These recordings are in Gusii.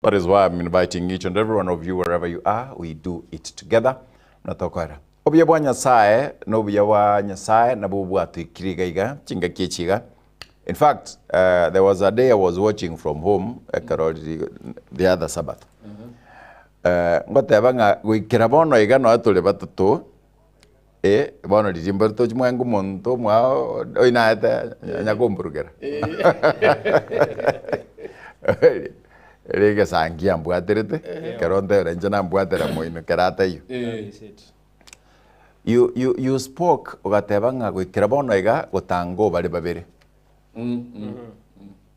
That is why I'm inviting each and every one of you wherever you are, we do it together. Na tokoera. Obuya bwa Nyasaye na obuya bwa Nyasaye nabwo bwatoikire iga iga chingaki echi iga. In fact, uh, there was a day I was watching from home ekero riri- the other Sabbath. Eh, ngoteba ng'a goikera bono iga noe tore batato Eh, bono riria mbare tochi mwango omonto omwao oinaete anya komburugera. Ere egesangi ambwaterete, ekero ntebera inche nambwatera moino kero ataiyo. You, you, you spoke ogateba ng'a goikera bono iga gotanga obare babere.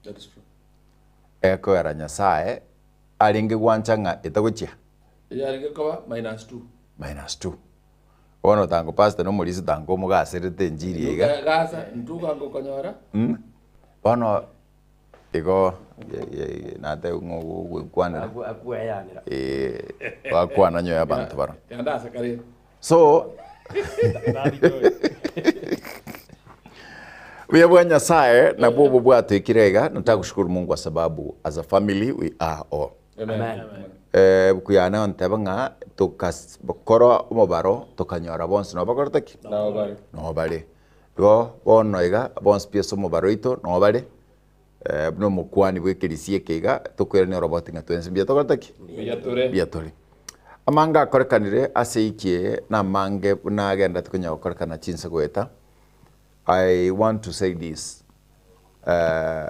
That is true. Ekogera Nyasaye arenge gwancha ng'a etagochia Eyarenge koba minus two. minus two. Bono tango pastor na omorisia tango omogaserete enchiri iga. Gasa ntuga ngokonyora. Bono igo nate ng'o Akweyanera. Eh, bakwana nyoyo abanto bara. Yanda ase kare. So buya bwa Nyasaye nabwo obo bwatoikire iga nataka kushukuru Mungu kwa sababu as a family we are all. Amen. Eh, ebuku yane onteba ng'a tokas kora omobaro tokanyora bonsi nabo bakorete ki? Nabo bare. Nabo bare. Igo bono iga bonsi pi ase omobaro oito nabo bare, eh, buna omokuani bwa ekerisia eke iga, tokoirania oroboti ng'a twensi mbuya tokorete ki? Mbuya tore. Mbuya tore. Amange akorekanire ase eiki eye namange buna agenderete konya gokorekana chinse goeta, I want to say this, eh,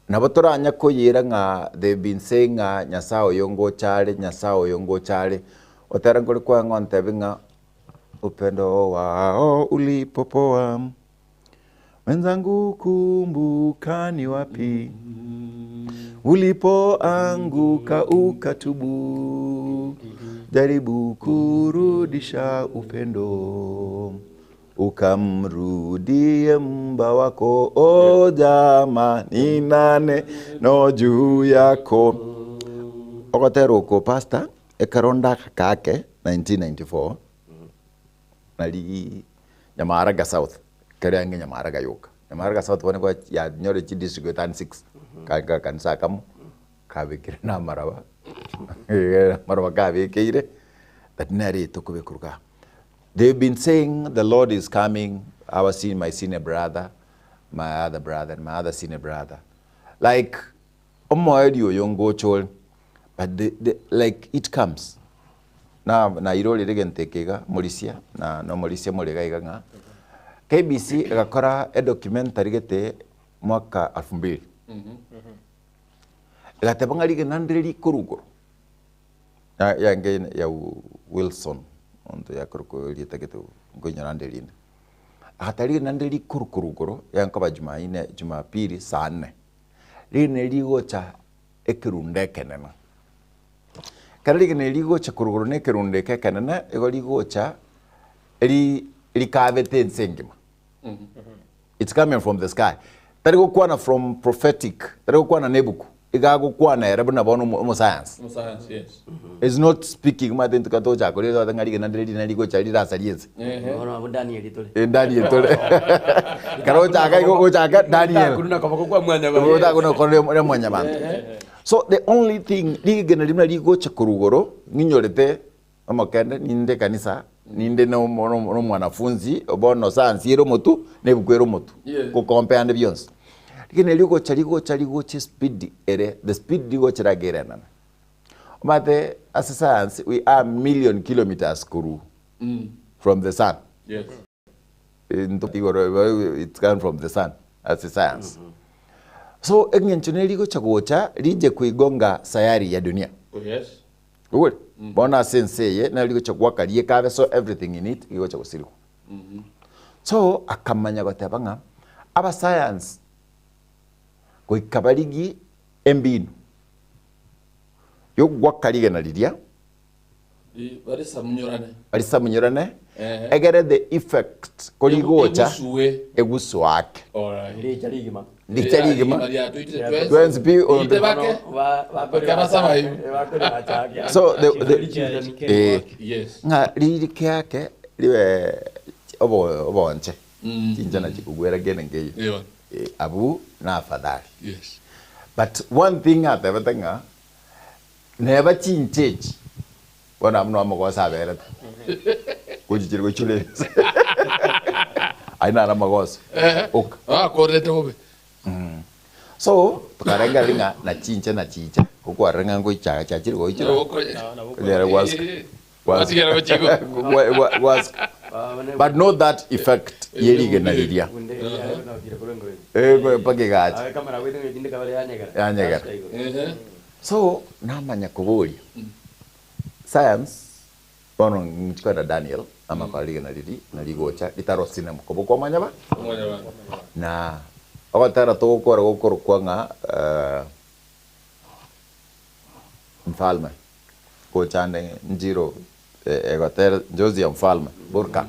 Nabo toranya koyiira ng'a they've been saying ng'a Nyasae oyo ngocha are, Nyasae oyo ngocha are, otera nkore kwang'a ontebi ng'a upendo wao ulipopoa mwenzangu kumbuka ni wapi ulipoanguka ukatubu jaribu kurudisha upendo Ukamrudie Muumba wako, o jamaa, nina neno juu yako. Ogotera oko pastor, ekero ndagaka ake 1994, nari Nyamaraga South, ekero yange Nyamaraga yoka. Nyamaraga South bono nigo yanyore chidistrict goetania six, kare gakanisa akamo, kabekire na amaraba, amaraba kabekeire, but nere tokobekerwa igaa. They've been saying the Lord is coming, our senior, my senior brother, my other brother, and my other senior brother. Like, omoerio oyo ngocha ore, but the, the, like it comes. Na nairorire egento eke iga, morisia, na nomorisia more iga iga ng'a, KBC egakora edocumentary gete mwaka elfu mbili. Egateba ng'a rigena ndire rikorwa igoro. Yange ya Wilson, omonto yakorokwa erieta gete nkoinyora nde rinde. Agateba rigena rinde rikorwa igoro, yankoba jumaine, jumapili saa nne, rigena eri rigocha ekerundo ekenene. Ekero rigena eri rigocha korwa igoro na ekerundo eke ekenene, igo rigocha ri rikabete ense engima. It's coming from the sky. Tari gokwana from prophetic, tari gokwana na ebuku. Iga agokwana ere buna bono omo omosayansi. Omosayansi, yes. Is not speaking omanyete intwe ekero togochaka koria toteba ng'a rigena ndire rinene rigocha rirasarie ense. Ehe. Bono abwo Danieli tore. Eh, Daniel tore. Ekero ogochaka igo ogochaka Daniel. Takuru na koboko kwa mwanyabanto. Ogochaka na korora ria mwanyabanto. So the only thing rigena riria buna rigocha korwa igoro, ng'inyorete Omokende, ninde ekanisa, ninde na omwanafunzi, bono sayansi ere omotu, na ebuku ere omotu, Yes. gokompea ande bionsi. Rigena rigocha rigocha rigocha espeed ere, the speed rigochera iga ere enene. Omanyete ase sayansi we are million kilometers korwa from the sun. Yes. Into igoro it's come from the sun ase science. So eng'encho neri rigocha gocha rije koigonga sayari ya dunia. Oh, yes. Igwe? Bono ase ense eye nari rigocha goaka riekabe so everything in it rigocha gosirigwa. So akamanya goteba ng'a abasayansi goika barigie embinu yogoaka rigena riria Barisamunyorane. Barisamunyorane, Ehe. egere the effect korigocha Egusue. egusoake. Alright. Richa rigima. Richa rigima. Riatoitire twensi. Twensi pi Ite bake. Bakore basaba ibi. Bakore bachake. So the, eh, Yes. ng'a ririke ake ribe obo obonche Mm. chinchana chikogwera kende nkeiyo Ewa. Eh, abwo na afadhali Yes. but one thing atebete ng'a. Neba chinche echi, bono abwo noo amagoso aberete, gochichire goichora ense. Ayio naro amagoso oka. Bakorerete bobe. So, tokarengereria ng'a na chinche na chicha, gokwarora ng'a ngoicha chiachire goichora, konyora gwasuka, Gwatigera gochia igoro. gwasuka. But not that effect ye rigena riria. Eh, mpaka egacha. Yanyegera. So, namanya koboria, science, bono nchi kwenda Daniel, amakora rigena riria narigocha ritarosi na mokobo kwa mwanyaba, na ogotera togokora gokorokwa ng'a mfalme, gocha ande njiro egotera njozi ya mfalme, burka,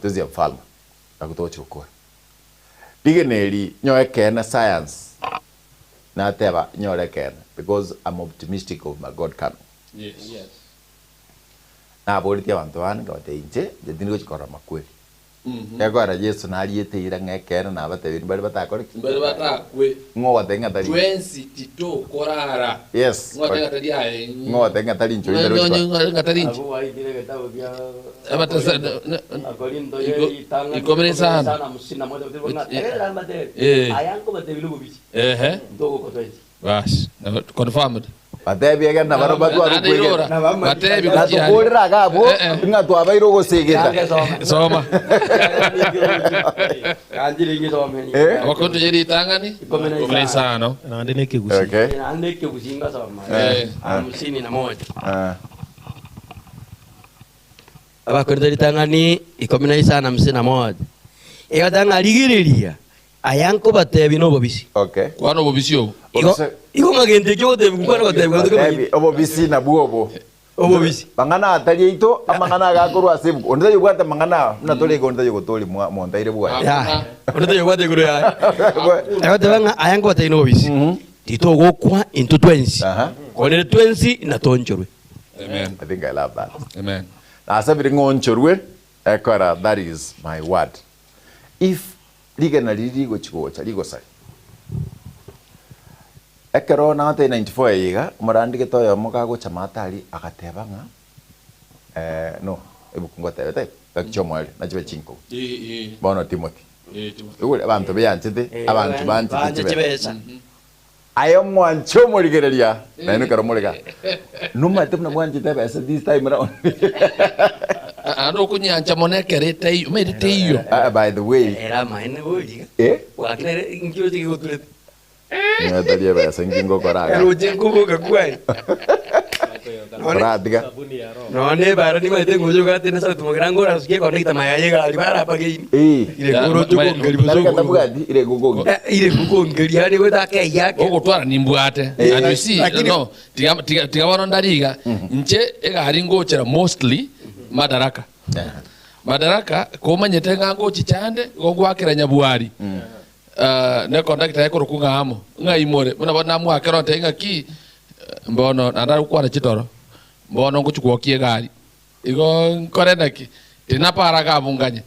njozi ya mfalme, nabo togochi gokora. Rigena eri nyoe ekeene science nateba nyore ekeene because I'm optimistic of my God coming. Yes. Naboretie abanto bane nkabatebia inche inche tindi gochia korora makweri. Gekogera Yeso nariete eira ng'a ekeene nabatebirie mbare batakore ki? Mbare batakwe. Ng'o ogotebia ng'a tari inche? Twensi titokorara. Yes. Ng'o ogotebia ng'a tari aye? Ng'o ogotebia ng'a tari inche oyio ntari gochia korora? Ng'a tari inche. Ikomi na isano. Ehe. Bas, confirmed. Batebi egere na barabwo batware Naende irora, okwegena. batebi Na gochia aria. tokorera iga abwo Eh, eh. ng'a twabaire ogosegeta. Soma. Eh? Abakorinto ye ritang'ani Ikomi na ikomi na isano. Naende na ekegusii. Okay. Eh. Ah. Abakorinto ritang'ani 15:51, egoteba ng'a rigereria, aya nkobatebia nobobisi. Okay. Kwana obobisi obo. Igo Obise- igo ng'a gento ekio ogotebigwa nkwana gotebigwa gento Batebi, kemanyete. obobisi nabwo obo. Obobisi. Mang'ana atari aito, amang'ana aga akorwa ase ebuku. Onde tari obwate amang'ana aya, buna tore iga onde tari ogotoria mwa- monto aire bwaye. Yaya, onde tari obwate igoro yaye. Egoteba ng'a aya nkobatebia nobobisi, titogokwa intwe twensi, Aha. korende twensi inatoonchorwe. Amen. I think I love that. Amen. Nasabire ng'onchorwe, ekora that is my word. If rigena riria rigochi gocha rigosari. Ekero nagotebia 94 eye iga, omorandigete oyomo kagocha maate aria agateba ng'a eh, no, ebuku ngotebete, gaki chi'omoerio, nachibe chinkogu. Bono Timothy. Igure abanto beanchete, abanto banchete Banche chibesa. chibesa. Aye omwanche omorigereria, nainwe ekero more igaa, nomanyete buna mwanchete ebesa this time round. Naende okonyancha mono ekero etaiyo, omanyete teiyo. Ah, by the way, Ere amaene bori iga. eh, Gwakire ere inki oroche gegoturete. nigo etari ebesa inki ngokora igaa. Eroche nkoboka kwaye. Oratiga. Nonya ebara nimanyete ngocha ogate na sauti mogera ngora sukia connector maya ye egari barapageini. Eh. Ire koroche okongeria bosa Nari okoro. katabwati, ire gokongi. Eh, ire gokongeria yaani goeta akeyia ake. Ogotwara nimbwate. Eh. And you see, Lakini- no, tiga, tiga, tiga bono ndari iga, inche egari ngochera mostly Madaraka. Madaraka, komanyete ng'a ngochicha ande, igo ngoakera Nyabwari. Ah, ne conductor ekorokwa ng'a amo, ng'a imore, buna bono namoakera ontebia ng'aki, mbono naende are gokwana chitoro, mbono ngochia gwokia egari. Igo nkore naki? Tinapara iga abwo nganye.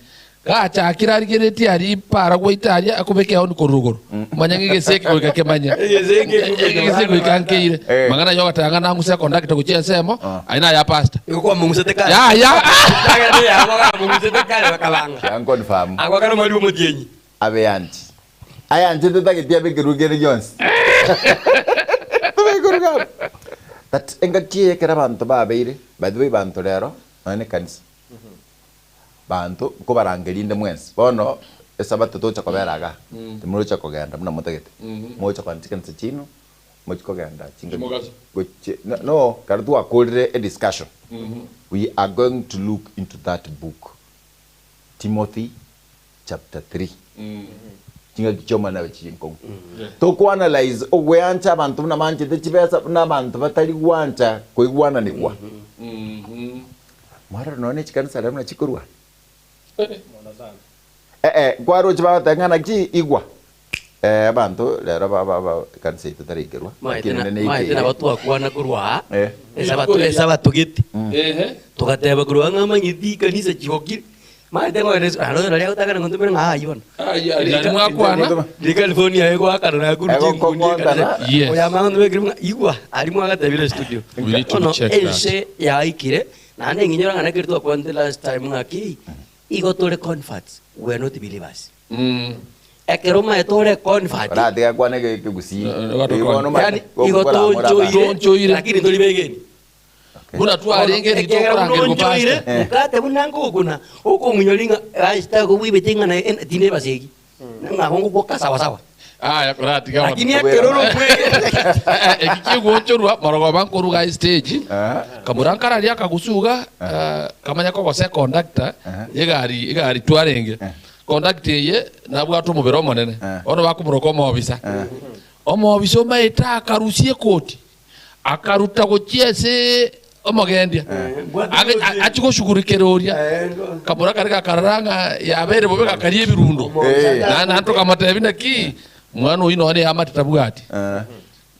Gachakire arigeretie aria ipara gwaita aria akobeka eoni korwa rogoro. Manya ng'a egese eke goika kemanye. Egese eke goika Egese eke goika nkeire. Eh. Mang'ana ayio ogateba ng'a nang'use econductor gochia ensemo, aye naye pastor. Igo kwamong'usete kare. Yaya! Ekiagera neyabo bamong'usete kare bakabanga. Kianconfirm. Agwo akare omweri bw'omotienyi. Abe anti. Ayanchete tageti abekerwe kende gionsi. Abekerwe gabu. But engaki eye ekero abanto babeire, by the way banto rero, nonya na ekanisa, banto nkobarangeria inde mwensi, bono esabato tocha kobera igaa, timorocha kogenda buna motagete, mogocha kogenda chikanisa chiaino, mochi kogenda chingaki Chimogaso. gochi no, no, ekero twakorire ediscussion, we are going to look into that book, Timothy chapter 3 chingaki chi'omonene chiri nkong'u tokoanalyze ogweancha abanto buna banchete chibesa buna abanto batari gwancha koigwananigwa mwarora nonya ne chikanisa rero buna chikorwana eh eh nkwaroche bagoteba ng'a naki igwa eh abanto rero ba ba ba ekanisa yaito taraikerwa Maete lakini na- ende maete neikeire nabo twakwana korwa aa Eh. esabato esabato gete Ehe. togateba korwa ng'a amanyeti kanisa chigokire. Maete ngogenda ase aro naria agotang'ana ngontomere ng'a aywo bono. Aywo, aria naria mwakwana. Ndi California egoakana nakuru chinkundi Egokong'ontana. ekanisa. Yes. Oyo amang'ana ntomekire ng'a igwa aria mwagatebire studio. We need to Bono check that. ense yaikire naende eng'inyora ng'a nekeri twakwanete last time ng'aki igo tore converts we are not believers. Ekero omaete ore convert Oratiga kwane ekegusii. Eh, eh, Eh, bono omanyete yani igo gokora amora abana. tonchoire Tonchoire. lakini tori begeni. Buna twarenge Ekiagera buna ritokorangerwa onchoire pastor. Eh. mokate buna nkogokuna okong'inyori ng'a aye kobwibete ng'a naye en- tinde ebasegi ng'a ngogwoka sawa sawa Aya koratiga bono. lakini ekero ore omwegeni Eki kigochorwa marogoba nkoruga ase stage Eh. kamura nkararia akagusuga eh, kamanya kogosa econductor egari egari twarenge conductor eye nabwate omobere omonene Eh. bono bakomoroka omobisa omobisa omaete akarusia ekoti Akaruta gochia ase omogendia, age- a- achie goshugurikera oria. Kamura karia gakarora ng'a yabeire bobe gakaria ebirundo. Eh. Na naende tokamotebia naki, mwana oyio nonya eamate tabwati. Eh,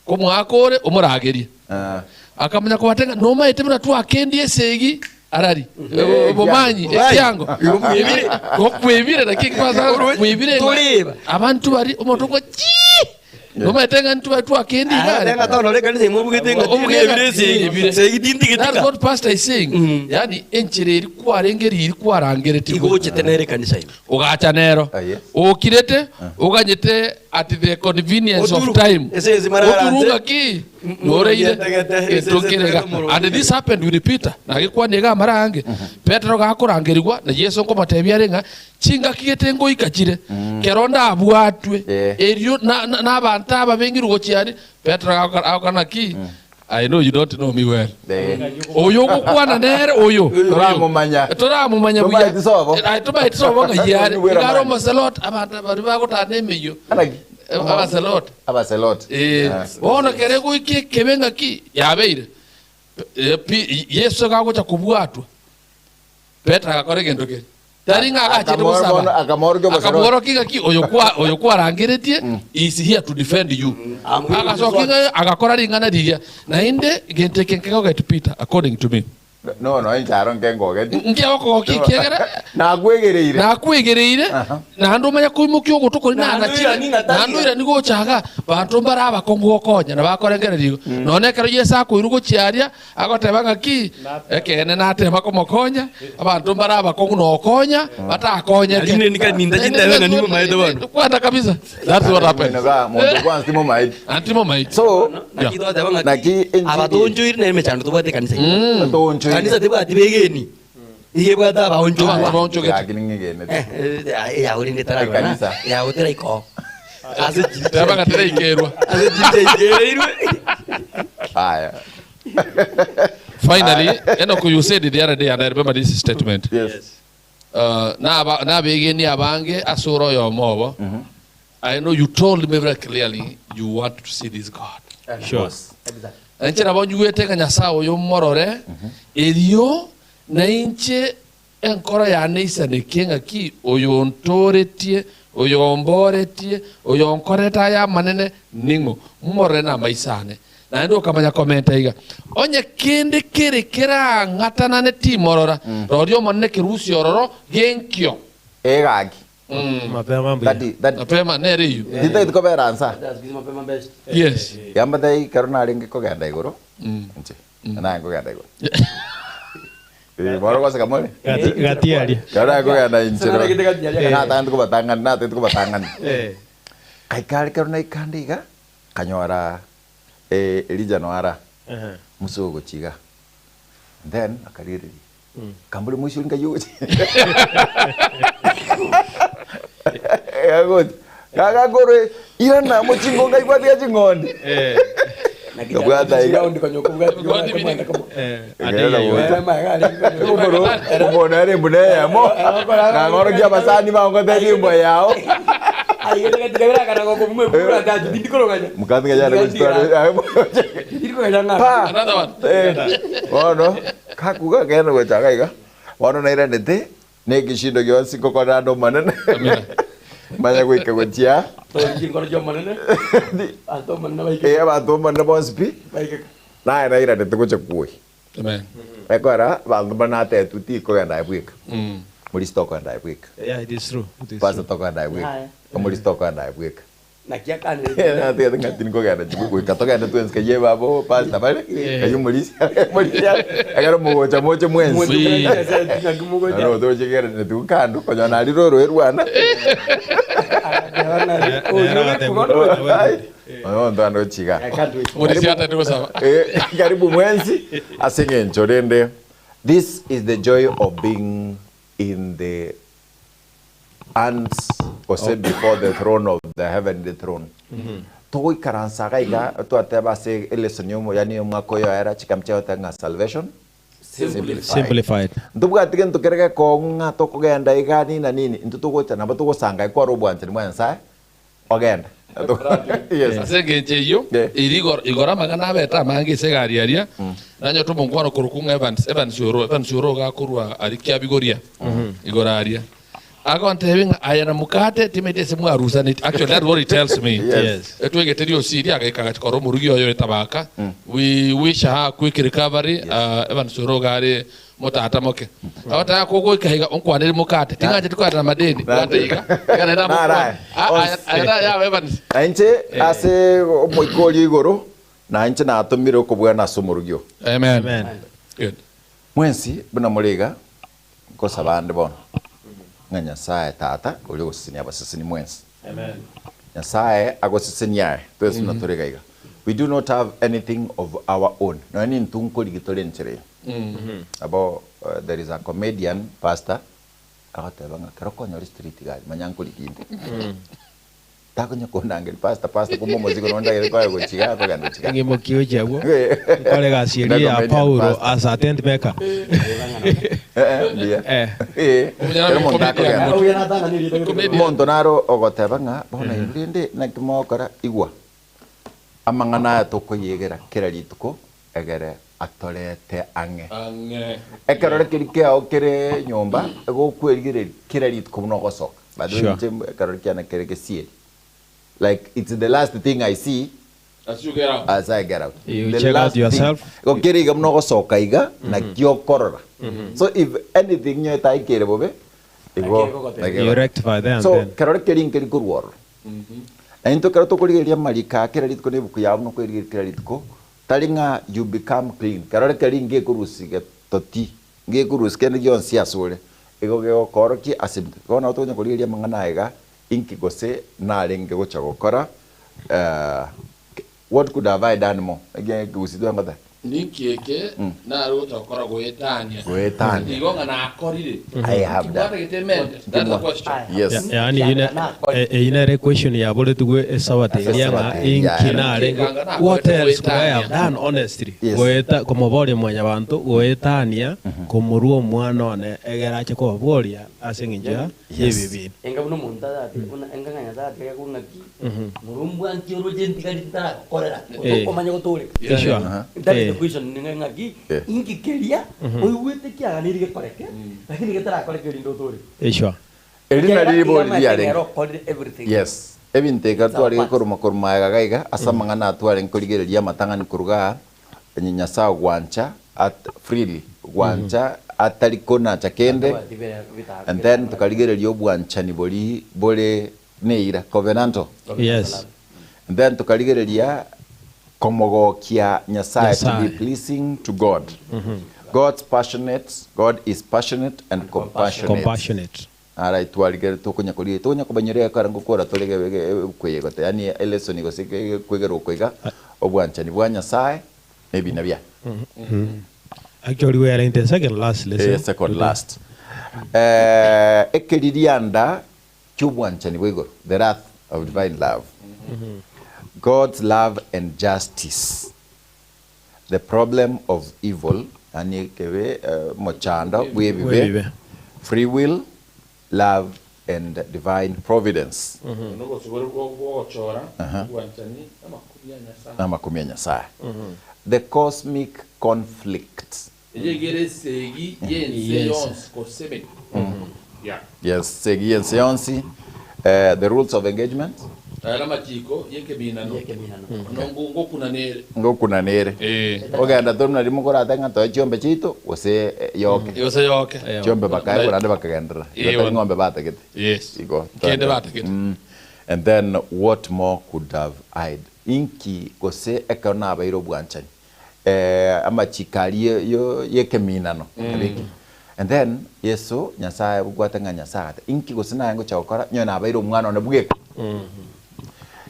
Komoaka ore omoragerie. eh. Akamanya kobatebia ng'a nomaete buna twakendie esegi arari, Eh, obomanyi, ekiango. ekiango. Okwebire. Okwebire naki kwanza kwebire ng'a Toreba. abantu bari omonto okwa chii. Nomanyete ng'a ntwe twakendi iga are. Ng'a tono ekanisa imwe obugete ng'a Obugete tindi ebire esegi. ebire. Segi tintigetika. That's what pastor is saying. Yaani enchera eri kwarenge riri kwarangeretigwe. Igochete nere ekanisa ime. Ogacha nero. Ah, yes. Okirete oganyete at the convenience of Oturu. time. Ese esi mararanse. Oturu ng'aki noreire Getagete, ese gento ese kere iga. omoro. And this happened with Peter. Nagekwania iga amara ange. Petero gakorangerigwa na Yeso nkomotebia are ng'a Chingaki gete ngoika chire, kero ndabwatwe, Eh. erio na- na- nabanto aba beng'irwe gochia aria. Petero agakora agokora naki? I know you don't know me well. Eh. Oyo ogokwana nere oyo. Toramomanya. Toramomanya buya. Tomaeti sobo. Eh, aye, tomaeti sobo ng'ai are. Tonyuwera Iga are mani. omoselot, abanto baria bagotana emeyio. Anaki? Eh, Abaselot. Abaselot. Eh, Ah. bono kere goika ekebe ng'aki yabeire. Eh, pi- Yeso gagocha kobwatwa. Petero agakora egento keria. Tari ng'a agachete Akamoro- gosaba. bono akamorokia oboseroti. Akamworokia ng'aki oyo kwa oyo kwarangeretie is here to defend you. Agasokia ng'a agakora ring'ana riria. Naende gento eke nkegogeti Peter according to me. No, no, inche aro nkengogeti. Nkegokogokia ekiagera Nakwegereire. nakwegereire Aha. naende omanye koimokia ogoto koria Naende nanachire oirani ng'a tari naende oirani gocha iga banto mbare abakongu gokonya na bakorengereria igo. Nonya ekero Yeso akoirwa gochia aria Agoteba ng'aki? Ekeene natema komokonya, abanto mbare abakong'u nokonya, batakonyeke. Lakini nika ninda chintebe ng'a nimomaete bono. Kwana kabisa. That's what happens. Mwino monto kwansi timomaeti. Anti momaeti. So, Naki twateba ng'aki Naki enchiri- abatonchoire nere emechando tobwate ekanisa eye. Tonchoire. Kanisa tebwati begeni, iga ebwate abaonchorwa. Abanto baonchogete. Lakini ng'egenete. Eh, yago rende etararora, Ekanisa. yago teraikoo. Ase chiri Teba ng'a teraikerwa. ase chiri chiaikereirwe. Aya. Finally, Enoch, you said the other day, and I remember this statement. Yes. Uh, naba- nabegeni abange ase ore oyomo obo. I know you told me very clearly you want to see this God. Sure. Inche nabo nyigwete ng'a Nyasae oyo morore, erio nainche Enkoro yane eisanekie ng'aki oyontooretie, oyomboretie, oyonkorete aya amanene ning'o? Momorore namaiso ane. Naende okamanya komenta iga, Onye kende kere kerang'atanane timorora, roria Omonene kerusie ororo genkio. Ee gaki. Mapema mbuya. That, that, Mapema nere eyio. tintagete kobera nsa. Yes. Yambatei ekero narenge kogenda igoro, inche, naye nkogenda igoro. Eh, bono goseka more. Gati gati aria. Ekero naye nkogenda inchera. Sinaragete gati aria. Natagete kobatang'ani, natagete kobatang'ani. Eh. Kaikare ekero naikande iga, nkanyora eh, Elijah noara, Aha. Musa ogochia iga. And then, akarigereria. Kambore moisia oria nkai ogochia. Agochia. Gagakorwa irana mochingo ngai gwatiga ching'ondi. Eh. Kabwata iga. Eh. Ate yayo. Omono ere embuna eyemo nang'orokia abasani bao ngotebie embwa yao mokatiga yare gochitwara pa Another one. Eh, bono kakuga kende gochaka iga bono nairanete na egeshindo gionsi ngokorera ande omonene Amina. manye goika gochia eh, abanto omonene bonsi pi naye nairanete gocha kuoyia Amen. Ekero abanto mbare natetwe tikogenda aye bweka. Morisi tokoenda aye bweka. Yeah, it is true. It is Pastor true. tokoenda aye bweka. Yaya. Omorisi tokoenda aye bweka. Naki akanire. Natigete ng'a tinkogenda inche goika togende twensi kayie baba oo pastor bare, kayie omorisia omorisia ekero mogocha moche mwensi. Naro togochia kegera netuko kando konya narire oroe rwane. Oyo onto ande gochia igaa. Omorisia atari gosaba. Eh, karibu mwensi ase eng'encho rende this is the joy of being in the hands gose before the throne of the heavenly throne. Togoikaransa iga iga twateba ase elesson yomo yaani omwaka oyo oera chikam chiagoteba ng'a salvation simplified. Simplified. Ntobwati gento kere gekong'u ng'a tokogenda iga nini na nini, intwe togocha nabo togosanga ikware obwanchani bwa Nyasaye ogende. Yes. Ase engencho eyio, Yeah. eri igoro, igoro amang'ana abete amange ase egari aria, nanyete omonkwana okorokwa ng'a Evans, Evans oro, Evans oro iga akorwa aria Kiabigoria, igoro aria. Agontebia ng'a aye na mokate timanyeti ase mwarusaneti, actually that's what he tells me. Yes. Etwegete riosi eria agaika agacha korora omorugi oye oetabaka, we wish her a quick recovery, Evans oro iga are Motata moke. Agoteba kogoika iga onkwanere mokate, ting'ancheti kogenda na madeni, bwata iga, iga naende Narae. amokwane. Ah, aya aya naye Evans. Na inche ase omoika oria igoro, na inche natomire okobwana ase omorugi oo. Amen. Amen. Good. Mwensi buna more iga, nkosaba ande bono, ng'a Nyasae Tata oria ogosesenia abaseseni mwensi. Nyasae agosesenie aye, twensi buna tore iga iga. We do not have anything of our own. Nonya nintwe nkorigi tore enchera eye. Nabo there is a comedian pastor agoteba ng'a kero okonyora street gari manya nkorigi inde. Takonya kondangeria pastor pastor kumbe omosigo nonde ndagete koe gochia igaa akogenda gochia igaa. Ng'imokie gochia agwo, nkore egasi eria ya Comedian Paulo pastor. as a tent maker. Eh, mbuya. Eh. Eh, kero omonto akogenda. Comedian. Omonto naro ogoteba ng'a bono inwe rende naki mogokora igwa. Amang'ana aya tokoyegera kera rituko egere atorete ang'e. Ang'e. Ekerore keria kiao kere nyomba egokwerigereria kera rituko buna ogosoka. By the way Sure. inche ekerore kiane kere gesieri. Like it's the last thing I see As you get out. as I get out. You The check out last thing. yourself. Igo kere iga buna ogosoka iga nakio okorora. So if anything nyoete aikere bobe igo Nakio You rectify there and So then. kerore keria nkeri korwa ororo. Na intwe ekero tokorigereria amariko aya kera rituko na ebuku yabo buna okoyerigereria kera rituko, tari ng'a you become clean. Kerore keria ngekorusia getoti, ngekorusia kende gionsi asore, igo gegokoorokia ase ebinto. Bono nabo tokonya korigereria amang'ana aya iga, inki gose narenge gocha gokora, what could have I done more? Ekiagera ekegusii twengoteba. Ninki eke nare gocha gokora goetania? Goetania. Igo ng'a nakorire. I have done. Nkibwatagete emente? That's the question. Yes. Yaani eyio ne- e- eyio nere equestion yaboretigwe esabati Ase eria ng'a esabati eria, inki yeah. nare Ng'a what else could I goetania. have done honestly Yes. goeta komoboria mwanyabanto goetania komorua omwana one egere ache kobaboria ase eng'encho ya Yes. y'ebibe. Enga buna omonto aratebe buna enga ng'a Nyasae atiga kong'a ng'aki, Morombu anki oroche ntigari ntaragokorera, Eh. okomanya gotooreka. Sure. That is the Eh. question ng'a ng'aki, Eh. inki keria oigwete kiaganeirie gekoreke, lakini getarakoreke erinde otooreke. Eh, sure. Eri nari ribori Ekiagera riarenge. ere okorire everything. Yes. Ebinto iga It's our twarenge part. koruma koruma aiga gaiga ase amang'ana aya twarenge korigereria amatang'ani koruga aa, onye Nyasae ogwancha at freely, gwancha atari konacha kende, and then tokarigereria obwanchani boria bore neira, covenantal. Yes. And then tokarigereria komogokia Nyasae, to be Nyasae. pleasing to God. God's passionate, God is passionate and compassionate. Compassionate. Arai twarigere tokonya korigereria, tokonya kobanyoria ekero ngokora tore ebuku eye gote, yaani elesson gose kwegera oko iga, obwanchani bwa Nyasae na ebina biaye. Actually we are in the second last lesson. Eh, second last. Eh, ekeririanda ki'obwanchani bwa igoro, the wrath of divine love. God's love and justice. The problem of evil, yaani ekebe omochando bw'ebibe, Bw'ebibe. free will, love and divine providence. Nobosibore bw'ogochora, obwanchani, amakumia ya Nyasae. Namakumia ya Nyasae. The cosmic conflict. Eye iga ere esegi y'ense Yes. yonsi gose emechie. Yeah. Yes, segi y'ense yonsi. Eh, the rules of engagement. Aya namachiko y'ekeminano, Y'ekeminano. Nongo ngokunanere. Ngokunanere. Eh. Ogenda tore buna riria mokorate ng'a toe chiombe chiaito gose yoke. Gose yoke. Chiombe bakaegwa naende bakagenderera. Eh, Igo tari bono. ng'ombe batagete. Yes. Igo. Kende batagete. And then what more could have I Inki gose ekero nabaire obwanchani eh, amachiko aria yo y'ekeminano abeke. And then Yeso Nyasaye obwate ng'a Nyasaye agate inki gose naye ngocha gokora nyowe nabaire omwana one bweka.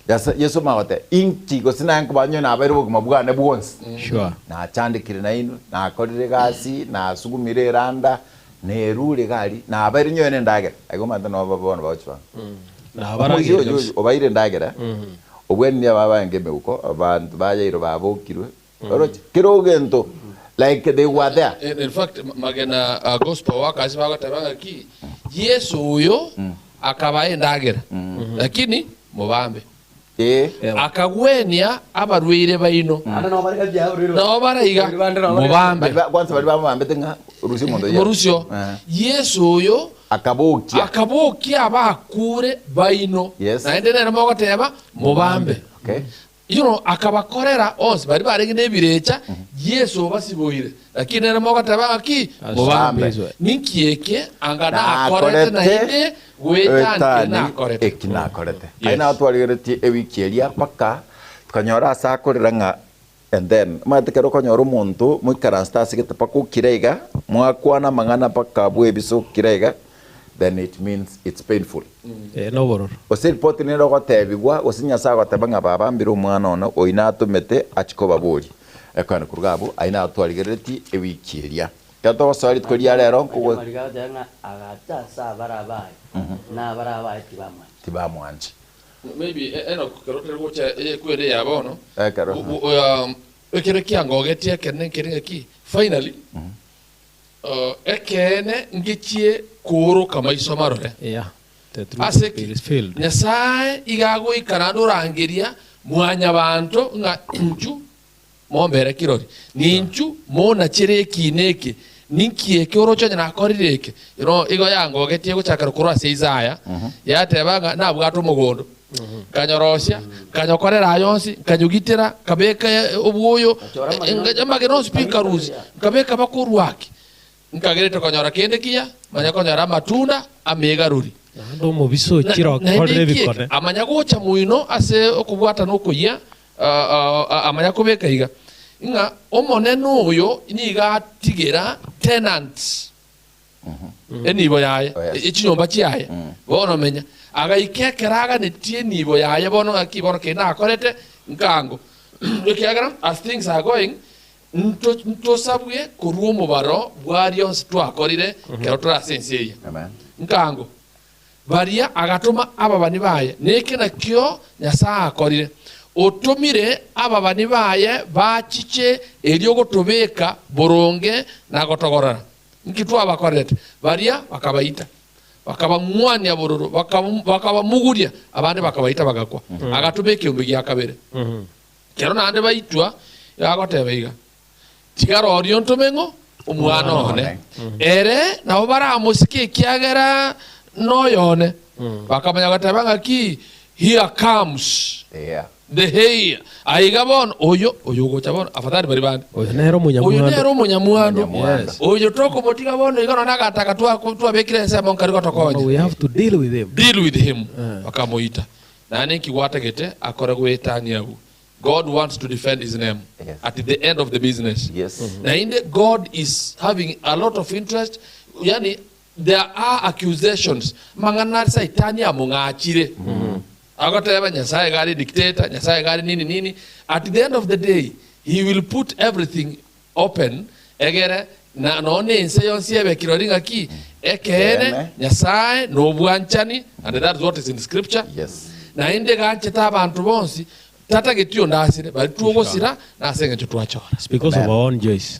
Yasa Yeso omanye goteba inki gose naye nkoba nyowe nabaire obogima bwane bwonsi. Sure. Nachandekire nainwe, nakorire egasi, nasugumire eranda, nerure iga aria, nabaire nyowe na endagera. Aiga omanyete nabo bono bagochibanga. Nabaragere Omoisia oyo kabisa. obaire endagera, obwenirie ababaenge emeuko, abanto ba Yairo babokirwe, oroche kera ogento like they were there. In, in fact, magena uh, gospel wakasi bagoteba ng'aki Yesu oyo akabaa endagera lakini mobambe Ee. akagwenia abarwaire baino Ande nabo bare gati yabo rero. nabo baraiga Bari bande nabo bare- mobambe Bari ba- kwanza bari bamobambete ng'a rusia omonto oyio. morusio Eh. Yesu oyo Akabokia. Akabokia abakure baino, Yes. naende nere mogoteba, Mobambe. Okay. You know, akabakorera onsi baria barenge nebirecha, Yeso obasiboire. Lakini nere mogoteba ng'aki? Mobambe. Mobambe. Ninki eke anga nakorete Nakorete naende goetania eke goetania nakorete? eki nakorete. Yes. Aye nabo twarigeretie ewiki eria mpaka tukanyora ase akorera ng'a and then omanyete ekero okonyora omonto moikaransete ase gete mpaka okire iga, mwakwana amang'ana mpaka bwebisa okire iga, then it means it's painful. Eh, nobororo. Gose ripoti nere ogotebigwa, gose Nyasae agoteba ng'a baba mbire omwana one oyio natomete achie kobaboria. Ekero korwa abwo, ayio naro twarigereretie ewiki eria. Ekero togosoa rituko ria rero nkogo Mariga agoteba ng'a agacha ase abare abaye, na abare abaye tibamwancha. Tibamwancha. Maybe Enock ekero tore gocha ekweri ya bono, Ekero. ekero kiangogetie ekenene nkeri ng'aki, finally, Ekeene ngechie kooroka maiso marore. Yeah, the truth Ase will be ki? revealed. Nyasae iga agoika naende orangeria Mwanyabaanto ng'a inchu mombere kirori, ninchu monachere ekiina eke, ninki eke oroche onye nakorire eke? You know, igo yangogetie gochakera korwa ase Isaya, yateba ng'a nabwate omogondo, nkanyorosia, nkanyokorera aya onsi, nkanyogitera, nkabeka obwoyo, amagena onsi pi nkarusia, nkabeka bakorwaki, nkagerete konyora kende kiya, manya konyora amatunda amegarori. Naende omobisa ochire Naende okorire inki eke? ebikone. Amanya gocha moino ase okobwatana okoyia, amanya kobeka iga, ng'a Omonene oyo nigo atigera tenants. enibo yaye, Oh, yes. chinyomba chiaye. Bono menya, agaika ekero aganetie enibo yaye bono ng'aki bono kende nakorete nkango. Ekiagera as things are going, nto ntosabwe korwa omobaro bw'aria onsi twakorire ekero tore ase ense eye. Amen. Nkango. Baria agatoma ababani baye, neke nakio Nyasae akorire, otomire ababani baye bachiche erio gotobeka boronge na gotogorora. Nki twabakorerete? Baria bakabaita, bakabang'wania bororo, bakabamuguria, abande bakabaita bagakwa. Agatoma ekeombe gia kabere. Ekero naende baitwa, iga agoteba iga, Tiga rorio ntome ng'o? Omwana one. Ere nabo baramosike ekiagera noyone. Bakamanya goteba ng'aki, Here comes Yeah. the heir. Aiga bono oyo oyo ogocha bono afadhali baria bande. Oyo nere Oyo omonyamwando. nere omonyamwando. Omonyamwando. Yes. Oyo tokomotiga bono iga nonya agataka twabekire ensemo nkari Bono gotokonya. we have to deal with him. Deal with him. Bakamoita. Naende nki gwatagete akore goetania abwo? God wants to defend his name Yes. at the end of the business. Yes. Naende God is having a lot of interest, yani there are accusations, amang'ana Saitani among'achire. Agoteba Nyasaye iga are dictator, Nyasaye iga are nini nini. At the end of the day, he will put everything open egere na nonya ense yonsi ebe kirori ng'aki ekeene Ekeene. Nyasaye nobwanchani and that is what is in scripture. Yes. Naende ganchete abanto bonsi tatageti onde asire baria twogosira nase engencho twachora. It's because of Amen. our own joys.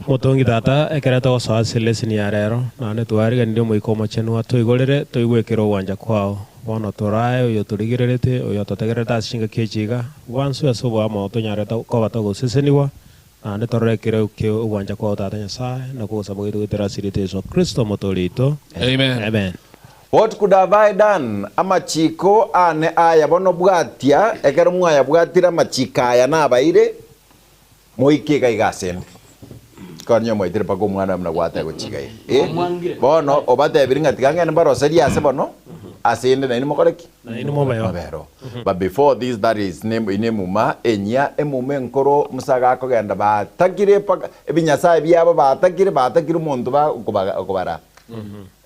Omotongi Tata, ekero togosoa ase lesson ya rero, naende twariganirie Omoika Omochenu atoigorere toigwekere ogwancha kwao. Bono torae oyo torigererete, oyo ototegererete ase chingaki echi iga, bwanswe ase oboamo tonyare koba togosesenigwa, naende torore ekero kia ogwancha kwao Tata Nyasae, na kogosaba gwaito goetera ase erieta Yeso Kristo Omotoori oito. Amen. Amen. What could have I done? Amachiko aane aya bono bwatia, ekero mwayabwatire amachiko aya nabaire, moike iga iga asende. Konya omoetire mpaka omwana buna gwateba gochia iga iga. Eh, bono obatebirie ng'a tiga ngende mbaroserie ase bono, asende nainwe mokore ki? Nainwe mobeo. Mobero. But before this that is ne ine emuma enyia, emuma enkoro Musa gakogenda batakire mpaka ebinyasae biabo batakire batakire omonto ba okoba okobaraa.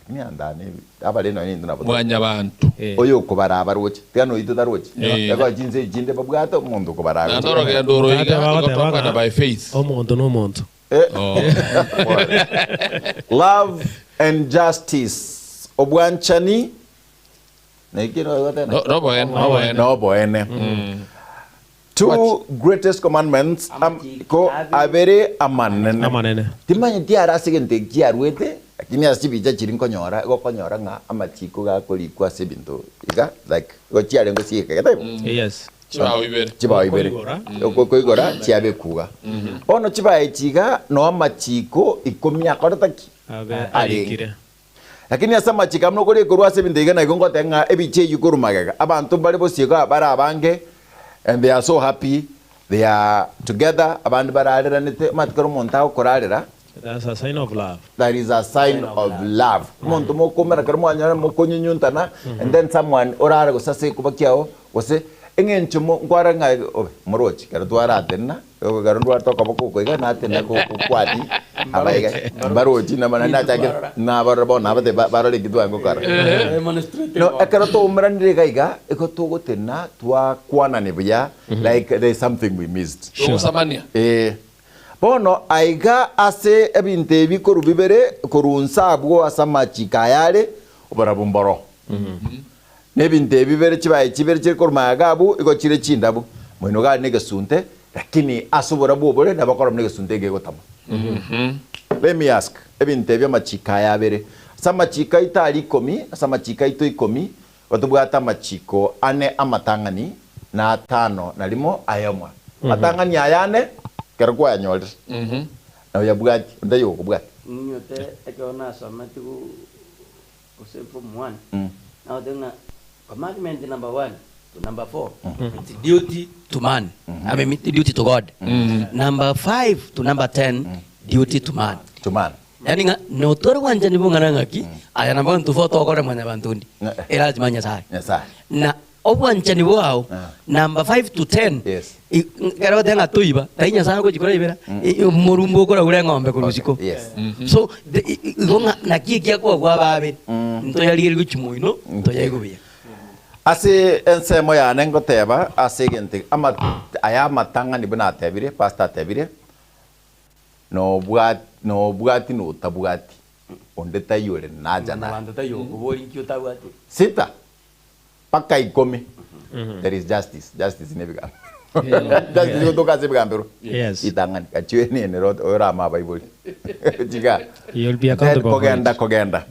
Lakini andane abare nonya intwe nabo tore. Mwanyabanto. Oyo okobaraa abaroche, tiga noitwe taroche. Eh. Ekero chinse echi chinde babwate omonto okobaraa Naende gochia. orogendo oro iga, Tata igo bagoteba tokogenda ng'a by faith. omonto nomonto. Oh. Love and justice, obwanchani Naki nogoteba? No- noboene, noboene. Noboene. Two greatest commandments am, ko abere amanene. Amanene. Timanyeti are ase egento eki kiarwete, lakini ase chibicha chiria nkonyora, gokonyora ng'a amachiko gakorikwa ase ebinto iga like igo chiarenge gosieka gete igo. Yes. Chibao ibere. Chibao ibere. Okoigora. Okoigora chiabekwa iga. Bono chibao echi iga no amachiko ikomi akorete ki? Abe Arenge. arikire. Lakini ase amachiko amo nokore korwa ase ebinto iga naigo ngoteba ng'a ebicha eyio korwa magega, abanto mbare bosio iga bare abange and they are so happy, they are together, abande barareranete, omanyete kero omonto agokorarera, That's a sign of love. that is a sign of love. Omonto mokoumera kero mwanyora mokonyunyuntana and then someone orare gose ase egekuba kiao gose eng'encho mo nkware ng'a obe morochi kero twaratenena Ekero ndwate okoboko oko iga, natende gokwati abaiga mbarochi nabo naende nachakire nabarora bono nabatebia ba- barore eki tware gokora. No ekero twaumeranire iga iga, igo togotena twakwanani buya like there is something we missed. Togosamania. Eh. Bono aiga ase ebinto ebi korwa bibere, korwa inse abwo ase amachiko aya are, oborabu mboro. Na ebinto ebi bibere chibae chibere chire korwa magega abwo igo chire chindabu, moino gari negesunte, lakini ase oborabu obore nabo korwa buna egesunte egegotama. Let me ask, ebinto ebi amachiko aya abere, ase amachiko aito aria ikomi, ase amachiko aito ikomi, igo tobwate amachiko ane amatang'ani na atano na rimo ayomwa. Amatang'ani aya ane, ekero kwayanyorire, na oyabwati, onde taiyo okobwatia. Ng'inyote ekero nasomete go gose form one, nagoteba ng'a commandment number one to number four, it's duty to man, I mean duty to God. Number five to number ten, duty to man. To man. Yaani ng'a notware obwanchani bong'ana ng'aki, aya nabo intwe fo tokore mwanyabanto onde, erazima Nyasaye. Nyasaye. Na Obwanchani bwao, number five to ten, Yes. i- ekero ogoteba ng'a toiba, tari Nyasaye ogochia koraibera, i- omorumba okoraura eng'ombe korwa isiko. Yes. So, the- i- i- igo ng'a naki ekiakoa kwa ababe, ntoyarigererie gochia moino, ntoyaigwe buya. Ase ensemo yane ngoteba ase egento ama aya amatang'ani buna atebire, pastor atebire, nobwati nobwati notabwati, onde taiyo ore nacha naye. Abanto taiyo okobori nki otabwati. Sita. Mpaka ikomi there is justice justice ne ebigambero justice gotoka ase ebigambero Yes. ritang'ani gachie nene orame abaibori chiga You'll be Then accountable for kogenda it. kogenda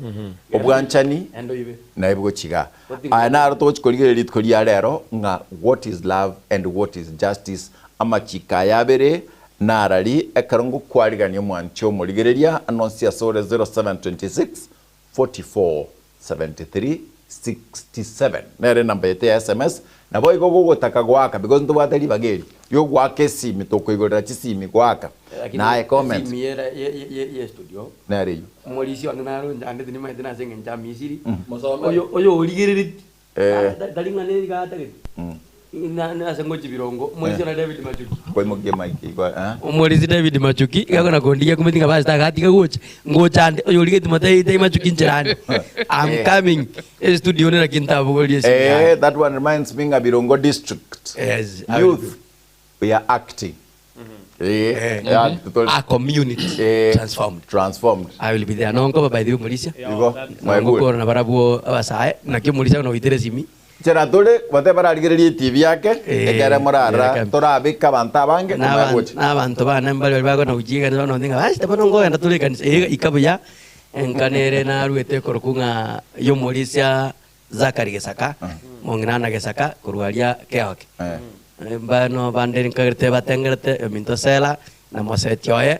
obwanchani Endo ibe. naye bogochiga aya naro togochi korigereria rituko ria rero ng'a what is love and what is justice amachiko aya abere narari ekero ngokwarigania omwanchi omorigereria anonsi ase ore 0726 44 73 67 nere enamba yaito ya sms naboigo gogotaka goaka because ntobwate ribaga eri riogoaka esimi tokoigorera chisimi goaka naye comment Esimi ye ye ye ye studio. nere eyio. Omorisia one naro onchandete nimanyete nase eng'encho amisiri. Mosome. Oyo oyo origerereti. Eh. Tari ng'a neri iga atagete. Na nase ngochia birongo. Omorisia one David Machuki. Koimokia emic igo eh. Omorisia David Machuki iga akona kondigia akumeti ng'a pastor agatiga gocha, ngocha ande, oyo origetie motebie tai Machuki nchera ande. I'm coming. Estudio one naki ntabogorie esimi Eh, yaye. that one reminds me ng'a Birongo district Yes, I will youth we are acting. Eh, yeah, totally. A community Eh, transformed. Transformed. I will be there. Nonkoba by the way Omorisia. Igo, mwaigure. Nongokora nabarabwo abasae, naki Omorisia bono oitere esimi. Nchera tore, batebe bararigererie etibi yake, Eh, ekere morara, eh, torabeke abanto abange, komanya gocha. Nabanto bane mbare baria bakona gochia ekanisa bono ng'a basi bono nkogenda tore ekanisa, eh ika buya, enka nere naruete ekorokwa ng'a ya omorisia Zachary Gesaka, mong'ina Anna Gesaka, korwa aria Keoke. Eh. Mbano bande nkagerete batengerete, ominto Sela, na moseti oye,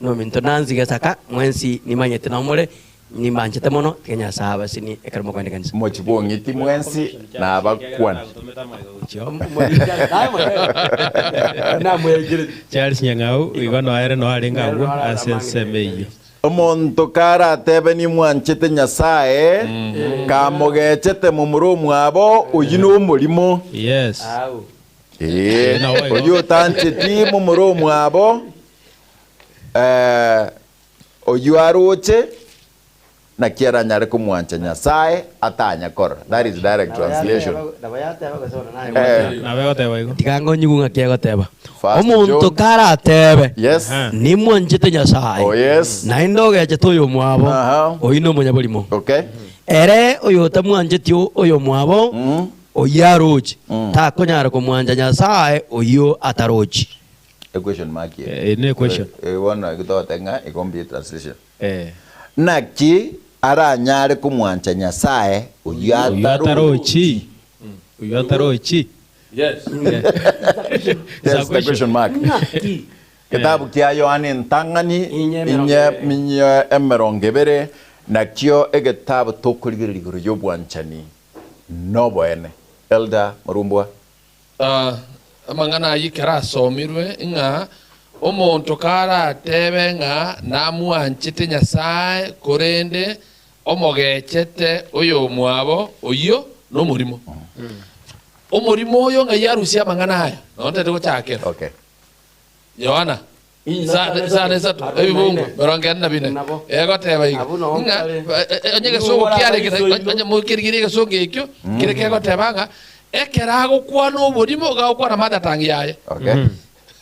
na ominto Nancy Gesaka, mwensi nimanyete nomore. Nimbanchete mono, tiga Nyasae abasenie ekero mokogenda ekanisa. Mochie bw'ong'iti mwensi nabakwane. Charles Nyang'au igo noe ere noe arenge agwo ase ensemo eyio. Omonto karatebe nimwanchete Nyasae, kamogechete momura omwabo, oyio nomorimo. Yes. Ee, oyio otancheti momura omwabo, eh, Oyio aroche, naki aranyare komwancha Nyasae atanya korora? That is direct translation. Eh. Nabo egoteba igo. Tiga ngonyigwe ng'aki egoteba. First Omonto John. karatebe, Yes. Nimwanchete Nyasae, Oh, yes. naende ogechete oyomwabo, Aha. oyio nomonyaborimo. Okay. Ere oyotamwancheti oyomwabo, oyio aroche, takonyara komwancha Nyasae oyio atarochi. A question mark eye. Eh, ne question. Eh, bono naki togoteba ng'a igo mbuya translation. Eh. Naki aranyare komwancha Nyasae oyio Oyio atarochi? atarochi. Oyio atarochi. Yes. Yes, the question mark. Ng'aki? Getabu kia Yohana entang'ani Inye emerongo inye ebere. minye emerongo ebere nakio egetabu tokorigereria igoro y'obwanchani noboene. Elder Marumbwa. Amang'ana ayio ekero asomirwe, ng'a omonto karatebe ng'a namwanchete Nyasae, korende omogechete oyomwabo, oyio nomorimo. Omorimo oyo ng'ai arusie amang'ana aya? Nonya ntari gochakera. Okay. Yohana isano isato ebibungo 44 egoteba iga ng'a onye egesongo kiarenge onye mokerigerie egesongo ekio kere kegoteba ng'a ekero agokwana oborimo iga agokwana mother tongue yaye. Okay.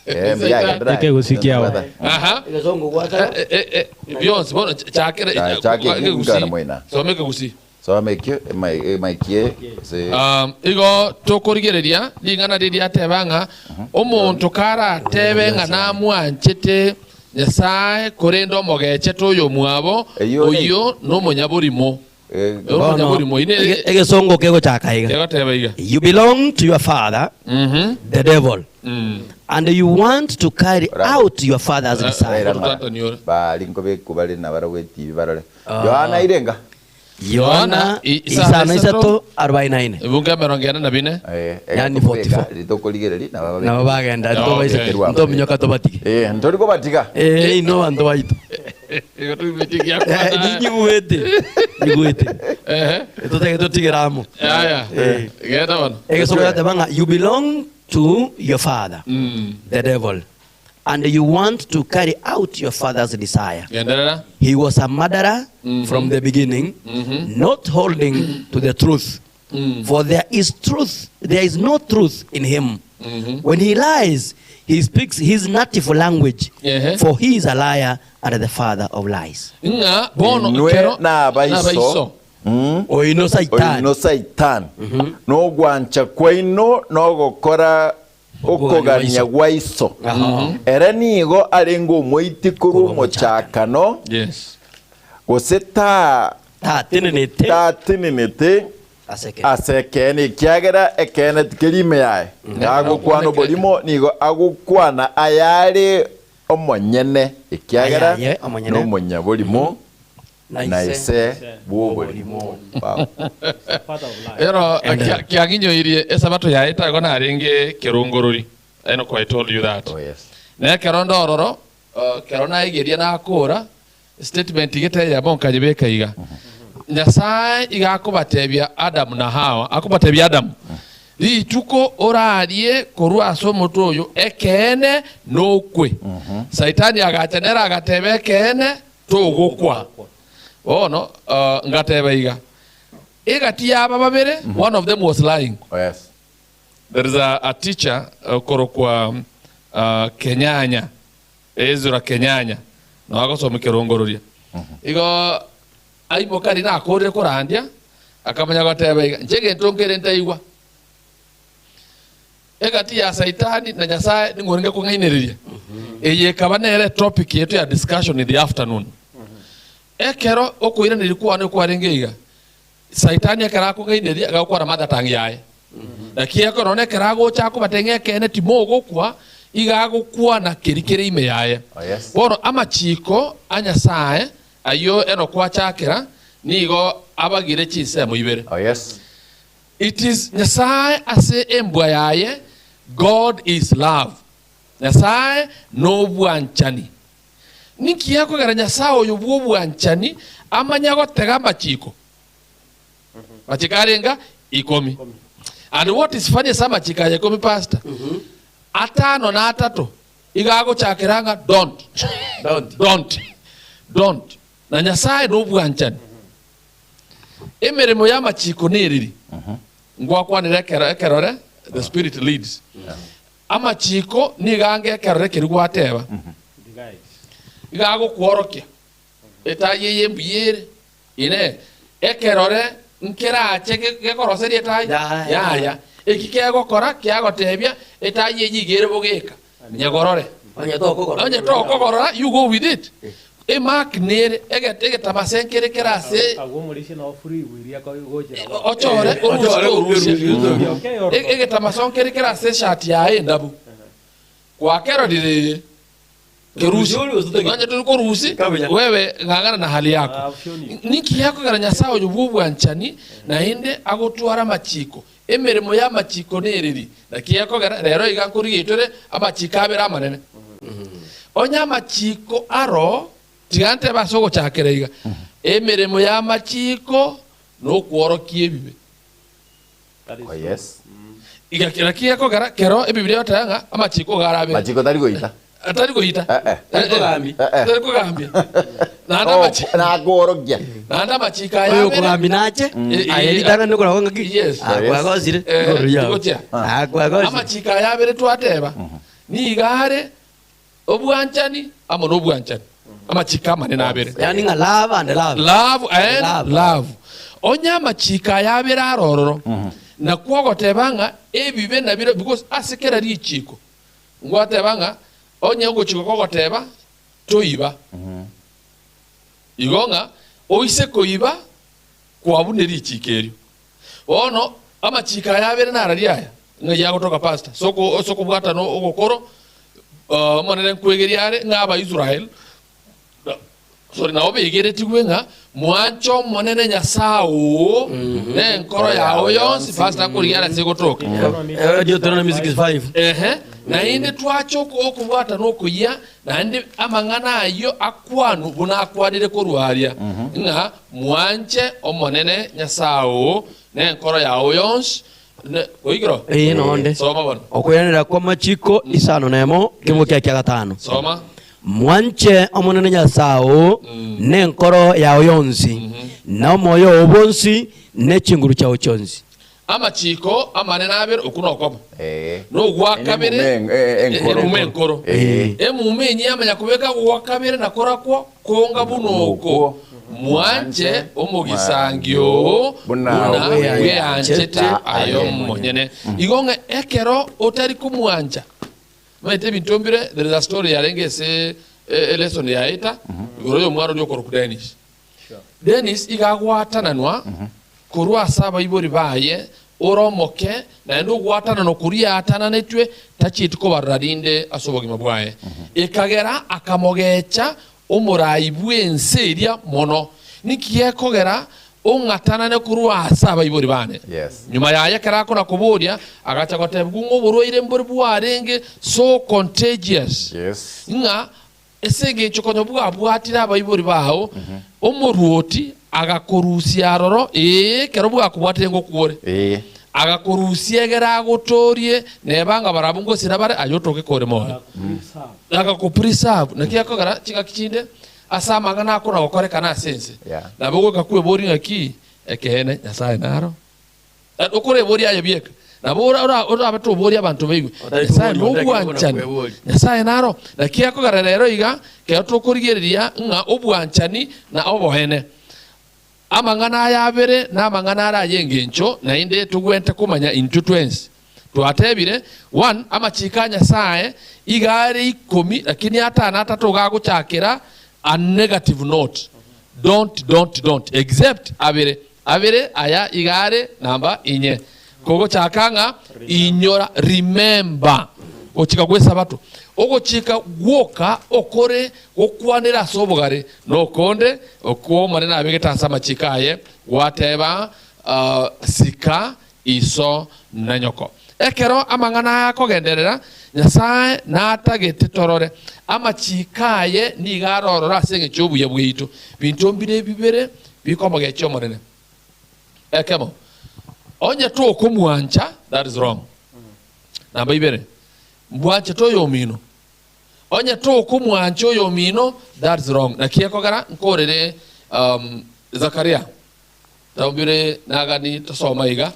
Eh, mbuya agenderera. Ekegusii kiao. Aha. Egesongo gwakara. Bionsi bono chakera Chaka ekegusii. moina. Soma ekegusii. Soma ekio emaikie gose. Igo tokorigereria ring'ana riria ateba ng'a omonto karatebe ng'a namwanchete Nyasae korende omogechete oyomwabo, Eyio ne- oyio nomonyaborimo. Eh, Oyo Bono, nomonyaborimo. Ine egesongo kegochaka iga. egoteba iga. You belong to your father, the devil, and you want to carry out your father's desire. Raira ng'ora. Anthony ore. Bari nkobekwa bare nabarabwo etibi barore. Yohana irenga. Yohana isano isato arobaini na ine. Ebungo 44. Eh, Yani egetokobeka, 44. ritokorigereria nabo babeke. Nabo bagenda Okay. ntobaisa ntominyoka tobatige. Eh, ntori kobatiga. Eh, inwe abanto baito. Igo toigwete Eh, egiakwana. nyigwete. Nyigwete. Ehe. Totage totigere amo. Aya. Eh. Genda bono. Egesomo yateba ng'a you belong to your father, the devil, and you want to carry out your father's desire. Genderera. He was a murderer from the beginning, not holding to the truth. For there is truth, there is no truth in him. When he lies, he speaks his native language, Ehe. for he is a liar and the father of lies. Ng'a bono Inwe ekero nabaiso. Mm. Oino Saitani. Oino Saitani. Nogwancha kwaino nogokora Okogania gwa iso. Ere nigo arenge omoiti korwa omochakano, Yes. gose ta Tatenenete tatenenete ase ekeene. ase ekeene, ekiagera ekeene tikeri ime yaye. Gagokwana oborimo, nigo agokwana ayare omonyene, ekiagera Ayaye omonyene. nomonyaborimo Na na ise ise bw'oborimo. Wow. Ero kiang'inyoirie esabato yaye tago narenge kerongorori. I know I told you that. Oh, yes. Na ekero nde ororo, ekero naigeria nakora, statement gete eyemo nkanyebeka iga. Nyasae iga akobatebia Adamu na Hawa, akobatebia Adamu, rituko orarie korwa ase omotwe oyo ekeene nokwe. Saitani agacha nere agateba ekeene Togokwa. Bono ngateba iga, egati y'aba babere, one of them was lying. Oh, yes. There is a, a teacher okorokwa uh, Kenyanya, Ezra Kenyanya, no agosoma ekerongororia. Igo aimoka riria nakorire korandia, akamanya goteba iga, inche egento nkere ntaigwa. Egati ya Saitani na Nyasae ning'o orenge kong'ainereria? Eye ekaba nere etopic yaito ya discussion in the afternoon. Ekero okoiraneria kwane kwarenge iga, Saitani ekero akong'aineria iga agokwana mother tongue yaye. Naki ekero nonya ekero agocha akobate ng'a ekeene timogokwa, iga agokwana keria kere ime yaye. Oh, yes. Bono amachiko a Nyasae. Ayio Enoku achakera nigo abagire chinsemo ibere. Oh yes. It is Nyasae ase embwa yaye, God is love. Nyasae nobwanchani. Ninki gekogera Nyasae oyo bw'obwanchani amanye gotega amachiko? Machiko arenga ikomi. And what is funny ase amachiko aya ikomi pastor, atano na atato iga agochakera ng'a don't, Don't. don't, don't. Na Nyasae nobwanchani. Emeremo y'amachiko neriri, ngwakwanire ekero ekerore, the spirit leads. Amachiko nigo ange ekerore keria gwateba, iga agokworokia etayi eye mbuya ere, Inee! Ekerore nkerache gekoroseria etaai? Yaya. Eki kegokora kiagotebia, Etaai eyio iga ere bogeka, nyegorore. Onye tokogorora, you go with it. Emark nere, egetamase nkere kere ase ochore orusie torusia. Egetamaso nkere kere ase eshati yaye endabu. Gwakerorire Kerusi. Onye tori korusi, wewe ng'ang'ana na hali yako. Ninki gekogera Nyasae oyo bw'obwanchani naende agotwara amachiko? Emeremo y'amachiko nereri? Naki gekogera rero iga nkorigia tore amachiko abere amanene. Onye amachiko aro, tiga ntebe ase ogochakera iga, emeremo y'amachiko nokworokia ebibe. Oh yes. Iga naki gekogera kero Ebibilia egoteba ng'a amachiko iga arabe Machiko tari goita. Tari goita. Eh, eh. Tari kogambia. Eh, eh. Tari kogambia. Naende Oh, amachi- nakworokia. naende amachiko aya Oyo abere. okogambi nache, Eh, aye eh, ritang'ani okoragwa ng'aki? Yes. Ah, Yes. kwagosire. Eh, Igoro riao. tigochia. Ah, kwagosire. Amachiko aya abere twateba, nigo are obwanchani amo nobwanchani. Amachiko amanene abere. Yaani ng'a love and love. Love and Love. love. Onye amachiko aya abere are ororo, nakwo ogoteba ng'a ebibe nabire because ase kera richiko ngwateba ng'a onye ogochika kogoteba toiba, igo ng'a oise koiba kwabuna erichiko erio. Bono amachiko aya abere narari aya, ng'ai agotoka pastor, soko ase okobwatana ogokoro, Omonene nkwegeria are ng'a Abaisrael, sorry, nabo begeretigwe ng'a mwanche Omonene Nyasae oo nenkoro yao yonsi, pastor akorigia are ase egotoka. Deuteronomy 6:5. Ehe, naende twache okobwatana okoyia, naende amang'ana ayio akwanwe buna akwanire korwa aria, ng'a mwanche Omonene Nyasae oo nenkoro yao yonsi, ne, oigire? Ee, nonde. Soma bono. Okweranera kw'amachiko isano nemo, ekemogo kiaye kia gatano. Soma. Mwanche Omonene Nyasae oo nenkoro yao yonsi, na omoyo oo bwonsi, ne chinguru chiao chionsi. Amachiko amanene abere, okwo nokomo. Eh. Nogwa kabere, Emume en- eh, enkoro. emume enkoro. Eh. Emume enyia yamanya kobeka gwa kabere na korakwo konga buna oko, Mwanche omogisangio oo Buna buna bweanchete bweanchete aye omonyene. Igo ng'a ekero otari komwancha, omanyete ebinto mbire, there is a story yarenge ase elesson yaeta, igoro y'omwana oria okorokwa Dennis. Dennis iga agwatananwa korwa ase abaibori baye ore omoke, naende ogwatananwa koria yaatananetwe tachieti kobarora rinde ase obogima bwaye. Ekagera akamogecha omorai bw'ense eria mono. Ninki gekogera ong'atanane korwa ase abaibori bane? Yes. Nyuma yaye ekero akona koboria, agacha gotebigwa ng'a oborwaire mbore bwarenge so contagious, Yes. ng'a Ase engencho konya bwabwatire abaibori bao, omoruoti agakorusia aroro, ee, ekero bwakobwatire ngokwore. Ee. Agakorusia egere agotoorie, neba ng'a barabwo ngosira bare, aye otoke kore moyo. Agakopreserve. Naki gekogera chingaki chinde ase amang'ana akona gokorekana ase ense, Yeah. nabo ogoika kweboria ng'aki, ekeene Nyasae naro. Okoreboria aye bieka, nabo orabe toboria abanto baigwe. Otari Nyasae koboria onde ekero nobwanchani. okona kweboria. Nyasae naro. Naki akogera rero iga, kero tokorigereria ng'a obwanchani na oboene. Amang'ana aya abere namang'ana are ay'engencho naende togwente komanya intwe twensi. Twatebire, one, amachiko a Nyasae iga are ikomi lakini atano atato iga agochakera a negative note. Don't, don't, don't, except abere. Abere aya iga are namba inye. Kogochaka ng'a inyora, remember, gochika gw'esabato. Ogochika gwoka okore gokwanera ase obogare, na okonde okwo Omonene abegete ase amachiko aye, gwateba, Sika iso na nyoko. Ekero amang'ana aya akogenderera, Nyasae natagete torore amachiko aye nigo arorore ase engencho y'obuya bwaito. Binto mbire bibere bikomogechia Omonene. Ekemo, onye tokomwancha, that is wrong. Namba ibere, mbwanchete oyomino. Onye tokomwancha oyomino, that is wrong. Naki ekogera nkorere um, Zakaria taombire nagani tosoma iga.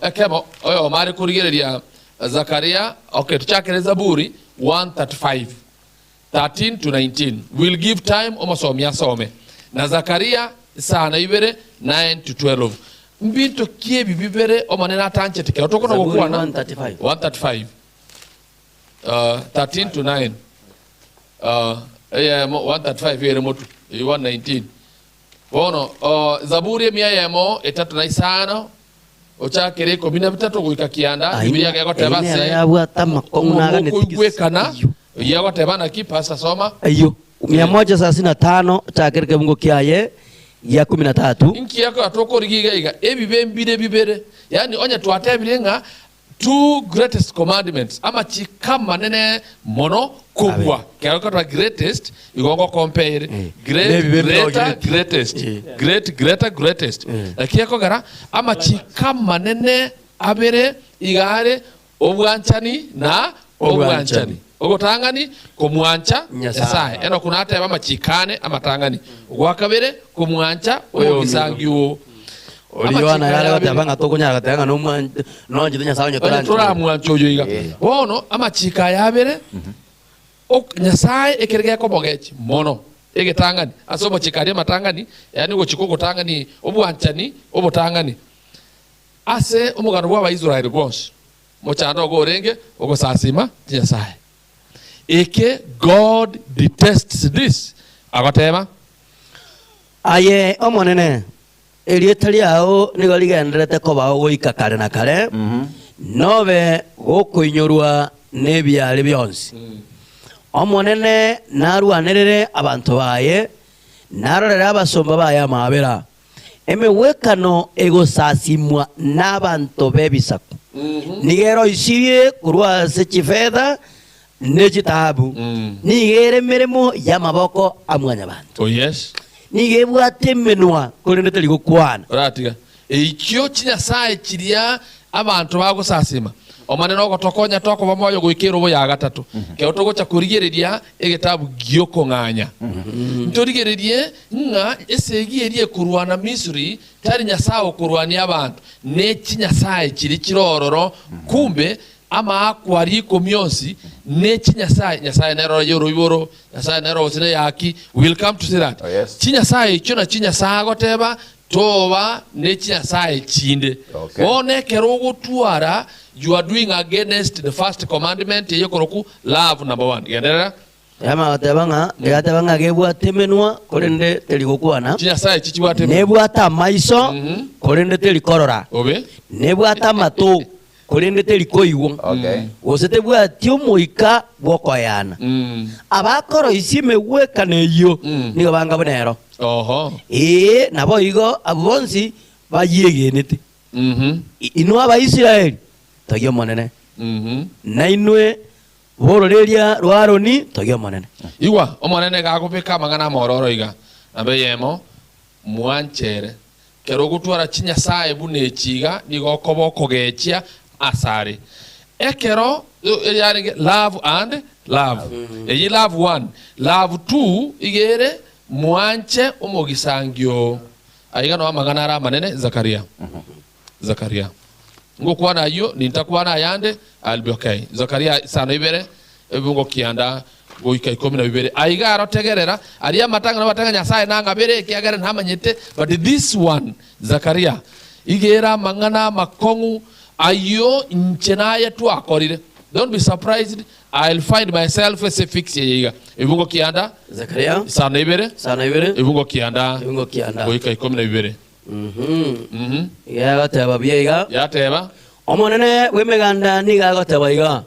Ekemo oyomo are korigereria Zakaria, okay, tochakere Zaburi 135 13 to 19. We'll give time omosomi asome. Na Zakaria isano ibere 9 to 12. Mbinto ki ebi bibere Omonene atanchete kero tokona Zaburi gokwana? 135. 135 13 to 9 eyemo 135 ere motu eyio 119 bono Zaburi emia eyemo etato na isano ochakere ikomi na bitato goika kianda Bibilia gegoteba Eyio nero ase yabwate amakong'u naganeti okoigwekana eyio egoteba naki pastor soma Eyio mia moja thelathini na tano ochakere kebungo kiaye gia kumi na tatu. Inki ekoba tokorigia iga iga? Ebibe mbire bibere. Yaani onye twatebire ng'a two greatest commandments, amachiko amanene mono kobua, kero koteba greatest igo ngokompere great, Nebibe greater, mbirogireti. greatest, great, greater, greatest. Naki ekogera amachiko amanene abere iga are Obwanchani na obwanchani. Ogotang'ani, komwancha Nyasae. Enoku natebe amachiko ane amatang'ani. Ogwa kabere, komwancha oyogisangio oo. Oria Yohana yare goteba ng'a tokonyara goteba ng'a noanchete Nyasae onye Onye toranchete. toramwanche oyo iga. Bono amachiko aya abere, Nyasae ekere gekomogechi mono egetang'ani ase omochiko aria amatang'ani, yaani ogochika ogotang'ani, obwanchani obotang'ani. Ase omogano bw'Abaisraeli bwonsi, mochando ogo orenge ogosasima chinyasae. Eke God detests this, agoteba. Aye Omonene, erieta riao nigo rigendererete kobao goika kare na kare, nobe gokoinyorwa nebiaare bionsi. Omonene narwanerere abanto baye, narorere abasomba baye amaabera. Emegwekano egosasimwa nabanto b'ebisaku nigo eroisirie korwa ase chifetha ne chitaabu, nigo ere emeremo y'amaboko a Mwanyabanto. Oh yes. Nigo ebwate emenwa, korende teri gokwana. Oratiga eichio chinyasae chiria abanto bagosasima. Omonene ogotokonya tokoba moyo goika erobo ya gatato, kero togocha korigereria egetabu gi'okong'anya. Ntorigererie ng'a esegi eria ekorwana Misri tari Nyasae okorwania abanto, ne chinyasae chiria chire ororo, kumbe amaakwa aria ikomi onsi ne chinyasae, Nyasae nere ore y'oroiboro, Nyasae nere gose neyaki, we will come to see that. Oh, yes. Chinyasae echio nachio Nyasae agoteba Toba ne chinyasae chinde. Okay. Bono ekero ogotwara you are doing against the first commandment eye ekorokwa love number one. Genderera. Yamanya goteba ng'a egateba ng'a gebwate emenwa korende teri gokwana, Chinyasae echi chibwate emenwa. nebwate amaiso korende teri korora, Obe. nebwate amato korende teri koigwa, Okay. gose tebwati omoika bw'okoeana. Abakoroisia emegwekano eyio nigo banga buna ero. Oho. Ee, naboigo abwo bonsi bayiegenete. Mhm. Inwe Abaisraeli, togia Omonene, Mhm. na inwe b'ororeria rwa Aroni, togia Omonene. Igwa, Omonene iga agobeka amang'ana amororo iga, Namba eyemo, mwanchere. Kero ogotwara chinyasae buna echi iga, nigo okoba okogechia asare. Ekero yarenge love and love. Eyio love one. Love two iga ere mwanche omogisangio oo. Aiga noo amang'ana are amanene Zakaria. Zakaria. Ngokwana ayio, nintakwana ayande, I'll be okay. Zakaria isano ibere, ebibungo kianda goika ikomi na bibere. Aiga aro tegerera, aria amatang'ani abatang'ani Nyasae nang'abere ekiagera namanyete, but this one, Zakaria, iga ere amang'ana amakong'u ayio inche naye twakorire. Don't be surprised, I'll find myself ase fix eye iga. Ebibungo kianda, Zakaria isano na ibere, isano na ibere, ebibungo kianda, ebibungo kianda. goika ikomi na bibere. Mhm. Iga agoteba buya iga. Yateba. Omonene bw'Emeganda nigo agoteba iga,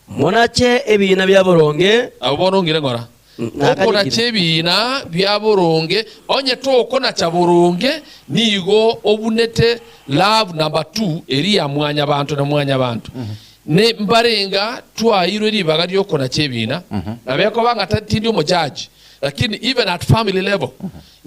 Monache ebiina bia boronge. Abwo bono ong'ire ng'ora. Nakanyekire. Okonacha ebiina bia boronge, onye tokonacha boronge, nigo obunete love number two eria ya mwanyabanto na mwanyabanto. Ne mbarenga twaeirwe ribaga riokonacha ebiina, nabo ekoba ng'a ta- tindi omojaji, lakini even at family level,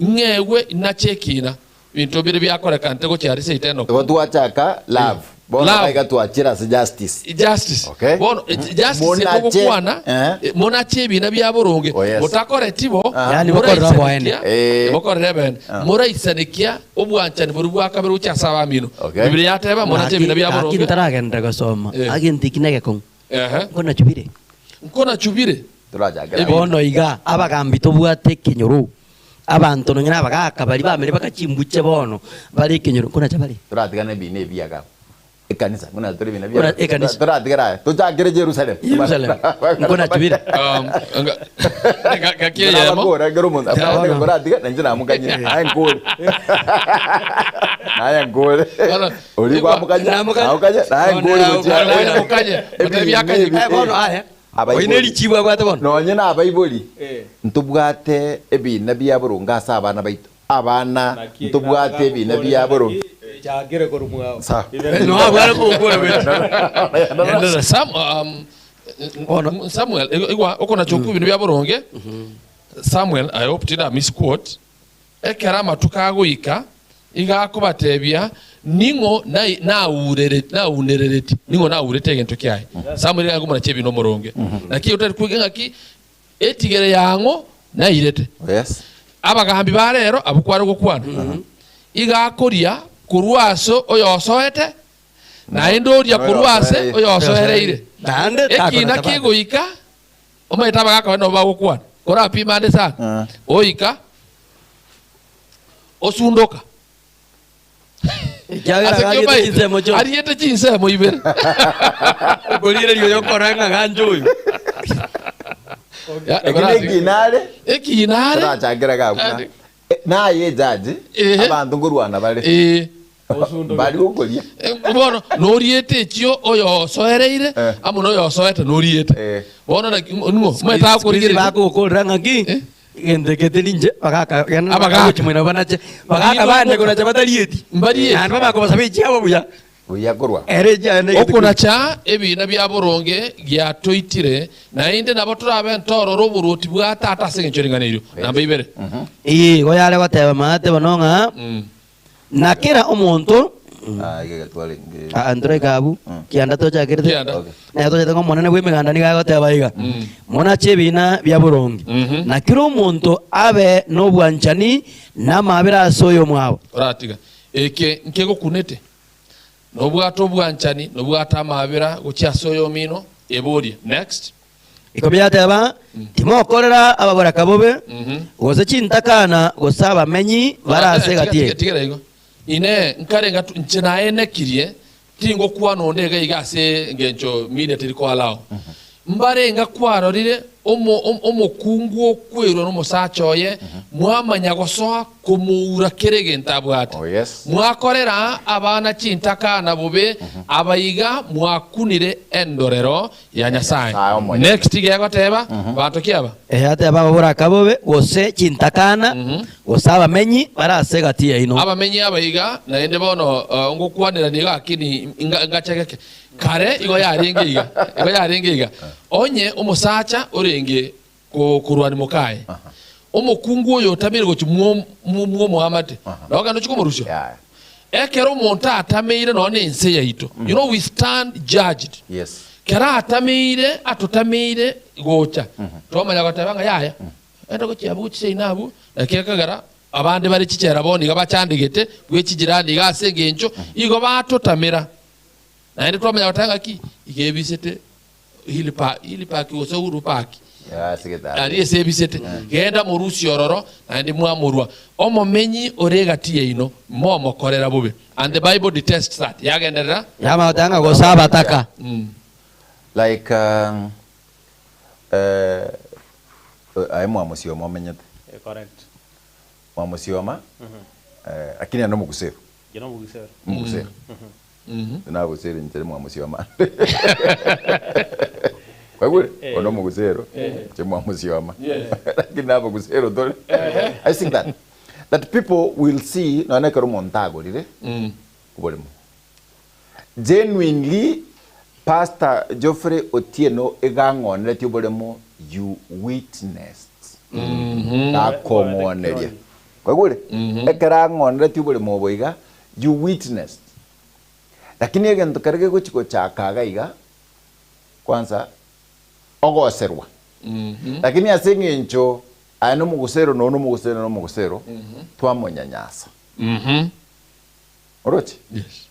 ng'egwe nache ekiina. Ebinto mbire biakorekanete gochia aria seito Igo Enoku. twachaka love. Bono Love. iga twachire ase justice. Justice. Okay. Bono justice Monache. etogokwana Eh. monache ebina bia boronge. Oh, yes. Motakoreti bo Yaani bokorera oboene. Eh. Bokorera ebene. Moraisanekia obwanchani boria bwa kabere gochia ase abamino. Okay. Biblia yateba monache ebina bia Gaki boronge. ntaragenderera gosoma. Eh. Agento eki negekong'u. Ehe. Nkona chubire. Nkona chubire. Torachakera. Bono iga abagambi tobwate ekenyoro. Abanto nonya na abagaka baria bamere bakachimbuche bono bare ekenyoro nkonacha bare. Toratigana ebina ebiya iga. Ekanisa, buna tore ebina Buna biya. ekanisa. Toratigera aya. Tochakere Jerusalem. Jerusalem. Nkonacha bire. Um, nga- nga- ngaki eyemo. Nabakora ekero omonto Bono. koratiga nainche namokanyire. Naye nkore. Naye nkore. Bono, Oria kwamokanya, Namokanya. namokanya, naye Bono nkore gochia. namokanya. Naye mokanye. Ebina Otebi ebi- Eh, bono aya. Abaibori. Oyi ne richibu abwate bono. Nonye na abaibori ntobwate ebina bia boronge ase abana baito. Abana ntobwate ebina bia boronge. Chakire korwa mwao. Sawa. No abware gokora bwete. Sam, um, Samuel, igwa okona choku bintu bia boronge. Samuel, I hope tinda misquote. Ekero amatuko agoika iga akobatebia ning'o nai- naurere naunerereti ning'o naurete egento kiaye. Samuel iga agomona chebino omoronge. Naki otari kwega ng'aki etigere yang'o nairete. Yes. Abagambi ba rero abwo kware gokwana. Iga akoria korwa ase oyosoete naende oria korwa ase oyosoereire. Naende Ekina takona tabate. kegoika omanyete abagaka baria nabo bagokwana korapima ande sana oika osundoka. Ekiagera Ase gariete kiomaete, chinsemo chionsi. ariete chinsemo ibere. Okorigereria oyo okora ng'a ganche oyo. Ya, Ekio ekorati- nekina are. Ekina are. Torachakera iga buna. Ande. Naye ejaji, Ehe. abanto nkorwana bare. Eh. Bari gokoria. Bono noriete echio oyosoereire Eh. amo noyosoete noriete. Eh. Bono naki ng'o omanyete akorigereria. Bakogokorera ng'aki Eh? egento eke teri inche bagaka genda Abagaka. gochia moino banache bagaka bande konacha batarieti Mbarieti. naende babakobasaba echiabo buya Buya korwa. ere echiaye na egento Okonacha ebiina bia boronge giatoitire, naende nabo torabe ntorore oboruoti bwa Tata ase engencho ring'ana erio. Namba ibere. Ee, igo yare goteba maate bono ng'a na kera omonto Ah, iga twarenge. Ah, ntore abwo kianda tochakerete Kianda. Okay. naye tochete ng'a omonene bw'emeganda nigo agoteba iga monache ebiina bia boronge na kera omonto abe nobwanchani na amabera ase oyomwabo Oratiga. Eke nkegokunete. Nobwate obwanchani, nobwate amabera gochia ase oyomino, eborie. Next. Ikomi yateba, Timokorera ababoraka bobe, gose chintakana, gose abamenyi bare ase egati eye. Tigera igo. Inee, nkare ngatu inche naenekirie, tingokwana onde iga iga ase engencho media teri koalao. Mbarenga kwarorire omo, om- omokungu okwerwa nomosacha oye, mwamanya gosoa komoura kera egento abwate. Oh, yes. Mwakorera abana chintakana bobe, abaiga mwakunire endorero ya Nyasaye. Nyasaye omonyene. Next iga egoteba, banto ki aba? Eya ateba ababoraka bobe, gose chintakana, gose abamenyi bare ase egati yaino. Abamenyi aba iga, naende bono ngokwanera nigo akini ngachegeke. Kare igo yarenge iga, igo yarenge iga. Onye omosacha orenge korwania mokaye, omokungu oyo otameire gochia mwomoamate, nabo ogende ochie komorusia. Yaya. Ekero omonto atameire nonya nense yaito, you know we stand judged. Yes. Kero atameire, atotameire gocha, twamanya goteba ng'a yaya, enda gochia abwo gochia seino abwo, naki ekogera abande bare chichera bono iga bachandegete, bwe chijirani iga ase engencho, igo batotamera. Naende twamanya goteba ng'aki, iga ebisete Hill Park, Hill Park gose Uhuru Park, Ase getanda. aria ase ebisete, genda morusie ororo, naende mwamorua. Omomenyi ore egati yaino, momokorera bobe. And the Bible detests that. Yagenderera. Yamanya goteba ng'a gose abataka. Like um, eh, aye mwamosioma omenyete. Correct. Mwamosioma, eh, lakini ande omoguseru. Inche nomoguseru. Omoguseru. Nagusere inche mwamusioma. Kwaigure? Ono omogusero, inche mwamosioma. Lakini nabogusero tore. I think that that people will see nonya ekero omonto agorire oboremo. Genuinely Pastor Geoffrey Otieno iga ang'oneretie oboremo you witnessed. Gakong'oneria. Kwaigure? Ekero ang'oneretie oboremo obo iga you witnessed. Lakini egento keria gegochi gochaka iga iga kwanza ogoserwa. Lakini ase eng'encho aye nomogusero na oyo nomogusero na nomogusero, twamonyanyasa. Oroche? Yes.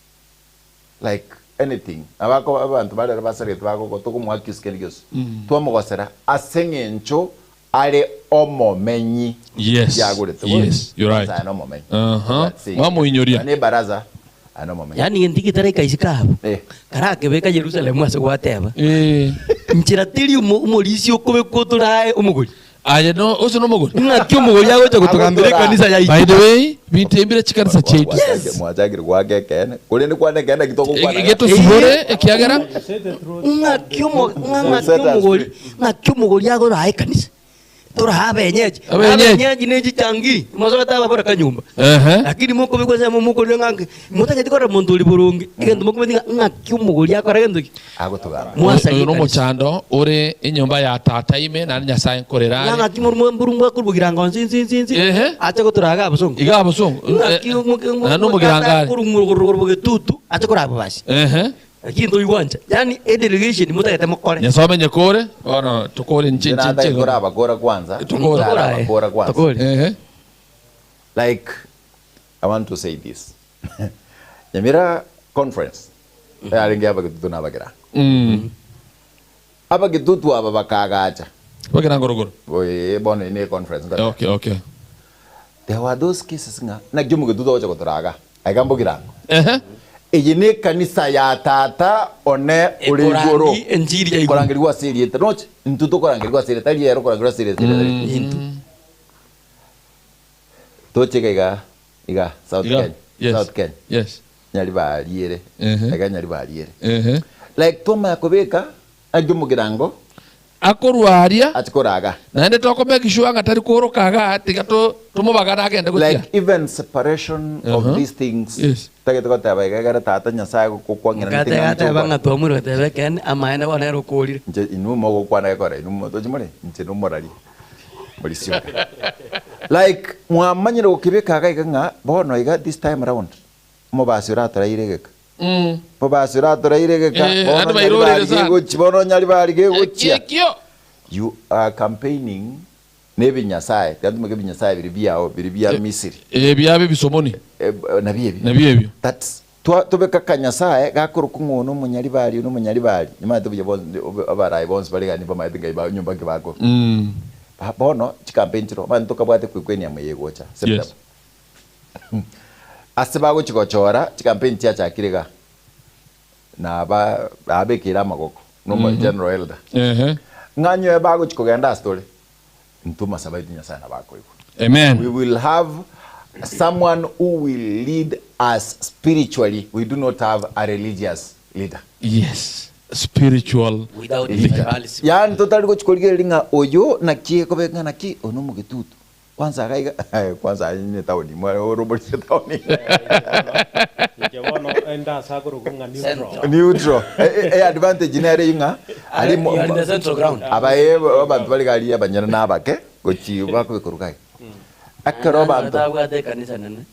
Like anything. Nabo ako abanto bare ere basaregete bagogo tokomoa accuse kende gionsi. Twamogosera ase eng'encho are omomenyi. Yes. Yagorete bono. Yes, you're right. Kwanza aye nomomenyi. Aha. That's it. Mwamoinyoria. Nonya ebaraza aye nomomenyi. Yaani gento getaraika isiko abwo, Eh. karakebeka Yerusalemu ase gwateba, Eh. nchera teri omo- omorisia okobekwa otorae omogori. Aye no ose nomogori. Ng'aki omogori agocha gotogambera Agotora. ekanisa yaito? By the way, bintembire chikanisa chiaito. Yes. Mwachakire goaka ekeene. Korende kwane ekeene naki togokwana iga. Getosibore ekiagera Ng'aki omo- ng'a- ng'aki omogori ng'aki omogori agoraa ekanisa toraa abenyeji Abenyeji. abenyeji ne chichangiri mosogete ababora kanyomba Ehe. lakini mokobekwa ensemo mokorire ng'a motageti korora monto ori boronge egento mokometi ng'a ng'aki omogori akora gento ki Agotogamba. Mwasaria Oyo ekanisa. nomochando ore enyomba ya tata ime, naende Nyasae nkorera are. Ng'aki morumba korwa bogirango nsi nsi nsi nsi Ehe. ache gotoraga iga abosongo. Iga abosongo. Ng'aki Naende nomogirango are. korwa bogetutu ache koraba bobasi. Ehe. Lakini toigwancha. Yaani edelegation motagete mokore. Nyasae omenye kore, bono tokore inche inche Nataka inche. korabakora kwanza. Tokore. Tarabakora kwanza. Tokore. Ehe. Like I want to say this. Nyamira conference yarenge abagetutu na abagirango. Mm. Abagetutu aba bakagacha. Bagirango rogoro. Oye bono ine conference ngoteba. Okay, okay. There were those cases ng'a naki omogetutu agocha gotoraga aiga mbogirango. Ehe. Eye ne ekanisa ya tata one ore igoro. Ekorandi enchiri ya igoro. Korangerigwa ase erieta. Noche intwe tokorangerigwa ase erieta tari ere okorangerigwa ase erieta tari. Intwe. Toche iga iga iga South Iga. Kenya. Yes. South Kenya. Yes. Nyaribari ere. Ehe. Iga nyaribari ere. Ehe. Like twamanya kobeka aria omogirango Akorwa aria ache koraga. naende toko make sure ng'a tari koroka igaa tiga to tomobagane agende gochia. Like even separation of Uh-huh. these things Yes. tagete goteba iga egere tata Nyasaye gokwang'ina Mokate gateba ng'a twamwire goteba ekeene, amaene bono ere okorire. Inche inwe mogokwana gekore inwe motochi more inche nomorari. Morisioka. Like mwamanyire gokebeka iga iga ng'a bono iga this time round omobasi oratoraire egeka. Omobasi oratoraire egeka Eh, bono naende nyaribari bairorire sana. gegochi bono nyaribari gegochia. Ekio. You are campaigning na ebinyasaye, tiga ntumeke ebinyasaye biria biao biria bia Misiri. Eh, biabe ebisomoni. Eh, nabio ebio. Nabio ebio. That's twa tobeka akanyasaye gakorokwa ng'a oyo nomonyaribari oyo nomonyaribari, nimanyete buya bonsi abarai bonsi bare iga nibamaete ngai ba nyomba nki bakora. Ba bono chicampaign chiroo, omanyete tokabwate ekwekweni amo eye egocha September. Yes. Ase bagochi gochora, chicampaign chiachakire igaa, naba nabekeire amagoko na omo general elder, Ehe. ng'a nyowe bagochi kogenda ase tore, Intwe amasabo aito Nyasaye nabo akoigwa. Amen. We will have someone who will lead us spiritually. We do not have a religious leader. Yes. Spiritual Without leader. tribalism. Yaani totari gochi korigereria ng'a oyo naki ekobe ng'a naki oyo nomogetutu. Kwanza iga iga kwanza aye ne town mwa oroborie town. Inche bono ende ase akorokwa ng'a neutral. Central. Neutral. E, e advantage nere eyio ng'a aria You are in the central ground. Abaye abanto bare iga aria abanyene na abake gochi bakobeka orugai. Ekero abanto Tabwate ekanisa nene.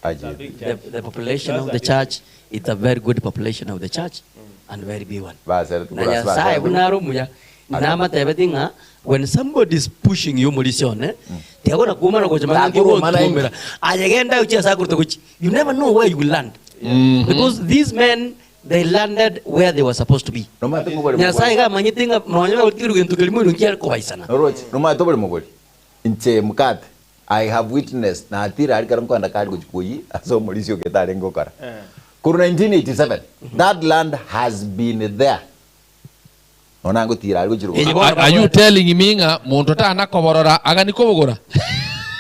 Aye. The, the population of the church it's a very good population of the church and very big one. Basereti Na korwa ase Nyasaye basereti. buna are omuya namatebeti ng'a when somebody is pushing you morisia one tiagona kumana gocha mang'ana Takoromana ogontumera aye genda gochia ase akorete gochia you never know where you will land because these men they landed where they were supposed to be Nomanyete ng'a obore Nyasaye mogori. iga amanyete ng'a nonya bagotigerwa gento keria moino nkiare kobaisana Noroche, nomanyete obore mogori. Inche mokate, I have witnessed, natira aria ekero nkoenda kare gochia koyia ase omorisia ogete arenge gokora. Korwa 1987, that land has been there. Nonya nagotira aria gochia Eye rogoro. bono Are you babwate. telling me ng'a monto tana koborora agani kobogora?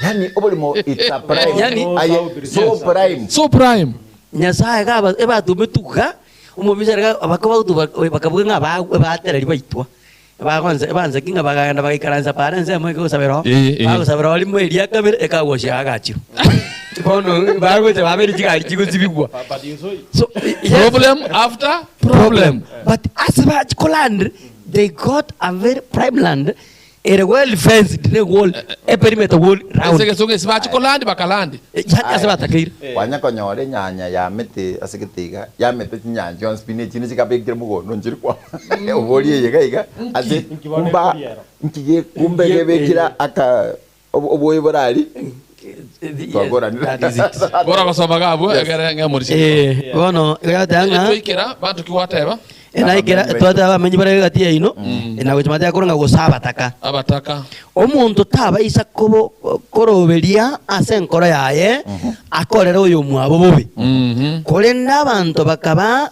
Yani oborimo it's a prime. Yani- Aye, so prime. So prime. Nyasaye gaba ebatumetu iga, omobisa iga bakabagotuba bakabuga ng'a ba batereri baitwa. Bagonse banseki ng'a bakagenda bagaikaransa paara ensemo eke gosabera oo, Eh, eh. bagosabera oo rimo eria kabere ekagosia agachirwa. Bono bagocha babeire chigari chigosibigwa. So, yes. Problem after problem. But ase bachi koland, they got a very prime land ere well fenced ne wall, a perimeter wall round. Ase egesongo ase bachi kolandi bakalandi. Yani ase batakeire. Kwanya konyora enyanya yamete ase gete iga, yamete chinyanya chionsi pi, na echinde chikabekire mogondo nchiri kwama. Oborie eye iga iga, ase kumba nki ge kumbe gebekire aka oboye bore aria, twakoranire. That is it. Bora gosoma iga abwo egere ng'e morisia. Eh, bono igo yagoteba ng'a Twaikera banto ki gwateba? Enaikera twateba abamenyi bare egati yaino, na gochia mateba korwa ng'a gose abataka. Abataka. Omonto tabaisa kobo koroberia ase enkoro yaye akorere oyomwabo bobe. Korende abanto bakaba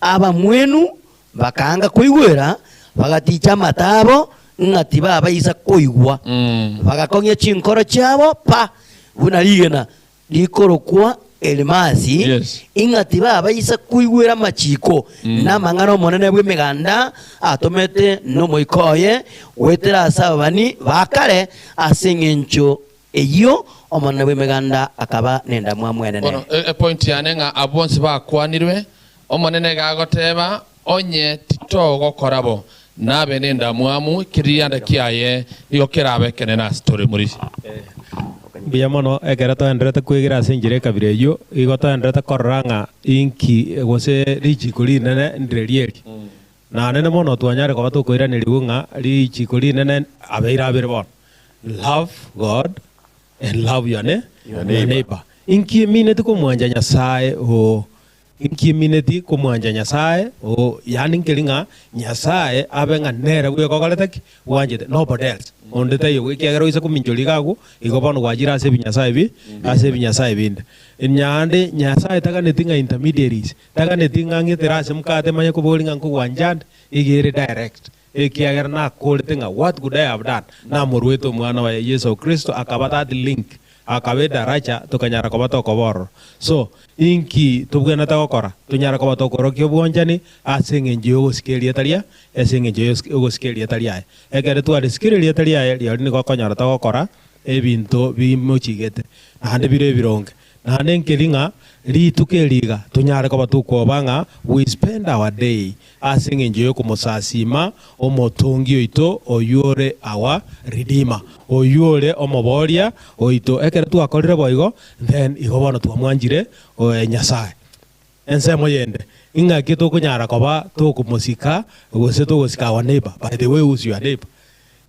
abamwenu, bakaanga koigwera, bagaticha amato abo ng'a tibabaisa koigwa. Bagakong'ia chinkoro chiabo pa, buna rigena rikorokwa Elimasi, Yes. ing'a tibabaisa koigwera amachiko na amang'ana Omonene bw'Emeganda atomete n'Omoika oye goetera ase ababani ba kare. Ase engencho eyio Omonene bw'Emeganda akaba nendamwamu enene. Bono epoint yane ng'a abwo bonsi bakwanirwe, Omonene iga agoteba, Onye titogokora bo, nabe nendamwamu, ekerianda kiaye nigo kerabe ekenene ase tore. Morisia. Mbuya mono ekero toenderete kwegera ase enchera ekabira eyio, igo toenderete korora ng'a inki gose richiko rinene ndire eri. Nanene mono twanyare koba tokoiranerigwa ng'a richiko rinene abeire abere bono, Love God and love your neighbor. Inki emineti komwancha Nyasae oo? Inki emineti komwancha Nyasae? Oo, yaani nkeri ng'a Nyasae abe ng'a nere bweka okorete ki? Bwanchete, nobody else. Onde taiyo, ekiagera oise kominchoria iga agwo, igo bono gwachire ase ebinyasae bi, ase ebinyasae binde. Naende Nyasae taganeti ng'a intermediaries, taganeti ng'a ng'etere ase mokate manye koboria ng'a nkogwancha nde, iga ere direct. Ekiagera nakorete ng'a what could I have done? Namoruete Omwana oye Yeso Kristo akaba that link Akaba edaracha tokanyara koba tokoba ororo. So, inki tobwenerete gokora? Tonyare koba tokorokia obwanchani ase engencho y'ogosika erieta ria ase engencho y'ogosika erieta riaye. Ekero twarisikire erieta riaye, rirorio nigo okonyora togokora ebinto bimochigete, naende bire ebironge. Naende nkeri ng'a rituko eri iga tonyare koba tokwoba ng'a we spend our day Ase engencho y'okomosasiima Omotongi oito oyio ore our Redeemer, oyio ore Omobooria oito. Ekero twakorire boigo, then igo bono twamwanchire Nyasae. Ensemo yende, ing'aki tokonyara koba tokomosika gose togosika our neighbor? By the way, who's your neighbor?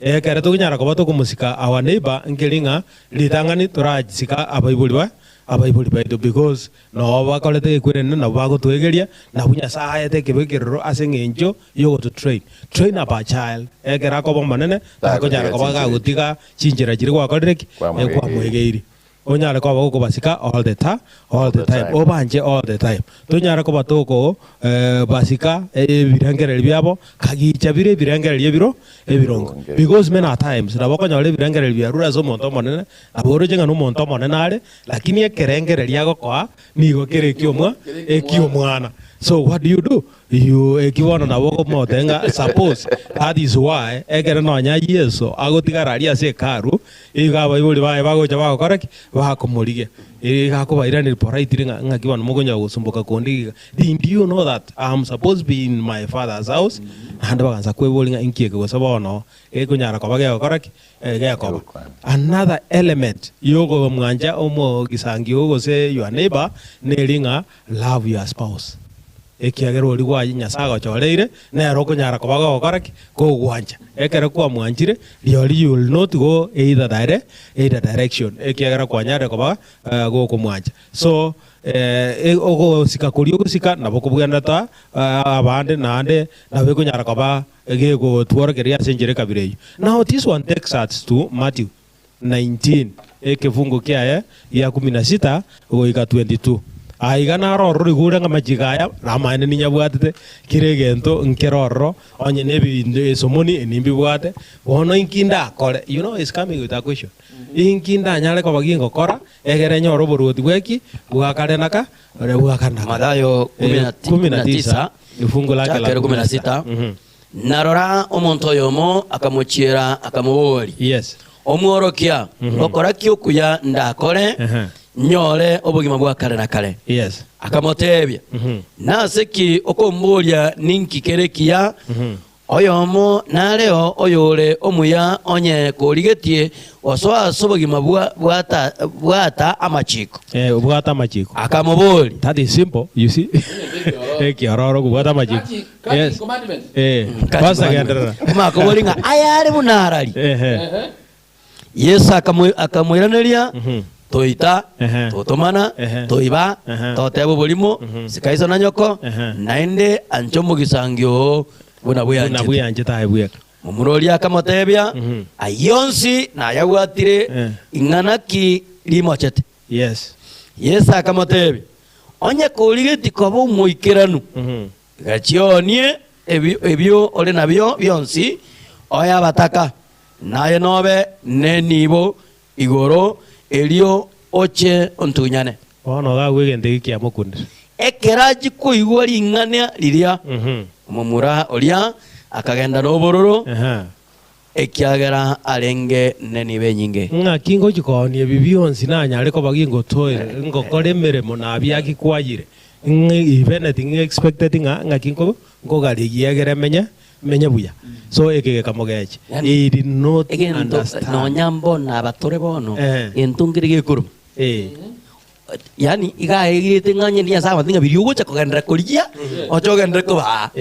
Ekero tokonyara koba tokomosika our neighbor, nkeri ng'a ritang'ani torasika abaibori ba abaibori baito because noo bakorete gekwerende nabo bagotwegeria, nabwo Nyasae aete ekebekerero ase eng'encho yogoto train. Train up a child, ekero akoba omonene takonyara koba gagotiga chinchera chiria gwakorire ki? Kwamwegeiri. Onyare koba gokobasika all the ta all the time, obanche all the time. Tonyare koba toko basika ebirengererio biabo, kagicha bire ebirengererio ebiro ebironge. Because many a times nabo okonyora ebirengererio biarure ase omonto omonene, nabo oroche ng'a nomonto omonene are, lakini ekerengererio agokoa nigo kere ekiomwa ekiomwana. So what do you do? You eki bono nabo okomotebia ng'a suppose that is why ekero nonya Yeso agotigara aria ase hekalu, igo abaibori baye bagocha bagokora ki? Bakomorigia. Iga akobairaneria politely ng'a ng'aki bono mokonyara gosumboka konde iga. Didn't you know that I am supposed be in my father's house? Naende bagansa kweboria ng'a inki eke gose bono gekonyara koba gegokora ki? Gekoba. Another element yokomwancha omogisangio oo gose your neighbor neri ng'a love your spouse. Ekiagera oria gwa Nyasae agochoreire, nere okonyara koba gogokora ki? Kogwancha. Ekero kwamwanchire, rirorio you will not go either dire, either direction, ekiagera kwanyarire koba gokomwancha. So, ogosika koria ogosika nabo kobwenerete abande naende nabo ekonyara koba gegotworokereria ase enchera ekabira eyio. Now this one takes us to Matthew 19, ekefungo kiaye gia kumi na sita goika 22. Aiga naro ororo rigure ng'a amachiko aya namaene ninyabwatete, kera egento nkere ororo, onye nebinto esomoni nimbibwate, bono inki ndakore? You know he's coming with a question. Inki ndanyare koba gingokora egere nyore oboruoti bweki? Bwa kare na ka ore bwa kare na kare. Mathayo Eh, kumi na 19, tisa, efungo lake la chakere kumi na sita. 16. Mhm. Na rora, omonto oyomo akamochiera, akamoboria, Yes. Omworokia, ngokora ki okuya ndakore, Ehe. nyore obogima bwa kare na kare? Yes. Akamotebia, Nase ki okomboria ninki kere ekiya? Oyomo nareo oyore omuya onye korigetie gosoa ase obogima bwa bwata bwata amachiko. Eh, obwate amachiko. Akamoboria. That is simple, you see. Ekiororo kobwata amachiko. Yes. Eh, Pastor genderera. Omakoboria ng'a ayare buna arari. Ehe. Yeso akamoiraneria, Toita, totomana, toiba, toteba oborimo, sika iso na nyoko, naende anche omogisangio oo buna Buna bweanchete. bweanchete aye bweka. Momura oria akamotebia, Ayio onsi nayabwatire, ing'ana ki rimochete? Yes. Yeso akamotebia, Onye korigetie koba omoikeranu, Gachionie ebio ore nabio bionsi, oe abataka, naye nobe nenibo igoro, erio oche ontunyane. Bono iga agwo egento eke kiamokundire. Ekero achia koigwa ring'ana riria, omomura oria akagenda nobororo, ekiagera arenge nenibo enyinge. Ng'aki ngochia koonia ebi bionsi nanyare koba gingotoera, ngokora emeremo nabiaki kwayire, ng'a even ting'expecteti ng'a ng'aki nko nkogarigia egere menye menye buya. So eke gekamogecha. Yaani, He did not egento understand. nonya mbono aba tore bono, Eh. gento nkere gekoruma. Eh. Yaani iga aegirete ng'a onye Nyasae agote ng'a biria ogocha kogenderera korigia, oche ogenderere kobaa.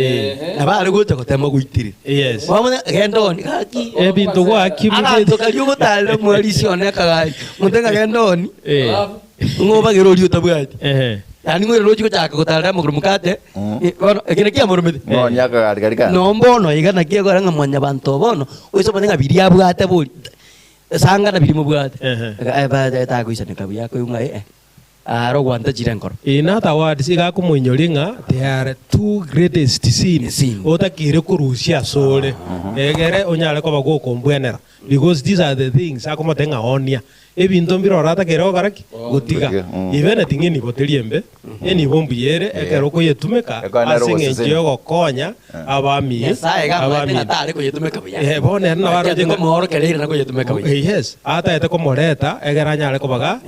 Nabo are gocha gotema goitirera. Yes. Kwamanya genda oni gaki. Ebinto gwakimigete. Abanto karia ogotarera omwarisia one akagari, monto ng'a genda oni, Eh. ng'o obagere oria otabwati. Ehe. Yaani ng'oirore ochie gochaka gotarera amagoro mokate, bono eke naki amoromete. Ng'onie akagari karia kande. Noo mbono iga naki ekora ng'a mwanyabanto bono, oise omanye ng'a biria abwate bori, Esanga na biria mobwate, Ehe. tagoisaneka buya akoigwa ng'a ee, are ogwantachire enkoro. In other words, iga akomoinyoria ng'a they are two greatest sin Sin. otakeire korusia asore egere onyare koba gokombwenera because these are the things akomotebia ng'a onia ebinto mbire oratakeire gokora ki? Gotiga. Gotiga, Even ting'e enibo teri embe, enibo mbuya ere ekero okoyetumeka Ekero nere ase eng'encho ogosesenia. yogokonya abami Nyasae iga amanyete ng'a abamino. tare koyetumeka buya. Eh, bono ere nabo Lakini aroche ng'a komoorokereire na koyetumeka buya. Eh, yes, ataete komoreta egere anyare kobaga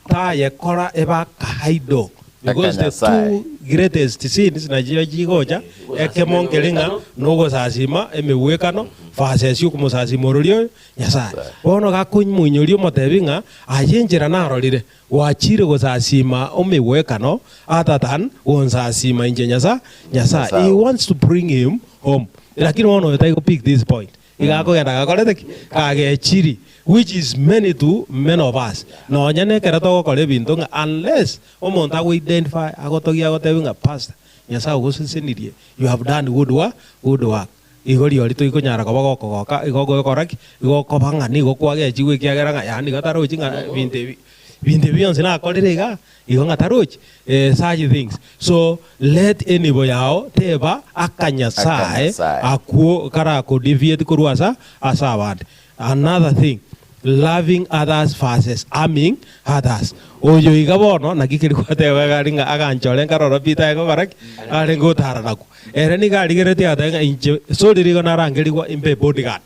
tayekora ebe akahaido because the Akanyasae. two greatest sins nachio chigocha ekemo nkeri ng'a nogosasima emegwekano versus okomosasima ororia oyo Nyasae. Bono gakomoinyoria omotebi ng'a aye enchera narorire Gwachire gosasiima omegwekano other than gonsasiima inche Nyasa Nyasae. He wants to bring him home. Lakini bono oyo tari go pick this point. Iga akogenda gakorete ki? Kagechiri which is many to many of us. Nonya nekero togokora ebinto ng'a unless omonto ago identify agotogia agotebi ng'a pastor Nyasae ogosesenirie you have done good work good work. Igo rirorio toikonyara koba gokogoka, igo gokora ki? Igo okoba ng'a nigo kwagechigwe ekiagera ng'a yaani igo tarochi ng'a binto ebi binto ebi bionsi nakorire igaa, igo ng'a tarochi eh such things. So let enibo yao teba akanyasae Akanyasae. akwo karakodeviate korwa asa ase abande. Another thing, loving others versus harming others. Oyo iga bono naki keri gwateba iga ari ng'a aganchore nkarora Peter aye gokora ki? Arenge gotara nakwo. Ere nigo arigeretie agateba ng'a inche sorry rigo narangerigwa imbe ebodyguard.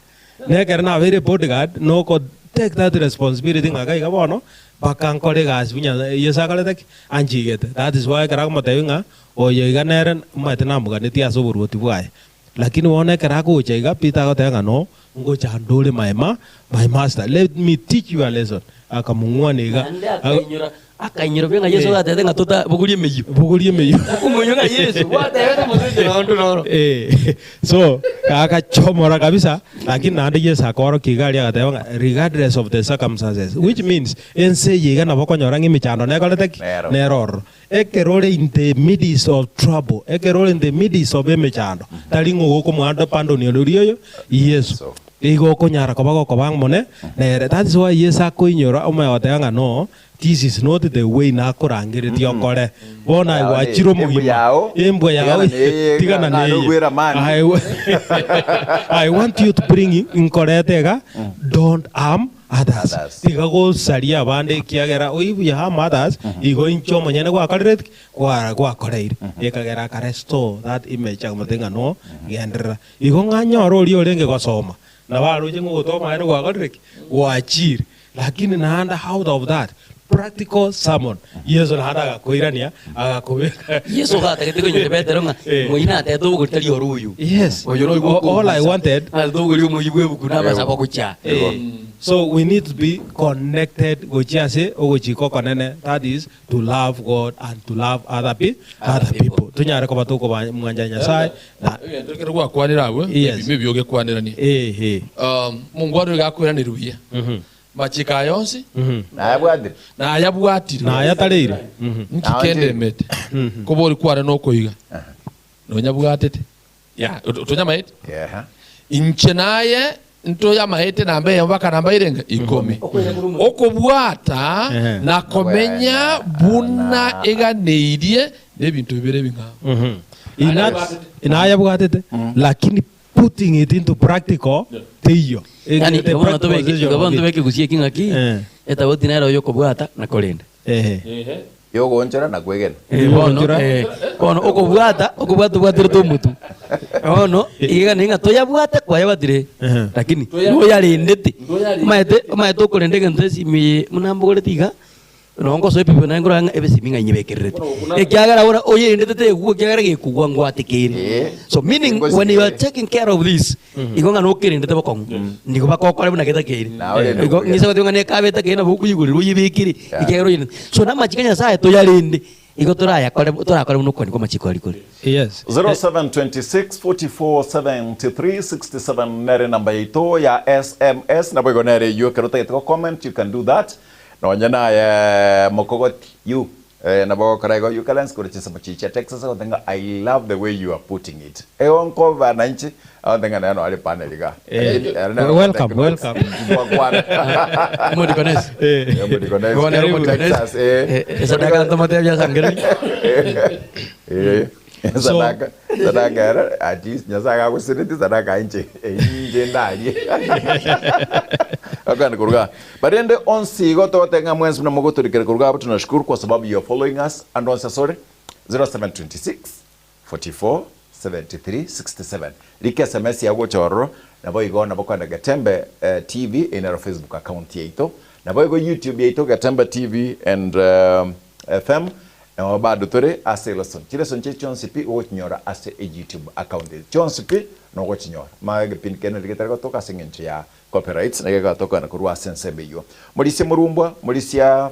Na ekero nabeire ebodyguard noko take that responsibility ng'a iga iga bono mpaka nkore egasi bunya Yeso akorete ki? Anchigete. That is why ekero akomotebia ng'a oyo iga nere omanyete namoganetie ase oboruoti bwaye. Lakini bono ekero agocha iga, Peter agoteba ng'a no, ngocha ndore my ma, my master, let me teach you a lesson. Akamong'wana iga. Naende akainyora, akainyora buya ng'a Yeso gatebete ng'a tota bogoria emeyio. Bogoria emeyio. Okomoinyora ng'a Yeso gwatebete mosese nonde noro. Eh, so agachomora kabisa, lakini naende Yeso akaorokia iga aria agateba ng'a regardless of the circumstances, which means ense eye iga nabo okonyora ng'a emechando nekorete ki? Nero. Nero ororo. Ekero ore in the midst of trouble, ekero ore in the midst of emechando, tari ng'a ogokomoanda pardon oria oyo Yeso. Igo okonyara koba gokoba mone nere. That is why Yeso akoinyora omanye goteba ng'a no, this is not the way nakorangeretie okore. Bono aye Yao ne- gwachire embwa omogima. yao, Embwa yao tigana neye, tigana ng'a neye. nogwera mani. I, I want you to bring nkorete iga, don't harm. others. Others. Tiga gosaria abande ekiagera if you harm others, igo inche omonyene gwakorire ki? Kwa gwakoreire. Ekagera aka restore that image akamotebia ng'a no genderera. Igo ng'a nyore oria orenge gosoma, nabo aroche ng'a ogotwa amaene gwakorire ki? Gwachire. Lakini naende out of that practical sermon, Yeso naende agakoirania agakobeka. Yeso gatagete koinyora Petero ng'a Eh. moyio natete obogori tari oro oyo. Yes. Oyo noyo All I wanted Natete obogori omoyio bw'ebuku na amasabo gochia. Eh, so we need to be connected gochia ase ogochika okonene that is to love God and to love other, pe other people. Tonyare koba tokobamwancha Nyasaye na Egento ekero gwakwanire abwo, Yes. ebimo ebio ogekwaneranie. ehe. Omongwana oyo gakoiraneria buya machiko aya onsi Nayabwatire. nayabwatire. Nayatareire. Nki kende emete kobori kware nokoiga nonyabwatete ya tonyamaete Yeah. inche naye ntoyamaete namba eyemo mpaka namba irenge ikomi okobwata Ehe. na komenya buna eganeirie nebinto bibere ebing'ao. Nayabwatete lakini putting it into practical teiyo. Yani The bono tobeke practicalization bono of it. tobeke gusia eking'aki Eh. etaboti nero yokobwata na korenda. Ehe. Yogoonchora na kwegena. Bono Goonchora. bono okobwata okobwata obwaterete omotu bono iga ng'a toyabwate kwayabwatire Ehe. lakini noyarendete omanyete omanyete okorenda egento esimi eye buna mbogoreti iga nonye ngosoa ebibe naye nkorora ng'a ebesimi ng'a inyebekererete ekiagera bono oyerendete tegwa ekiagera gekogwa ngwatekeire Eh. so meaning Ngosi- when you are taking care of this igo ng'a nokerendete bokong'u nigo bakokora buna getakeire Nawe rende igo okogenda. ng'ise goteba ng'a nekabe etakeire nabo okoigorerwa oyebekere Yeah. ekiagera oyerendete so namachiko a Nyasaye toyarende igo torayakore torakore buna okogania kwa amachiko aria kore. Yes. 0726 44 73 67 nere namba yaito ya sms nabo igo nere eywo ekero otagete go comment you can do that nonye naye mokogoti you eh, nabo ogokora igo you can korwa chinsemo chiria chia Texas ogote ng'a I love the way you are putting it igo nkoba nainche agote ng'a nere nore panel iga Eh, Ere nere welcome, ogote welcome. Ngwakwana. Omodikonesi. Eh. Eh, omodikonesi. Bono ere omodikonesi. Texas, eh. Eh, esadaka ntomotebia asangereri. Eh, sadaka sadaka ere at least nyasaye agagosereti sadaka inche inche ndarie akana kuruga barende onsi igo togoteba ng'a mwensi buna mogotorikera kuruga abo tunashukuru kwa sababu you are following us and onsi asore 0726 44 73 67 rika sms yago ororo nabo igo nabo kwenda Getembe TV inero Facebook account yaito nabo igo YouTube yaito Getembe TV and FM nabo bado tore ase lesson chileson chie chionsi pi ogochinyora ase e YouTube account chionsi pi nogochinyora ma egepindi kende rigetare gotoka ase eng'encho ya copyrights na gegatokana korwa ase ensembe eywo morisia morumbwa morisia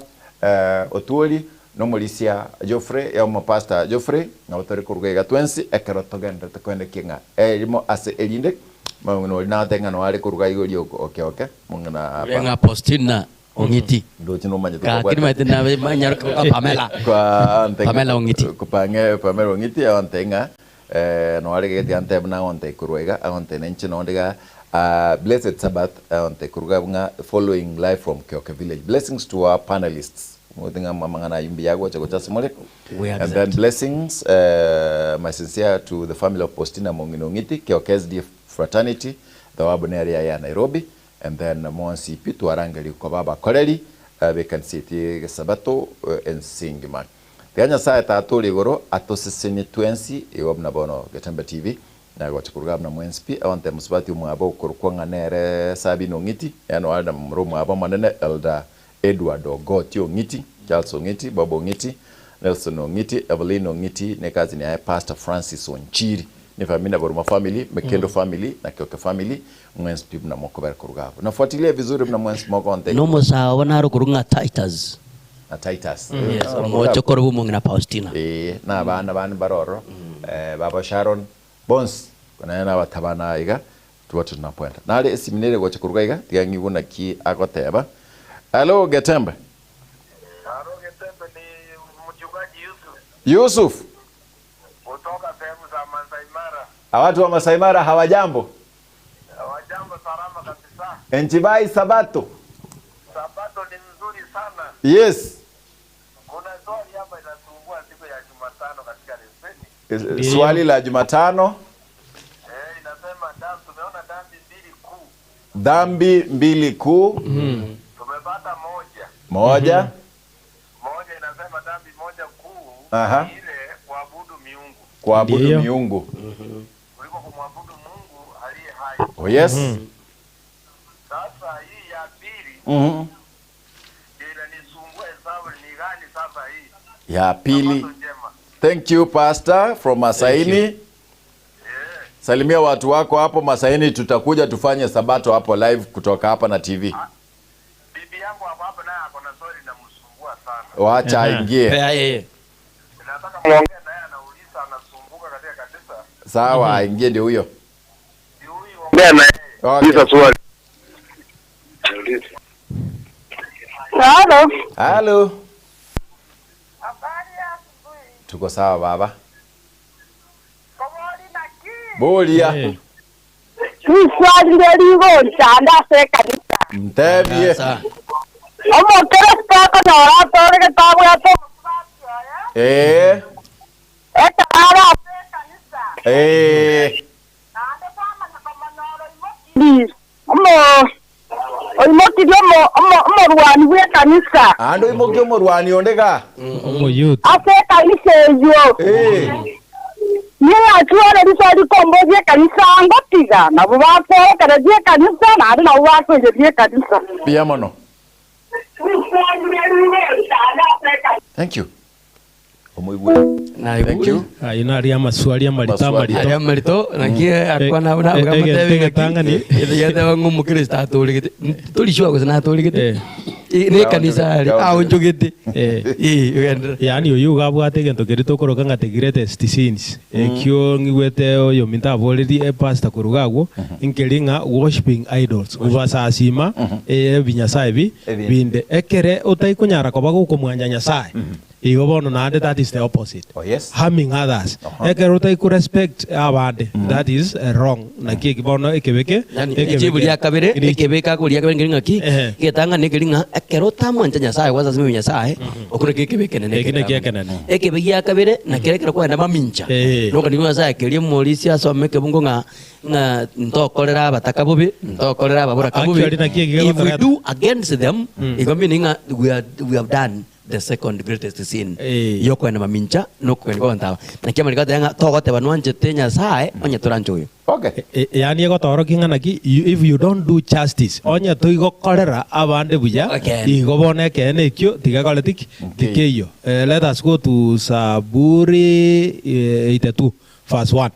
otuori nomorisia Geoffrey ya omopastor Geoffrey nabo tore koruga iga twensi ekero togenderete koendekia ng'a erimo ase erinde mong'ina oria nagoteba ng'a noare koruga iga oria oke oke mong'ina Ore ng'a Faustina Ong'iti. ndoche nomanyete Gaki nimanyete nabe manyare koba Pamela. Kwa ante Pamela Ong'iti. Kupange Pamela Ong'iti aonte ng'a noare gete ante buna aonte korwa iga aonte nenche nonde iga blessed Sabbath aonte koruga ng'a following live from Kioke village blessings to our panelists Omanyete ng'a amang'ana ayio mbuya agocha gocha ase more We and then accept. blessings my sincere to the family of Faustina Mong'ina Ong'iti Kioke SDA fraternity thawabu nere yaye ya Nairobi and then mwensi pi twarangeria koba abakoreri b'ekanisa yaito y'egesabato ense engima. Tiga Nyasaye Tata ore igoro atosesenie twensi igo buna bono Getembe TV nagocha koruga buna mwensi pi aonte mosubati omwabo okorokwa ng'a nere Sabina Ong'iti ere noare na momura omwabo omonene Elder Edward Ogoti Ong'iti, Charles Ong'iti, Bob Ong'iti, Nelson Ong'iti, Evelyn Ong'iti ne cousin yaye Pastor Francis Onchiri ne family na Boruma family, Mekendo family na Kioke family mwensi pi buna mokobera koruga abwo. Nafuatilia vizuri buna mwensi mogonte Nomosae obo naro korwa ng'a Titus. na Titus. Yes, omoche korwa omong'ina Faustina. Ee, na abana bande mbare ororo, baba Sharon, bonsi, naye nabatabana iga, Tuba tunapoenda. Nare esimi nere gocha koruga iga, tiga ng'igwe naki agoteba. Hello Getembe. Halo Getembe, ni mchungaji Yusuf Yusuf, kutoka sehemu za Masai Mara. watu wa Masai Mara hawajambo? Wajambo, salama kabisa. Enchibai Sabato. Sabato ni nzuri sana. Yes. Kuna swali hapa inasumbua siku ya Jumatano katika leseni. Swali la Jumatano, Inasema dhambi, tumeona dhambi mbili kuu. Dhambi mbili kuu. Tumepata moja. Moja. Moja inasema dhambi moja kuu Aha. ni ile kuabudu miungu Kuabudu Ndiyo. miungu. kuliko kumwabudu Mungu aliye hai. Oh yes. Sasa hii ya pili ndio inanisumbua, hesabu ni gani sasa hii? Ya pili. Sabato njema. Thank you pastor from Masaini. Salimia watu wako hapo Masaini, tutakuja tufanye sabato hapo live kutoka hapa na TV. Bibi yangu hapo hapo naye ako na swali linamsumbua sana. Wacha aingie. Pea yeye. Nataka muongee naye, anauliza anasumbuka katika kanisa. Sawa, aingie ndio huyo. Ndio huyu ongea naye. Okay. swali. Halo. Halo. Habari ya asubuhi. Tuko sawa baba. Komori na ki. Bolia. Eh. Iswali ndeligoncha ndase kanisa. Mtebie. Sasa. Omokeresto akonyora atore getabu ya to. Eh. Ekara ase kanisa. Eh. Naende kwamanya komonyora oimoki. Omo oimokirie omo omo omorwani bwe kanisa. Ando imoki omorwani ondega. Omo youth. Ase kanisa eyo. Eh. Ning'achuore riswali komborie kanisa ngotiga nabo bakworekereria ekanisa naende nabo bakwenyeria ekanisa. Pia mono. Thank you. Omoigwe. Na Thank you. Aye nari amaswali amarito Amaswali. amarito. Aria marito nakie akwa na na Eh, eh, mutebi egetang'ani. yateba ng'o omokristo atorigete torishwa gose natorigete Eh. ne kanisa ari aonchogete Eh. eh ogendera yaani oyu gabwate egento keria tokoroka ng'a the greatest sins ekio ng'igwete oyo minto aborerie epastor koruga agwo nkeri ng'a worshiping idols gobasasima ebinyasaye bi Ebinde. binde ekere otaikonyara koba gokomwanja nyasaye igo bono naende that is the opposite Oh, yes. harming others ekere otaikorespect abande that is wrong naki eki bono ekebeke Yani echibu ria kabere ekebeka ko ria kabere ngeri ng'aki Ehe. getang'ani ekeri ng'a ekero otamwancha nyasaye gwasasima nyasaye okore ke ekebekenene Eki naki ekenene. ekebe gia kabere nakere ekero kwenda mamincha Eh. nokani nyasaye keria omorisia asome ekebungo ng'a ng'a ntokorera abataka bobe ntokorera ababoraka bobe Actually, naki eki if we gegotoreta. do against them igo meaning ng'a we are we have done the second greatest sin Eh. yokwenda mamincha nokwenda kwantaba naki amarika ng'a togoteba nwanchete nyasaye onye toranche oyo Okay. Yani egotorokia ng'a naki if you don't do justice onye toigokorera abande buya Okay. igo bono ekeene ekio tigakore tiki tikeiyo Eh, let us go to Saburi 82 verse 1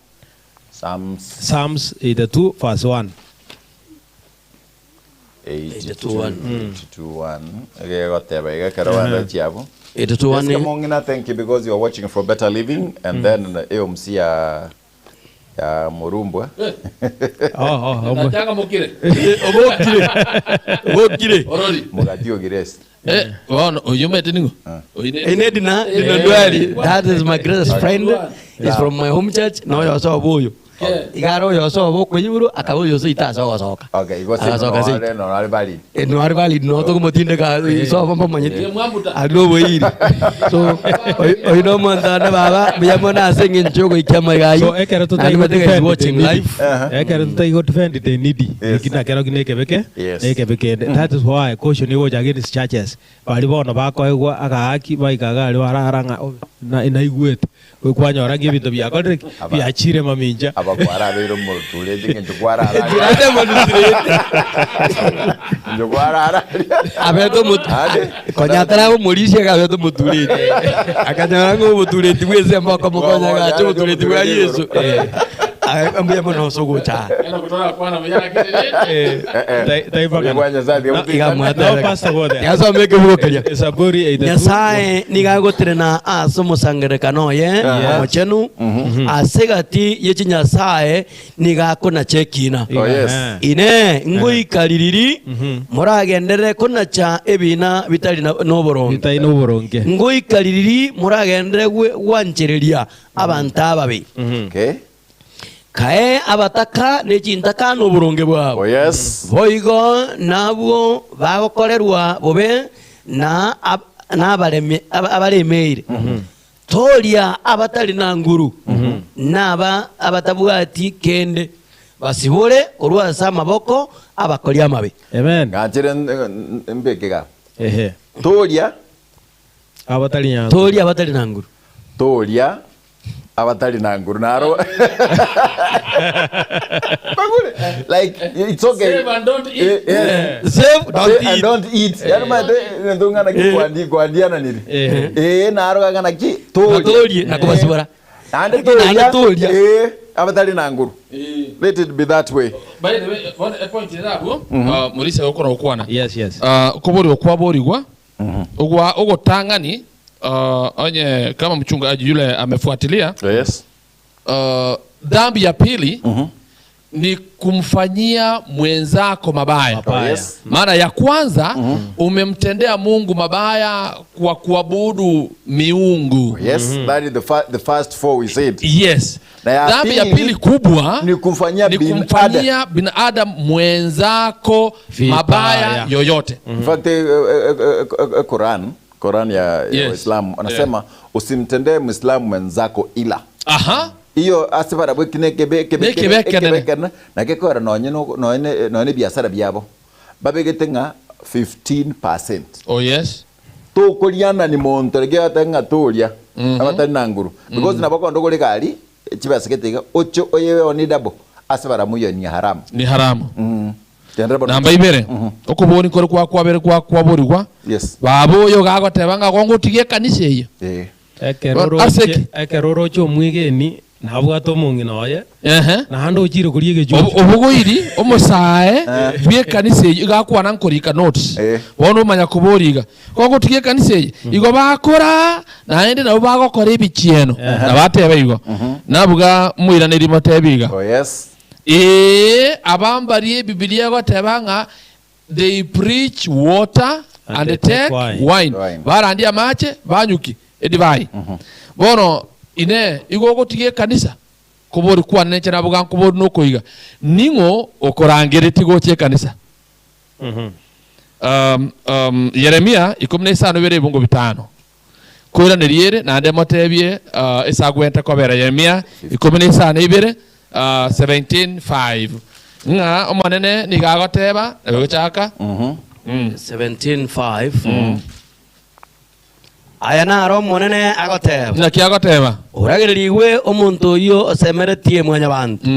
Psalms Psalms 82 verse 1 82 1. Egegoteba iga ekero bande chiabo. 82 Yes, Kamongina, thank you because you are watching for Better Living and then AOMC ya ya Murumbwa. oh oh oh Nataka mukire. obokire obokire Orori. Mugatio Gires. Eh, bono oyo mete ningo. ine dina dina ndwari that is my greatest friend is from my home church no yoso oboyo igaro yoso obokoyiburu akaba yoso itaso gosoka Okay, igo Agasoka se seito. no no ari valid. no ari valid no tokomotindeka isobo mbamanyete Eh, mwambuta. ari noboiri so oyo nomontana baba mbuya mono ase eng'encho yogoikia amaiga so ekero Naende batega is watching live ekero tutaigo defend the needy Yes. eki nakero kine ekebeke Yes. ekebekende that is why caution igocha against churches bari bono bakoegwa agaaki baikaga aria barara ng'a oh, naigwete kwanyora ng'a ebinto biakorire ki? biachire mamincha Aba kwarabeire omoture ng'encho kwarara. Ate monutirete. Ncho kwarara. abete omotu Ande. konya atarabomorisia iga abete omotureti akanyora ng'a omotureti bwa ase okomokonya gacha omotureti bwa yeso mbuya mono ase ogocha Ena kutoka kwana mjana kile. Bwa Nyasaye iga No, Pastor, go there. mwateyasome ekebugokeria Saburi 82 nyasaye niga agoterena ase omosangerekano oye omochenu ase egati ya chinyasaye niga akonacha ekina Oh, yes. ine ngoikaririri moragenderere konacha ebina bitari noboronge bitai noboronge ngoikaririri moragendere gwanchereria abanto ababe Okay. kae abataka nechintaka noboronge bwabo Oh yes. boigo nabwo bagokorerwa bobe na na abaremeire toria abatari na nguru naba abatabwati kende Basibore korwa ase amaboko 'abakori amabe. Amen. Nganchere mbeke iga. Ehe. Toria. Abatari na nguru. Toria abatari na nguru. Toria abatari na nguru naro. Bagure. Like it's okay. Save and don't eat. Eh, yes. Save, don't Save and eat. don't eat. Yani maete nento ng'ana ki kwandi kwandiana niri. Eh. Eh naro ng'ana ki toria. Torie na kobasibora. Naende Naende toria. toria. Eh abatari na nguru. Eh. Let it be that way. By the way, bono epoint ere abwo, ah, Morisia gokora gokwana. Yes, yes. Ah, okoborigwa kwaborigwa, ogwa ogotang'ani, ah, onye kama mchungaji yule amefuatilia, Yes. ah, dhambi ya pili ni kumfanyia mwenzako mabaya. Mabaya. Yes. Maana ya kwanza umemtendea Mungu mabaya kwa kuabudu miungu. Yes, that is the, the first four we said. Yes. Na ya Dhambi ya pili pili kubwa ni kumfanyia ni binadamu. kumfanyia binadamu mwenzako Vibaya. mabaya yoyote. In fact, eh, eh, eh, eh, Quran, Quran ya, ya Yes. Waislamu wanasema usimtendee Muislamu mwenzako ila Aha. iyo ase barabwo eki nekebe kebe Ne kebe ekenene. ekene nakekora nonye no- nonye nonye biasara biabo babegete ng'a 15% Oh yes. tokoriana ni monto rege ate ng'a toria abatari na nguru because nabo kondo kore gari chibesa gete iga ocho oyewe oni dabo ase baramuyo ni haramu Ni haramu. mm. Tendera bono. Namba ibere. Okoboni kore kwa kwabere kwa kwaborigwa. Yes. Babo oyo gagoteba ng'a gongotiga ekanisa eye. Eh. Ekero Aseki. roche ekero roche omwegeni nabwate omong'ina oye Ehe. naende ochire koria egechuchu Obogoiri omosae bw'ekanisa eye igakwana nkorika notes. Eh. Bono omanya kobori iga. Gongotiga ekanisa eye igo bakora naende nabo bagokora ebichieno. Nabateba igo. Nabuga moiraneri motebi iga. Oh yes. Ee, abambarie Bibilia egoteba ng'a they preach water and, And they take take wine. wine. Wine. Barandia amache banyuki edivai. Bono ine igo ogotiga ekanisa kobori kwane nche nabuga nkobori nokoiga ning'o okorangereti gocha ekanisa. Mhm. Yeremia 15 bere ebungo bitano koiraneria ere naende motebie esagwente kobera Yeremia 15 ibere 17:5 ng'a omonene niga agoteba nabegochaka. 17:5 Aya naro omonene agoteba. Naki agoteba? Oragererigwe omonto oyio osemeretie mwanyabanto.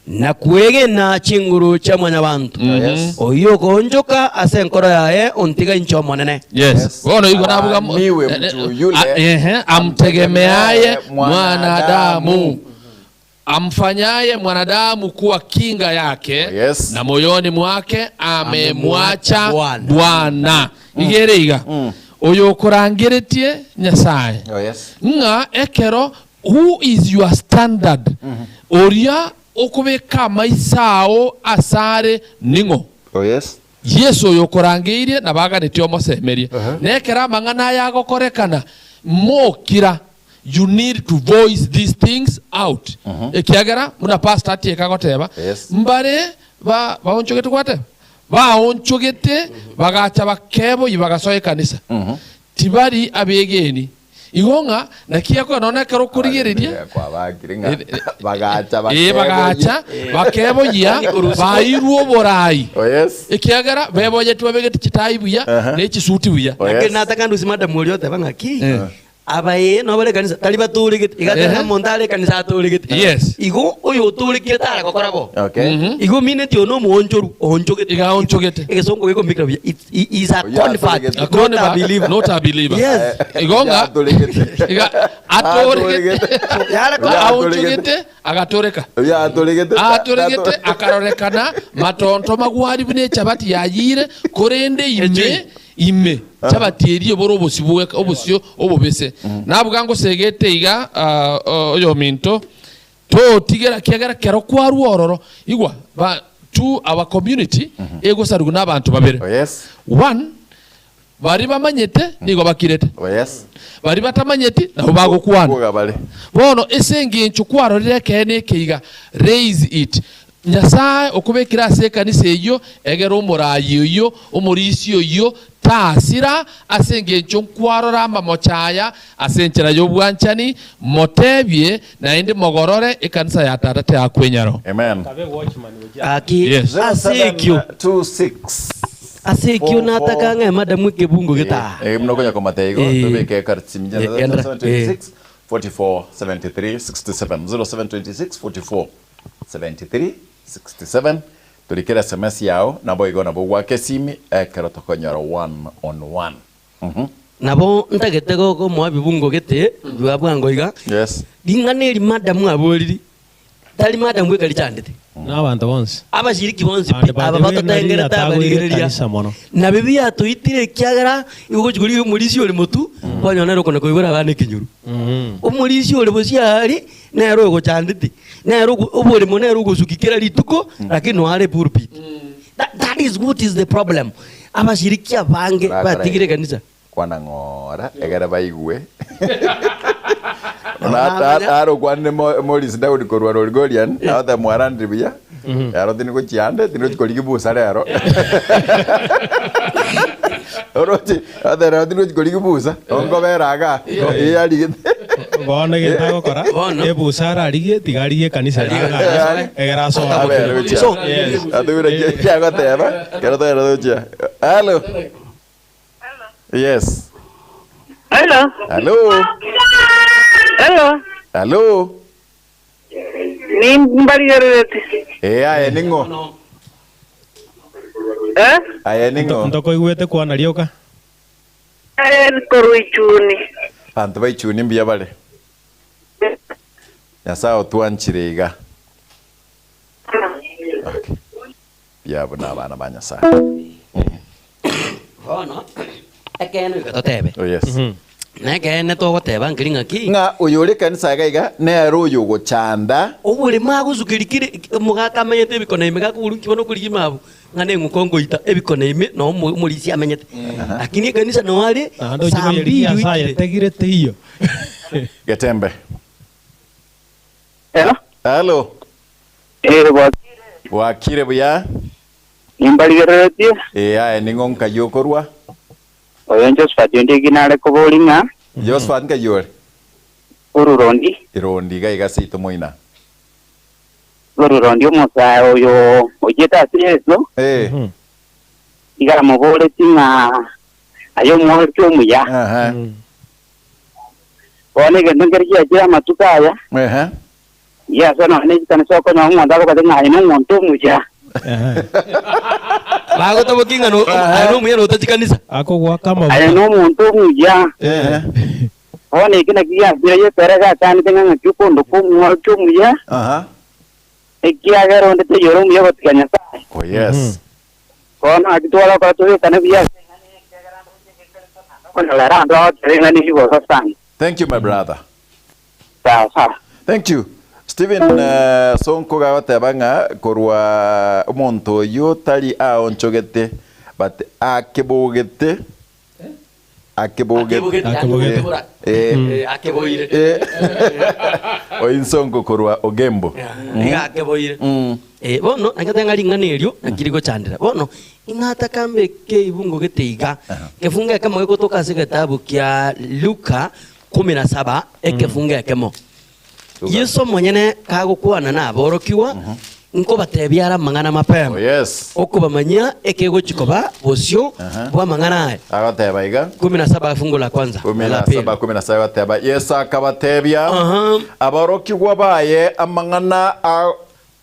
Na kwegena chinguru chia mwanyabanto. Yes. Oyio okoonchoka ase enkoro yaye ontiga inche omonene. Yes. Yes. Bono igo nabuga mo- Alaaniwe eh, eh, mtu yule ah, ehe, amtegemeaye mwanadamu. mwanadamu amfanyaye mwanadamu kuwa kinga yake Yes. na moyoni mwake amemwacha Amemwacha Bwana. Bwana. Igere iga oyo okorangeretie Nyasaye. Oh yes. Ng'a ekero who is your standard oria okobeka amaiso ao asare ning'o. Oh yes. Yesu oyo okorangeirie na baganetie omosemerie. Nekero amang'ana aya agokorekana mokira you need to voice these things out. Ekiagera muna pastor atieka goteba Yes. mbare ba baonchogete gwateba baonchogete bagacha bakebo bagasoa ekanisa tibari abegeni igo ng'a naki akoya nonye ekero okorigereria Kwabakire ng'a bagacha ee bagacha bakeboyia bairwe oborai. Oh yes. Ekiagera beboyeti babegete chitai buya na echisuti buya. Oh, yes. Lakini nataka ndusi madam oria oteba ng'aki Eh. abaye nobare ekanisa tari batoregete igateba Ehe. omonto are ekanisa atoregete. Yes. Igo oyo otorekire tara gokora bo. Okay. Igo mineti ono omoonchoru oonchogete. Iga aonchogete. Egesongo gekombikira buya. He is a Oyo convert, atoregete. A not a convert, believer. not a believer. Yes. Igo ng'a Atoregete. iga atoregete. Yara ko- Oyo Aonchogete agatoreka. Oyo atoregete. Atoregete akarorekana matonto magwari buna echabati yayire korende ime ime chabati erio boro obosio obosio obobese. Nabuga ngosegete iga oyo minto totigera kiagera kero kwarwa ororo igwa ba to our community egosarugu n'abantu babere. Oh yes. One bari bamanyete nigo bakirete. Oh yes. Bari batamanyeti nabo bagokwana. Kuga bale. Bono ase engencho kwarorire ekene ekeiga raise it. Nyasaye okobekera ase ekanisa eyio egere omorayi oyio omorisi oyio. Tasira ase engencho nkwarora amamocho aya ase enchera y'obwanchani, motebie, naende mogorore ekanisa ya Tata teakwenyaro. Amen. Kabe watchman gochia. Gaki Yes. ase ekio 0726 ase ekio nataka ng'a emadamu ekebungo getaa. Eh, buna okonya komatebia igo, Eh. tobeke ekari chimi Eh, gendera. 0726 44 73 67 0726 44 73 67 Torikere sms yao naboigo nabo gwake esimi ekero tokonyora one on one. Mhm. Nabo ntagete gokomoa ebibungo gete bwa bwango iga. Yes. Ring'ana eri madam aboriri tari madam bweka richandete. Na abanto bonsi. Abashiriki bonsi pi And by aba the way, nari batotengerete yatagoire abarigereria. ekanisa mono. Nabio biatoitire ekiagera igo ogochia korigia omorisia ore motu kwanyora nere okona koigora abana ekenyoro. Omorisia ore bosio aria nere oyogochandete, nere ogo oboremo nere ogosukia kera rituko lakini noyo are epulpit. That, that is what is the problem. Abashiriki abange Orakora batigire iga. ekanisa. Kwana ng'ora egere baigwe. Nabo namanya. Arokwanire Morris Daudi korwa Lolgorian, agote mwarandire buya, ero tindi gochia ande, tindi gochia korigia busa rero. Oroche, agote rero tindi gochia korigia busa, onkobera igaa, iga arigete. Bono egento agokora, Bono. ebusa ararigie, tiga arigie ekanisa Arigie ere ekanisa. egere asoe. Abere gochia. So- Yes. Atubire ki agoteba, kero togenda gochia. Hello. Yes. Hello. Hello. Hello. Hello. Ni mbarigererete. Eh, aye ning'o? Eh? Aye ning'o? Ntokoigwete kwana rioka. Eh, korwa ichuni. Abanto ba ichuni mbuya bare. Nyasaye otwanchire iga. Okay. Mbuya abwo na abana ba Nyasaye. Bono ekeene goika totebe. Oh yes. Nekeene togoteba nkeri ng'aki? Ng'a oyore ekanisa iga iga nere oyogochanda. Oboremo agosukeria kere omogaka amenyete ebikone ime gakoborwa nki bono okorigima abwo ng'a neng'uko ngoita ebikone ime noo omorisia amenyete. Lakini ekanisa noo are Naende oche saa koyerigia mbiri ase oikire. ayetegire teiyo. Getembe. Hello. Hello. Eh, bwakire. Bwakire buya. Nimbarigereretie. Ee aye ning'o nkai okorwa? Oyo Josephat onde eki nare koboria ng'a. Josephat nkai ore? Orurondi. Irondi iga iga seito moina. Orurondi omosae oyo ochiete ase Yeso. Ee. Iga amoboretie ng'a aye omworokia omuya. Aha. Bono egento nkere giachire amatuko aya. Ehe. Yeso nonya ne chikanisa okonyora omonto agokotebia ng'a aye nomonto omuya. Bagotabokia ng'a no- aye nomuya na otachi kanisa. Akogoaka Aye amaguta. nomonto omuya. Ehe. Bono eki nakio giasire Yeso ere gakanete ng'a ng'aki okondoka omworokia omuya, Aha. ekiagera onde taiyo ore omuya gotiga Nyasae. Oh yes. Bono naki twarokora tobekane buya ase eng'ana eye, ekiagera ande gochia egekanisa naende okonyora ere ande ogoteba eng'ana eyio bosa sana. Thank you my brother. Sawa sawa. Thank you. Stephen uh, Sonko gagoteba ng'a korwa omonto oyio tari aonchogete but akebogete akebogete Akebogete. Eh. Eh, akeboire. Eh. Oinsonko korwa Ogembo. Iga akeboire. Mm. Eh, bono naki ng'a ring'ana erio naki rigochandera. Bono ing'ataka mbeke ibungo gete iga. Kefungo ekemo gegotoka ase egetabu kia Luka kumi na saba ekefungo ekemo. Yeso omonyene kagokwana naborokigwa, nkobatebia are amang'ana mapema, Oh yes. okobamanyia ekegochi koba bosio Aha. bw'amang'ana aya. Agoteba iga. Kumi na saba fungu la kwanza Kumi na la na pili. saba, kumi na saba agoteba Yeso akabatebia Aha. aborokigwa baye amang'ana a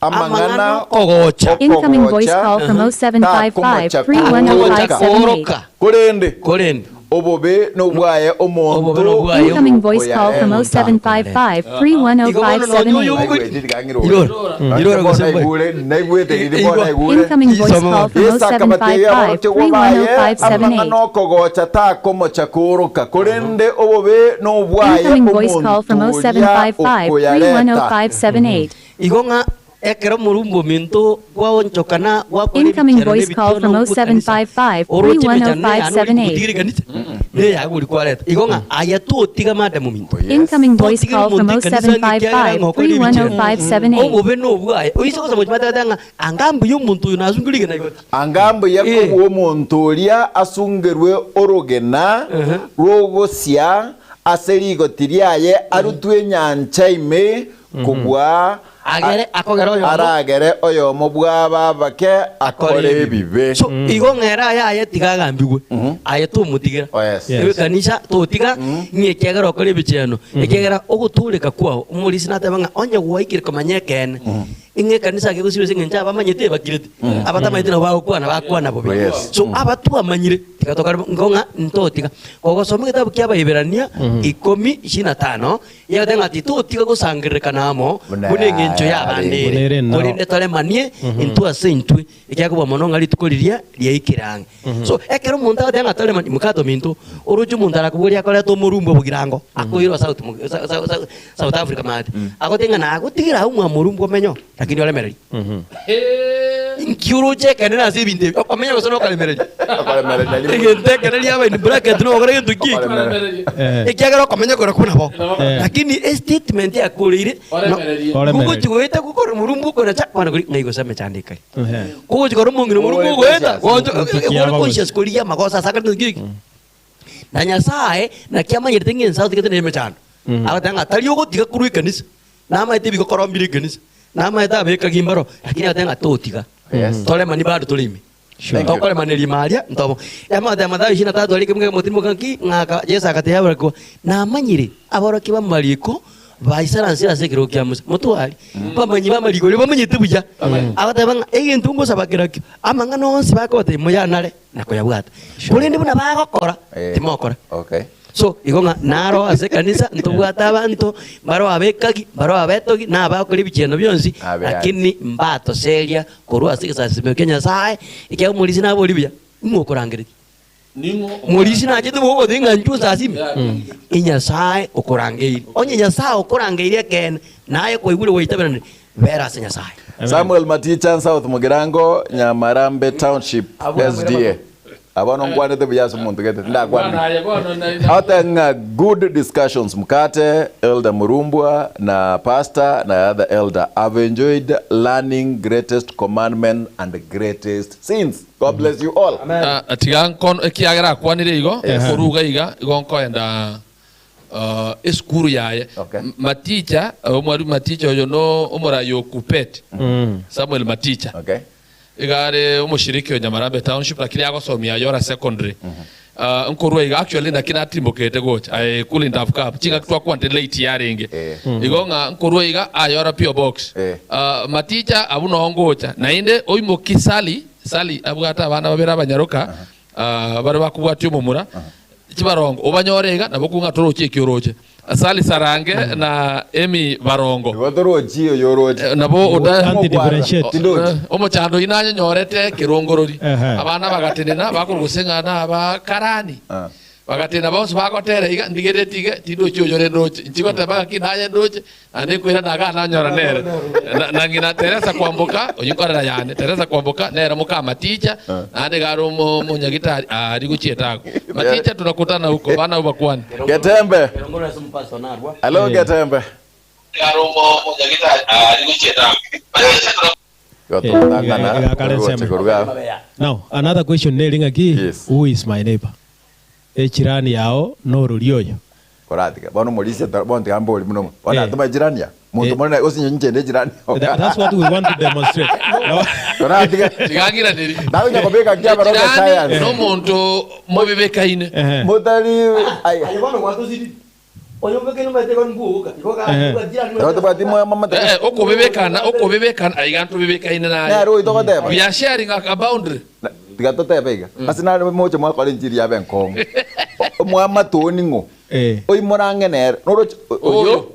Amang'ana amang'ana okogocha. Incoming voice okogocha call from 0755 takomocha Okogocha 310578. kooroka. Korende Korende. obobe nobwaye omonto Obobe nobwaye Incoming voice call from oyaye. 0755 Igo bono nonye oyo 310578. Naigwete rigang'ira Irora. ore. Irora Bono gose mbwe. naigure, naigwete riri bono Igwa. naigure. Incoming voice Isoma. call from Yesu akabatebia 0755 aborokigwa baye amang'ana 310578. okogocha takomocha kooroka korende obobe nobwaye Incoming voice call from omonto oria 0755 okoyareta. 310578. Igo ng'a ekero omorumba ominto gwaonchokana gwakora Incoming ebichero voice call n'ebitio from nokwe kanisa 0755 oroche emechando eyane ori 310578. gotigera ekanisa. Neyago oria kwareta. Igo ng'a aya totiga madam ominto. Incoming voice Totigere call from omonto ekanisa ng'a ekiagera 0755 ng'a okore ebichera. 310578. Obobe nobwaye. Oise gosaba gochia batebete ng'a anga mbuya omonto oyo nasungerwe rigena igoti. Anga mbuya Eh. kobua omonto oria asungerwe orogena rw'ogosia ase rigoti riaye arutwe enyancha ime kobua Agere akogere oyomo. aragere oyomo bw'aba abake akore ebibe. So igo ng'ere aye aye tiga agambigwe, aye tomotigera. Oh, yes. Yes. Ewe kanisa totiga ng'a ekiagera okore ebicheno, ekiagera ogotooreka kwao, omorisia nateba ng'a onye gwaikire komanya ekeene, ng'a ekanisa ake egosibwa ase eng'encho abamanyete ebakirete, abatamanyeti nabo bagokwana bakwana bobe. Oh, yes. So aba twamanyire tiga tokore bo, igo ng'a ntotiga. Kogosoma egetabu kia Abaeberania ikomi ishirini na tano, Yagoteba ng'a titotiga gosangererekana amo Buna buna engencho y'abande Buna ere, ere nao. korende toremanie intwe ase intwe, ekiagera kobua mono ng'a rituko riria riaikire ang'e. So, ekero omonto agoteba ng'a toremanie, mokato ominto, oroche omonto arakoboria akorete omorumba obogirango, akoirwa South mo- Sa- Sa- Sa- South Africa maate, agoteba ng'a nagotigire agwo mwa morumba omenye oo, lakini oremererie. Inki oroche ekenene ase ebinto ebi? Okomenya gose nokoremereria? Okoremereria rimo. Egento ekenene riaba in bracket nogokora egento ki eki? Okoremereria. Eh. Ekiagera okomenya kore kwo nabo. Eh. Lakini estatement yakoreire no- Oremererie. Oremererie. gogochi goeta gokora omorumbu okonacha kwana kori ng'ai gose emechando ekari. Ehe. Kogochi kora omong'ina omorumbu Ore ogoeta conscious. goncho Otikia ore abagosi. conscious korigia amagoso ase akare ki eki. Na Nyasaye naki amanyerete ng'a ense agotigete nere emechando. Agoteba ng'a tari ogotiga korwa ekanisa. Namaete ebigokora mbire ekanisa, namaete abekagi mbaro, lakini agateba ng'a totiga. Yes. Toremani bado tore ime. Sure. Thank you. Tokoremaneria ime aria ntobo. Yamagoteba Mathayo ishirini na tatu aria ekemunga ekemotirimbo ng'aki ng'aka Yeso agatebia aborokigwa, namanyire aborokia b'amariko baisaransire ase ekerogo kia Musa. Motware bamanyi b'amariko riria bamanyete buya. Agateba ng'a egento ngosaba kerakio, amang'ana onsi bakobatebia moyanare na koyabwata. Korende buna bagokora, Eh. timokora. Okay. So igo ng'a naro ase ekanisa ntobwate abanto mbaro abekagi, mbaro abetogi, na abakora ebicheno bionsi, Abe lakini mbatoseria korwa ase egesasimero kia Nyasae, ekiagera omorisia naborie buya, ning'o okorangereria? Omorisia nachete bogotebia ng'a inchuo osasime? Inyasae okorangeiri. Onye Nyasae okorangeirie ekeene, naye kwaigure gwaitaberanire, bera ase Nyasae. Samuel Maticha South Mugirango Nyamarambe Township SDA. Bono nkwanete buya ase omonto gete tindakwanire. Bwana aye bono na- Ate ng'a good discussions mkate Elder Murumbwa na pastor na other elder I've enjoyed learning greatest commandment and greatest sins God bless you all. Ah, tiga nkono ekiagera akwanire igo koruga iga igo nkoenda ah, esukuru yaye Okay. M- Maticha omwalimu Maticha oyo no omorai o Kuppet Samuel Maticha Okay. Iga are omoshiriki o Nyamarambe Township lakini agosomia Ayora Secondary. Ah, nkorwa iga actually naki natimbokete gocha I couldn't have come chingaki twakwante late yarenge Eh. igo ng'a nkorwa iga Ayora P.O Box Eh. Ah, maticha abwo noo ngocha naende oimoki Sally Sally abwate abana babere abanyaroka ah, bare bakobwatia omomura chibarongo obanyore iga nabo okong'a toroche eki oroche Sally Sarange na Emmy Barongo. Igo torochi oyo oroche. Eh, nabo oda Can't differentiate. Tindochi. Eh, omochando oyio nanyenyorete kerongorori Ehe. abana bagatenena bakorwa gose ng'a na abakarani Ah. bagatenena bonsi bagotera iga ndigere tige tindochi oyo ore ndoche nchigoteba ng'aki naye ndoche naende nkoirana iga nanyora nere Na- na ng'ina Teresa Kwamboka oyio nkorera yane Teresa Kwamboka nere mokamaticha naende iga are omo- omonyagitari aria gochiete agwo maticha tunakutana huko bana abwo bakwane Getembe. Hello Getembe. Igo Eh, togotang'ana iga- iga kare oroche ensemo. koruga abwo. Now, another question neri ng'aki, Yes. who is my neighbor? Echirani yao norori oyo. Koratiga bono omorisia ta bono tiga mbori buna omo bono Eh. natoma echirani aa monto Eh. monene gose inche inche nde echirani Tha- That's what we want to demonstrate. No. Koratiga Tiga ng'iraneri. nagonya kobeka ki abaroge Echirani science nomonto mobibekaine. Ehe. motari ai Aye bono gwatosirire. Oyobekire omanyete igo mbwoka. Igo Ehe. Nabo tobwati mwa mama Eh, eh, okobibekana okobibekana aiga ntobibekaine naye. Nere oyo togoteba. We are sharing a, a boundary. Na- tiga totebe iga ase nare moche mwakora enchiri yabe enkong'u omwamatoni ng'o Eh. oimorang'e nere noroche oyo Oyo.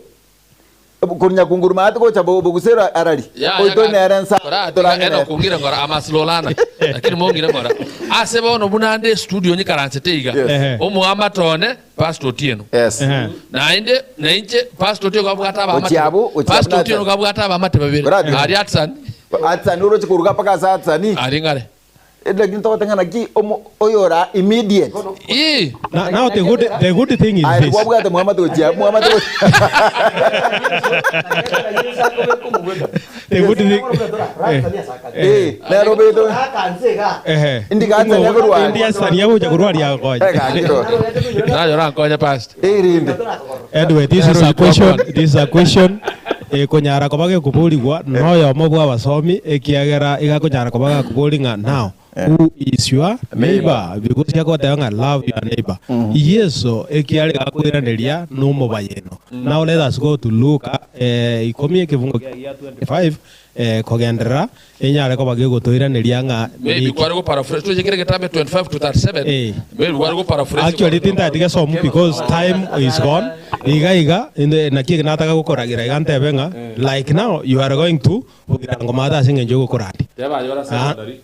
korwa nyakunguru maate gocha bo- bogusero arari Ya, oito ya, nere nsa Kora, tiga torang'e eno nere kong'ira ng'ora amaslolana lakini mong'ire ng'ora ase bono buna nde studio nyikaransete iga Yes. Ehe. omoamatone Pastor Otieno Yes. Ehe. naende nainche Pastor Otieno gabwate abamate Ochiabo, ochiabo Pastor Otieno natsa. gabwate abamate babere Kora, tiga. ari Atsan Atsani oroche koruga mpaka ase Atsani ari ng'are. Lakini togote ng'a naki omo oyora immediate. Ii. Now, now the good the good thing is Aye this. kwabwate mwamate gochia mwamate gochia. The good thing. Eh, nero beto. Ehe. Indi gansani akorwaria. Indi asani agocha korwaria agokonya. Eh, gakiro. Nayo rankonya pastor. Eh, rinde. Anyway, this is a question. This is a question. Ekonyara koba gekoborigwa noyomo bwa abasomi ekiagera igakonyara koba gakobori ng'a now who is your neighbor because yakoteba ng'a love your neighbor Yeso ekiare gakoiraneria nomobayeno. Now let us go to Luka ikomi ekebungo kia 25 kogenderera enyare koba gegotoiraneria ng'a Maybe niki. kwari go paraphrase tuchekere kitambe 25 to 37. Eh. Maybe kwari go paraphrase. Actually tintatiga somu because time is gone. Iga iga inde naki nataka gukoragira iga ntebe ng'a like now you are going to bugirango mata ase eng'encho yogokorandi. Teba ayora secondary.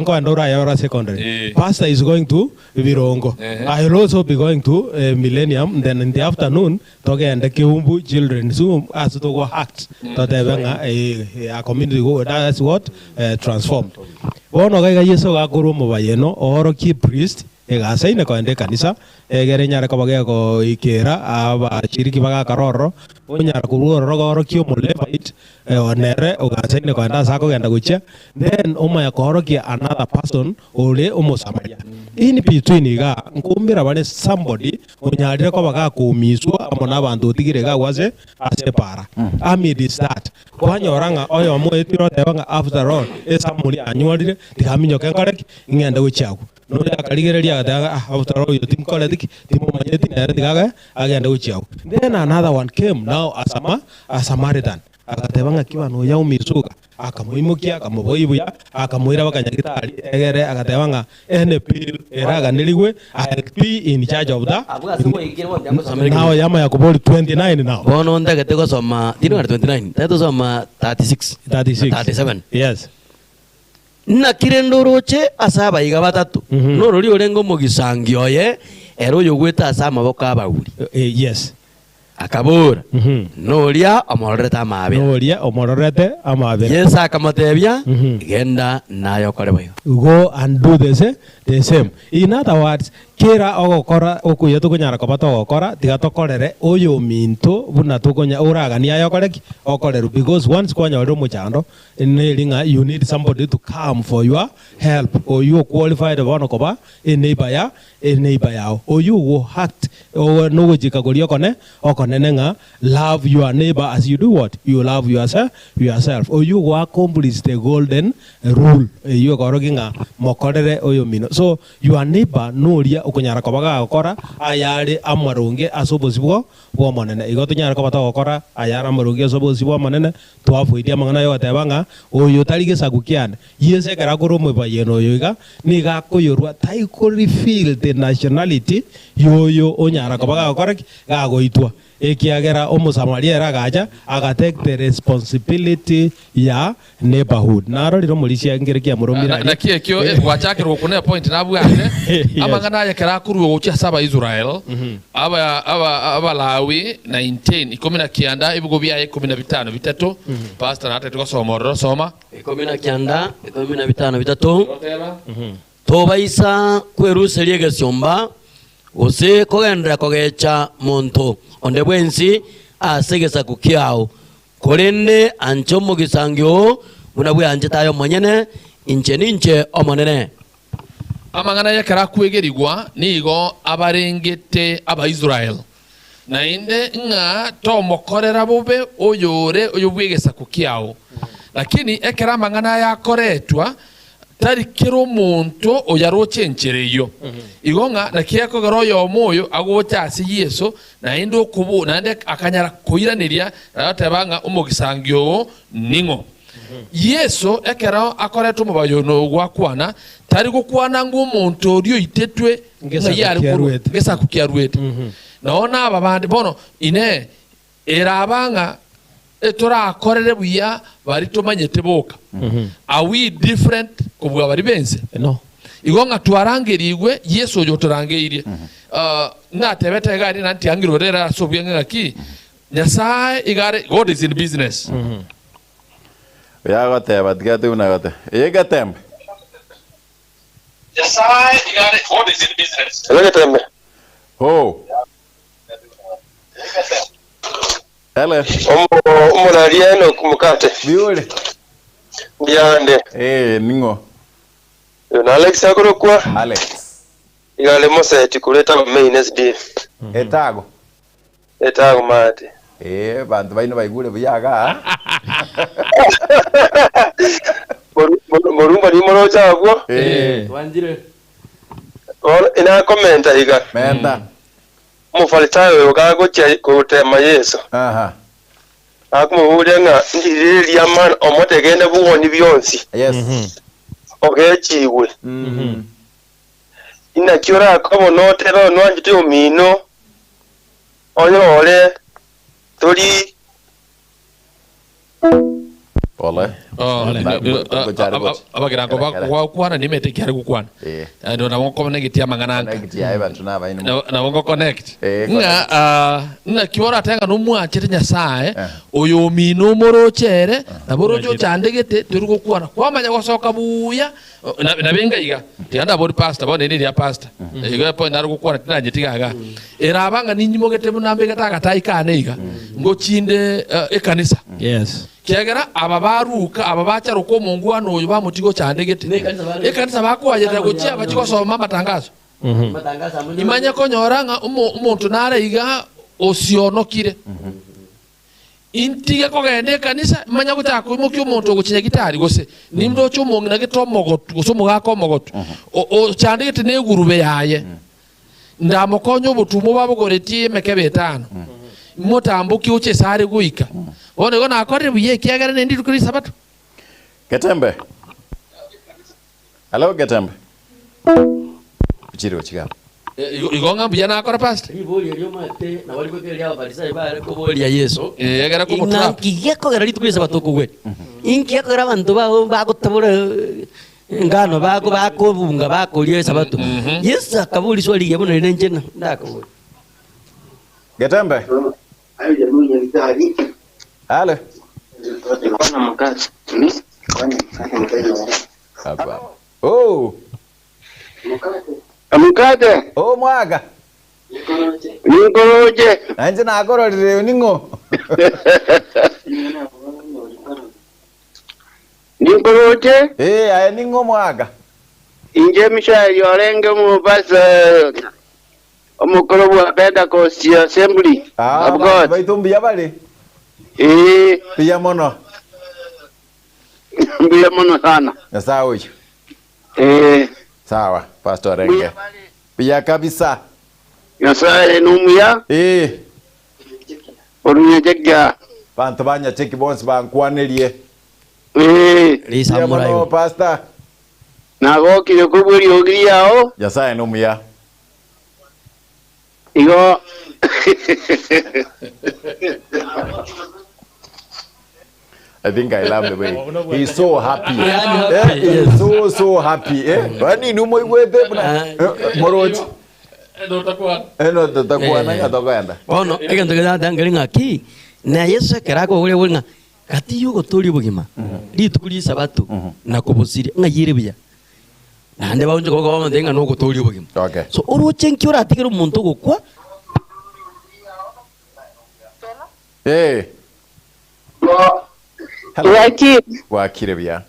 Nkoenda orayora secondary. Eh. Pastor is going to Birongo. Eh. I will also be going to Millennium then in the afternoon togende Kiumbu Children's Home ase togo act totebe ng'a a community go that's what transformed. Bono iga iga Yeso gakorwa omobayeno oorokie priest egasaine koenda ekanisa egere enyare koba gegoikera abashiriki bagakora ororo onyara korwa ororo goorokia omolevite nere ogasaine koenda ase akogenda gochia then omanya koorokia another person ore omosamaria. In between iga nkoumera bare somebody onyarire koba gakomiswa amo na abanto otigire iga agwo ase ase epara. Amidst that kwanyora ng'a oyomo oetire oteba ng'a after all esamoni yanywarire tiga aminyoke nkore ki? Ng'ende gochia agwo. Nonya akarigereria agateba ng'a ah after all oyo tinkoreti ki? Timomanyeti nere tiga age agende gochia agwo. Then another one came now a Sama a Samaritan agateba ng'aki bana oyo aumisuka akamoimokia akamoboyia buya akamoira bakanyagitari egere agateba ng'a any bill eraganerigwe I'll be in charge of the Abwo ase gwaikire bono tiagosomera Now yama yakobori 29 now. Bono ntagete gosoma tindi kogenda 29 ntagete gosoma 36 36. 37 Yes. Naki rende oroche ase abaiga batato, norori orenge omogisangio oye, ere oyogwete ase amaboko 'abauri. Yes. Akabora, Noria omororete amaabera. Noria omororete amaabera. Yeso akamotebia, Genda naye okore boigo. Go and do the same, the same. In other words, kera ogokora okuya tokonyara koba togokora, tiga tokorere oyominto buna tokonya oraganie aye okore ki? Okorerwe. Because once kwanyorire omochando, Neri ng'a you need somebody to come for your help, oyio oqualified bono koba eneighbour ya eneighbour yao, oyio ogo act nogochika koria okone okonene ng'a love your neighbour as you do what? You love yourself yourself. Oyio ogo accomplish the golden rule eyio ekorokia ng'a mokorere oyomino. So your neighbour noria okonyara koba gagokora ayare amaronge ase obosio bwo bw'Omonene. Igo tonyare koba togokora ayare amaronge ase obosio bw'Omonene, Twafoirie amang'ana ay'ogoteba ng'a oyo tari gesaku kiane. Yeso ekero akore omobayeno oyo iga, nigo akoyorwa tai ko reveal the nationality y'oyo onyara koba gagokora ki? Gagoitwa. Ekiagera Omosamaria ere agacha aga take the responsibility ya neighborhood. Narorire omorisia nkere kiamoromire aria. Naki ekio gwachakire gokuna epoint nabwate amang'ana aya ekero akorua gochia ase Abaisrael aba aba Abalawi 19 19 ebigo biaye 15 bitato pastor natagete gosoma ororo soma. 19 15 bitato Goteba. Tobaisa kweruseria egesiomba, gose kogenderera kogecha monto onde bwensi ase egesaku kiao, Korende anche omogisangio oo buna bweanchete aye omonyene, inche ninche Omonene. Amang'ana ay'ekero akwegerigwa nigo abarengete Abaisrael, naende ng'a tomokorera bobe oyore oyo bw'egesaku kiao. Lakini ekero amang'ana aya akoretwa, tari kera omonto oyaroche enchera eyio. Igo ng'a naki ekogera oyomo oyo agocha ase Yeso, naende okobo naende akanyara koiraneria na goteba ng'a omogisangio oo ning'o. Yeso ekero akoreta omobayeno oyo gwakwana, tari gokwana ng'a omonto oria oitetwe ng'ai are korwa, ngesaku ki aruete. Nao naba bande bono, Inee, Eraba ng'a etorakorere buya baria tomanyete boka, are we different kobua baria b'ense? No. Igo ng'a twarangerigwe, Yeso oyo otorangeirie, ng'atebete iga aria naende tiangire ore ere ase obuya ng'a ng'aki, Nyasae iga are, God is in business. Oyo agoteba, tiga tobuna agoteba, Ee getembe. Hello Getembe. Oh. Hele. Omoraria Enoch Mukate. Biure. Mbiande. Eh, ning'o? Oyo na Alex akorokwa. Alex. Iga are moseti korwa etago main SDA. Etago. Etago maate. Eh, banto baino baigure buya igaa. Morumba nimoroche abwo. Eh. Twanchire. Bono inakomenta iga. Menta. Omofarisayo oyo gagochia goteema Yeso, Aha. akomoboria ng'a ndiriri ri'amana omotegene bw'oboni bionsi Yes. ogechigwe. Inaki orakobe notebe onwanchete omino, oyore tori Pole. Oh, Pole. abagirango bagwakwana nimete kiare gukwana Eh. ndo nabo nkokonegeti amang'ana anka Connect yaye bantu nabaino. Nabo ngoconnect Eh, ng'a ah, ng'aki oratenga nomwanchete nyasaye Eh. oyo omino omoroche ere nabo oroche ochandegete tori gokwana kwamanya gosoka buya o, nabe ngaiga tiga ndabori pastor bono ere eria pastor igo epoint nare gokwana tinanyeti iga iga eraba ng'a ninyimogete buna mbegete agatai kane iga ngochinde eh, ekanisa Yes. Kiagera aba baruka, aba bacharoka omongwana oyo bamotiga ochandegete, ekanisa bakoayerera gochia bachie gosoma amatangaso. Imanye konyora ng'a omonto nare iga osionokire. Intige kogenda ekanisa, manye gochaka koimokia omonto ogochia nyagitari gose nindoche omong'ina gete omogotu gose omogaka omogotu ochandegete negurube yaye. Ndamokonye obotumo babogoretie emekebe etano, motambokie gochia ase are goika. Bono igo nakorire buya, ekiagera nende rituko ri'Esabato. Getembe. Hello Getembe. Ochire gochia iga. Igo ng'a mbuya nakora pastor. Riborio erio omanyete nabo rigoika erio Abafarisai bare koboria Yeso, Eh, egere Ing'a komotrap. nki gekogera rituko ri'Esabato okogwenia? Inki gekogera abanto bao bagotabora Engano bako bakobunga bakoria esabato. Yeso akaboria iswali rigiya buna riria inche ndakoboria. Getembe. Halo. Hapa. Oh. Omokate. Oh mwaka. Ninkoroche. Nainche nakororire ning'o? Ninkoroche. Eh, aye ning'o omwaka? Inche Mishaeli orenge omopasa omokoro bwa Pentecost Assembly Ah, of abanto God. baito mbuya bare? Ee, Mbuya mono. mbuya mono sana. Nyasae oyo. Ee, Sawa, Pastor mbuya Renge. bare. Mbuya kabisa. Nyasae nomuya. Ee. Orunyacheki. Banto ba Nyacheki bonsi bankwanerie. Ee. Mbuya mono Pastor. Nagokire kobua eriogi riao. Nyasae nomuya. Igo. I think I love the way he's so happy. Eh, he's so so happy. Eh, bani numoigwete buna eh, morochi. Eh, no totakwana ng'a tokoenda. Bono egento keria nkeri ng'aki, na Yeso ekero akoboria bori ng'a gati y'ogotoria obogima, rituko ri'Esabato, na kobosiria, ng'ai ere buya? Naende baonchoka bakaba bamonto ng'a nogotoria obogima. Okay. So oroche nki oratigere omonto ogokwa? Eh. Hello. Bwakire. Bwakire buya.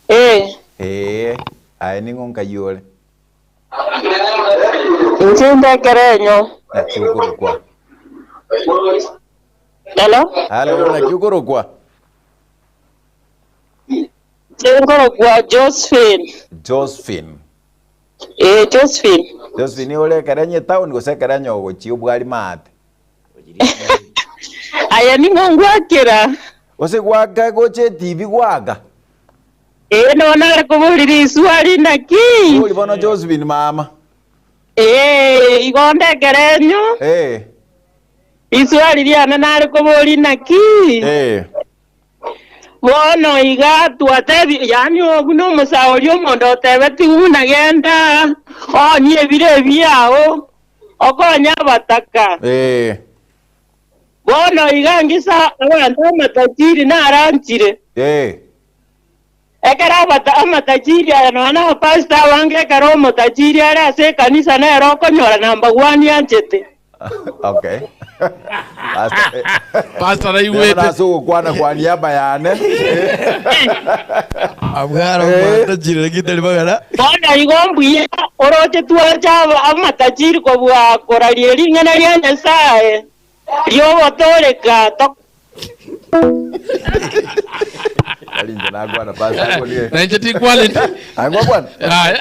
Eh. Eh, aye ning'o nkai ore? Inche ndekere enyo. Naki okorokwa? Hello? Halo, naki okorokwa? Inche nkorokwa Josephine. Josephine. Eh, Josephine. Josephine ore ekerenyo etown gose ekerenyo ogochia obwari maate? Aye ning'o ngwakera? Gose gwaka gocha etibi gwaka? Ee, nonya nare koboria riswali naki? Bori bono Josephine mama. Ee, igo ndekere enyo. Ee. Riswali riane nare koboria naki? Ee. Bono iga twatebi, yaani obwo nomosaori omonto otebetigwe buna genda oonie ebiro ebiao, okonye abataka. Ee. Bono iga ngisa abanto amatajiri naranchire. Ee. Ekero abata amatajiri aya nonya na abapastor abange ekero omotajiri are ase ekanisa nere okonyora number one anchete. Okay. Pastor, eh, Pastor naigwete. Nero ase ogokwana kwa niaba yane. Abwaro matajiri lakini tari bagana. Bono igo mbuya oroche twanche aba amatajiri kobua koraria ring'ana ria Nyasae ri'ogotooreka to. Tari inche nakwana pastor akwanie. Na inche tinkwaneti. Aye ngwakwana? Yaya.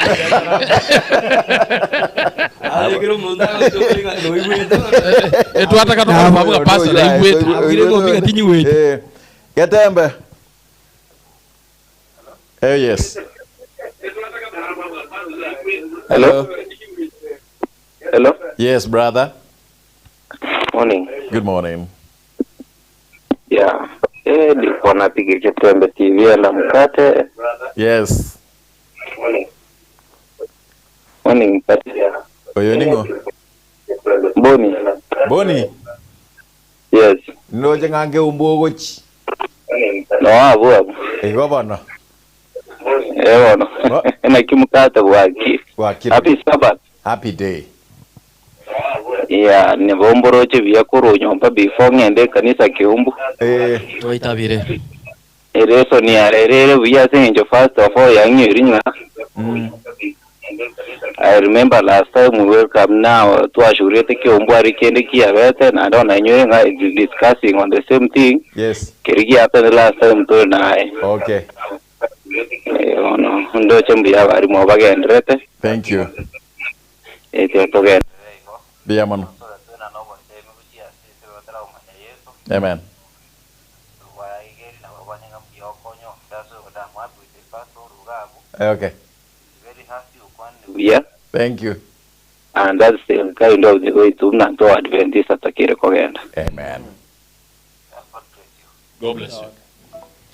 Arekire omonto agotoka ng'a noigwete. Etwataka tokorwa bwa pastor naigwete. Abwire ng'ombe ng'a tinyigwete. Eh, Getembe. Eh, yes. Hello. Hello. Yes, brother. Morning. Good morning. Yeah. Eh, nilikuwa napiga Kitembe TV la mkate. Yes. Morning mkate. Oyo ning'o? Boni. Boni. Yes. Ndoche ng'ange umbu ogochi. No abu abu. Igo bono. Eh bono. Naki mkate bwaki. Bwakire. Happy Sabbath. Happy day. Yeah, nibomboroche buya korwa nyomba before ng'ende ekanisa Kiumbu. Eh, Twaitabire. Ereso niarerere buya ase eng'encho first of all yang'eiri ng'a I remember last time we welcome now twashurete Kiumbu ari kende kiabete naende ona inywe ng'a discussing on the same thing Yes. keri giapene last time tore naye. Okay. Eh, ono ndoche mbuya abarimu bagenderete Thank you. etio togende. Mbuya mono. Amen. Okay. Yeah. Thank you. And that's the kind of the way to mna to Adventist atakire kogenda. Amen. God bless you.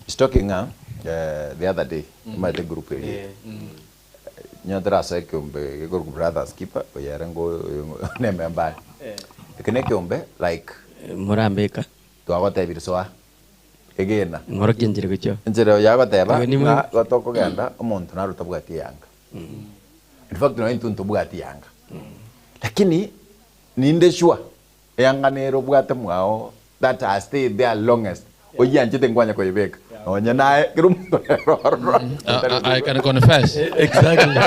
He's talking uh, the other day, mm. the group area. Nyatara ase ekeombe gekorwa brothers keeper oyere ngo nememba. Eke ne ekeombe like Murambeka. twagotebire soa egena. Ng'orokia enchera gochia. Enchera oyo agoteba Igo nimo- ng'a gotokogenda omonto naro tabwati eyanga. In fact nonye intwe ntobwati eyanga. Lakini ninde sure eyanga nere obwate mwao that has stayed there longest oyianchete nkwanya koyebeka nonye naye kera omonto nere ororo. I can confess. Exactly.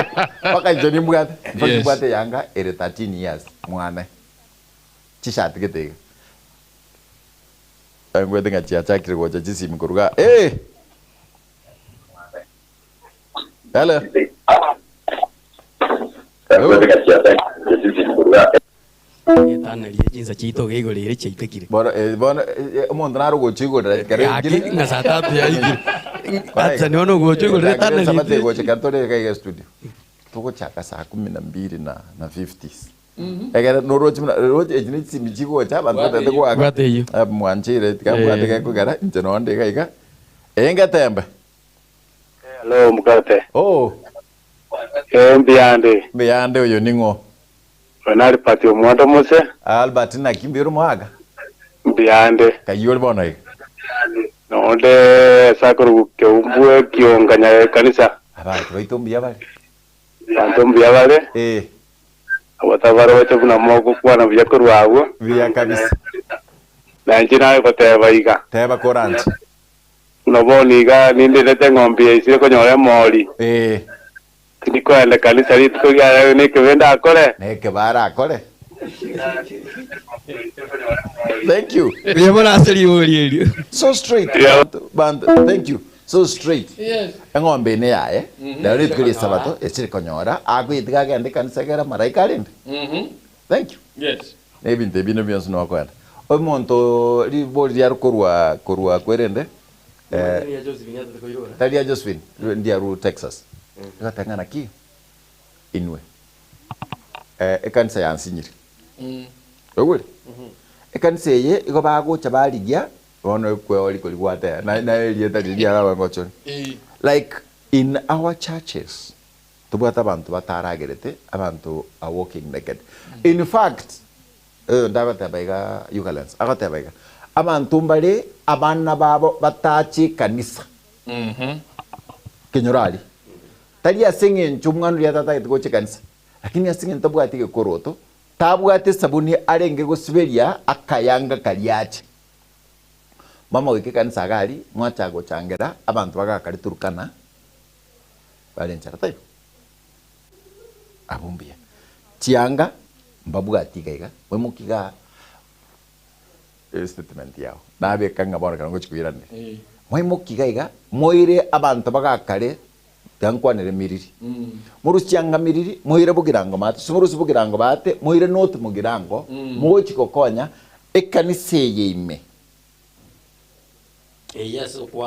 Mpaka inche nimbwate. In fact Yes. nimbwate eyanga ere 13 years mwane. Chishati gete iga. Angwete ng'a chiachakire gocha chisimi koruga. Eh! Hello. Hello. Etanerie chinsa chiaito iga igoro ere chiaitekire. Bono eh, bono eh, omonto naro gochigorera kere Gaki ng'a saa tatu yaikire. Atsa nibono ogochigorera Sabate etanerie. gocha katore iga studio. Togochaka saa kumi na mbili na na 50s. Egere noroche muna roche echi ne chisimi chigocha abanto batete goaka. Bwate eyio. Eh, mwanchire tikabwate Eh. gekogera inche nonde iga iga. Engetembe. Hello mkate. Oh, Eh mbiyande. mbiyande oyo ning'o? Wenali pati omwondo muse Albert naki mbuya ore omogaka? mbiyande. Kayio ore bono iga. Nonde sakuru Kiumbu ekionganya ekanisa. Abanto baito mbuya bare. Banto mbuya bare. Eh, Abatabare bache buna mogokwana buya korwa abwo. mbuya kabisa. Na inche naye goteba iga. Teba koranche. Buna bono iga ninderete eng'ombe yaisire konyora emori. Eh, Tindikoenda kanisa rituko riaye nekebe ndakore. neke barakore. Thank you. Buya bono ase ribori erio. So straight. Yeah. Bantu, thank you. So straight. Yes. Eng'ombe ene yaye. Rero rituko ria esabato esire konyora agoetiga agende ekanisa egere amaraika arende. Thank you. Yes. Na ebinto ebi nabio bionsi nokoenda. Omonto ribori riare korwa korwa kwerende eh, tari ria Josephine ndiaru Texas. Rigateba ng'a naki inwe eh, ekanisa yansinyire. Oigwere? Ekanisa eye igo bagocha barigia bono ekweori kori gwateba na na erieta riria riaraba ngochore. Eh. Like in our churches tobwate abanto bataragerete abanto are walking naked. In fact, eh, ndagoteba iga Ugandans, agoteba iga abanto mbare abana babo batache ekanisa. Kenyoro aria. Tari ase eng'encho omwana oria tatagete gocha ekanisa, lakini ase eng'encho tabwati egekoroto, tabwate esabuni arenge gosiberia akayanga karia ache. Mama goika ekanisa iga aria, mwacha gochangera abanto bagakare Turkana, bare nchara taibo? Abwo mbuya. Chianga mbabwati iga iga, moimokie igaa estatement yao nabeka ng'a bono ekero ngochia koiraneria. Mwaimokia iga iga, moire abanto bagakare tiga nkwanere miriri. Morusie chianga miriri, moire bogirango maate, gose morusie bogirango baate, moire north mogirango, mogochia gokonya ekanisa eye ime.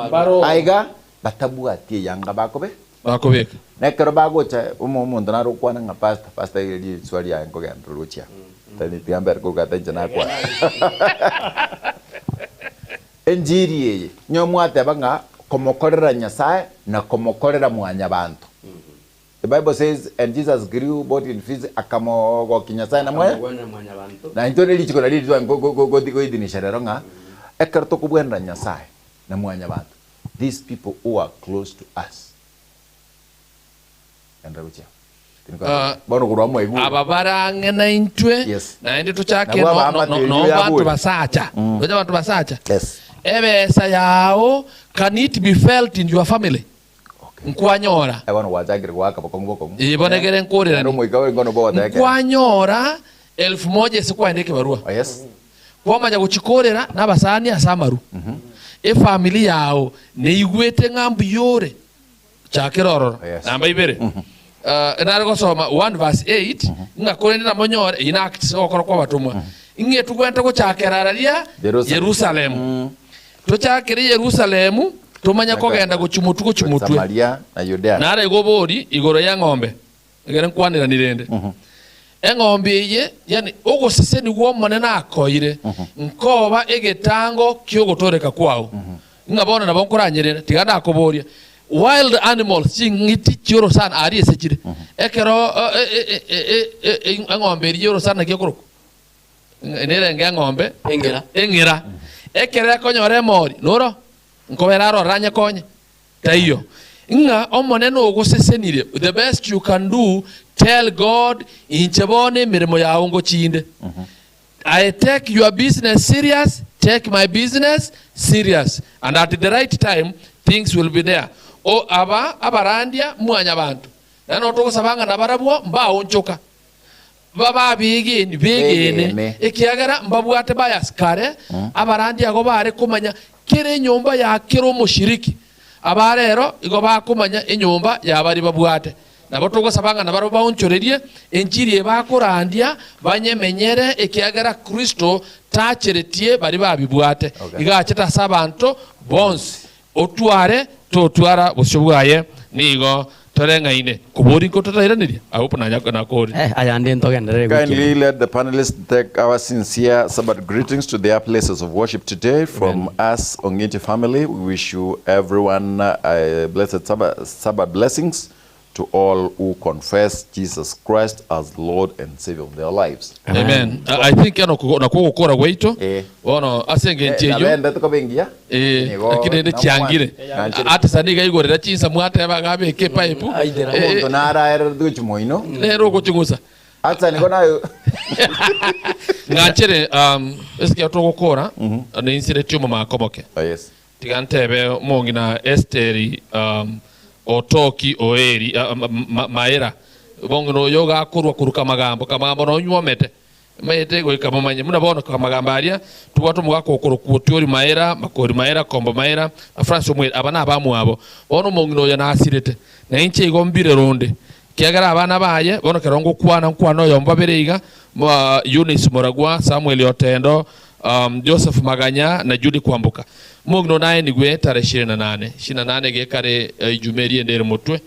Mbaro. Aiga batabwati eyanga bakobe. Bakobeka. Na ekero bagocha, omo omonto nare okwana ng'a pastor, pastor eri ritswa riaye nkogenda roche aa. Tari tiga mbere korwa ata inche nakwana. Enchiri eye, onye mwateba ng'a komokorera Nyasae na komokorera mwanyabanto. The Bible says, and Jesus grew both in physi akamogokia Nyasae na mwe na intwe ne richiko nario eri tware goidhinisha rero ng'a ekero tokobwenera Nyasae na mwanyabanto, these people who are close to us. Enderera gochia. Ah, Bono korwa mwaigure. Aba bare ang'e naintwe, Yes. naende tochake Nabwo no- abaamate no- erio no banto yabore. basacha. Toche abanto basacha. Yes. Ebesa yao can it be felt in your family? Nkwanyora. Eh, bono gwachakire goaka bokong'u bokong'u. Ee, bono ekere nkorerani. Naende omoika ore ngono bogoteba ekero. Nkwanyora elfu moja ase kwaenda ekebarua. Oh, yes. Kwamanya gochikorera nabasani ase amaru. Efamiri yao neigwete ng'a mbuya ore. Chakera ororo. Oh, yes. Namba ibere. Uh, nare gosoma 1 verse 8 ng'a korende namonyore eyio na Acts ogokora kw'abatomwa ng'a etogwente gochakera araria Jerusalem. Yerusalemu. Tochakere Yerusalemu, tomanye kogenda gochia motwe gochia motwe. Samaria na Yudea. Nare igo obori igoro y'eng'ombe, ekere nkwanerani rende. Eng'ombe eye, yaani ogosesenigwa Omonene akoeire, nkoba egetango ki'ogotooreka kwao. Ng'a bono nabo nkoranyerere, tiga ndakoboria, wild animals, ching'iti chi'orosana aria ase chire, ekero eng'ombe eria y'orosana naki ekorokwa? Nerenge eng'ombe Eng'era. eng'era. Ekero ekonyora emori, noro nkobera aroro anyekonye? Taiyo. Ng'a Omonene ogosesenire, the best you can do, tell God, inche bono emeremo yao ngochinde. I take your business serious, take my business serious and at the right time things will be there. O aba abarandia mwanyabanto, naende nabo togosaba ng'a nabarabwo mbaonchoka. Babe abegeeni b'egeene, B'egeene. ekiagera mbabwate bias kare, abarandi ago bare komanya kera enyomba ya kera omoshiriki. Aba rero igo bakomanya enyomba ya baria babwate. Nabo togosaba ng'a nabarabwo baonchorerie enchiri eye bakorandia, banyemenyere, ekiagera Kristo tacheretie baria babibwate, Okay. igo achete ase abanto bonsi. Otware totwara bosio bwaye, nigo toreng'aine. Kobori nko totairaneria? Agwo buna nakori. Eh, ayande ntogenderere goikera. Kindly let the panelists take our sincere Sabbath greetings to their places of worship today. From us, Ong'iti family, we wish you everyone a blessed Sabbath, Sabbath blessings to all who confess Jesus Christ as Lord and Savior of their lives. Amen. I think eno nakwo ogokora gwaito Eh. bono ase engencho eyio Nabende tokoba engiya. Eh, Nigo lakini rende chiangire Nanchire. ati niga igorera chinsa mwateba iga abeke epipe Aitera. Eh, Omonto naraerere gochia moino. nere ogoching'usa Ata nigo nayo. Ng'anchere um, esike togokora neinsiretie omomaka omoke Oh, yes. Tiga ntebe omong'ina Esteri otoki oeri maera, omong'ina oyo gakorwa korwa kamagambo, kamagambo nonywomete, maete goika momanye buna bono kamagambo aria tobwate omogaka okorokwa Otiori Maera, Makori Maera, Kombo Maera na Francis Omweri, aba nabamwabo. Bono omong'ina oyo nasirete, na inche igo mbire ronde, ekiagera abana baye bono ekero ngokwana nkwane oyomo babere iga, Eunice Moragwa, Samuel Otendo, Joseph Maganya na Judy Kwamboka. Omong'ina one aenigwe tarehe ishirini na nane, ishirini na nane gekare Ijumaa eria ende ere motwe.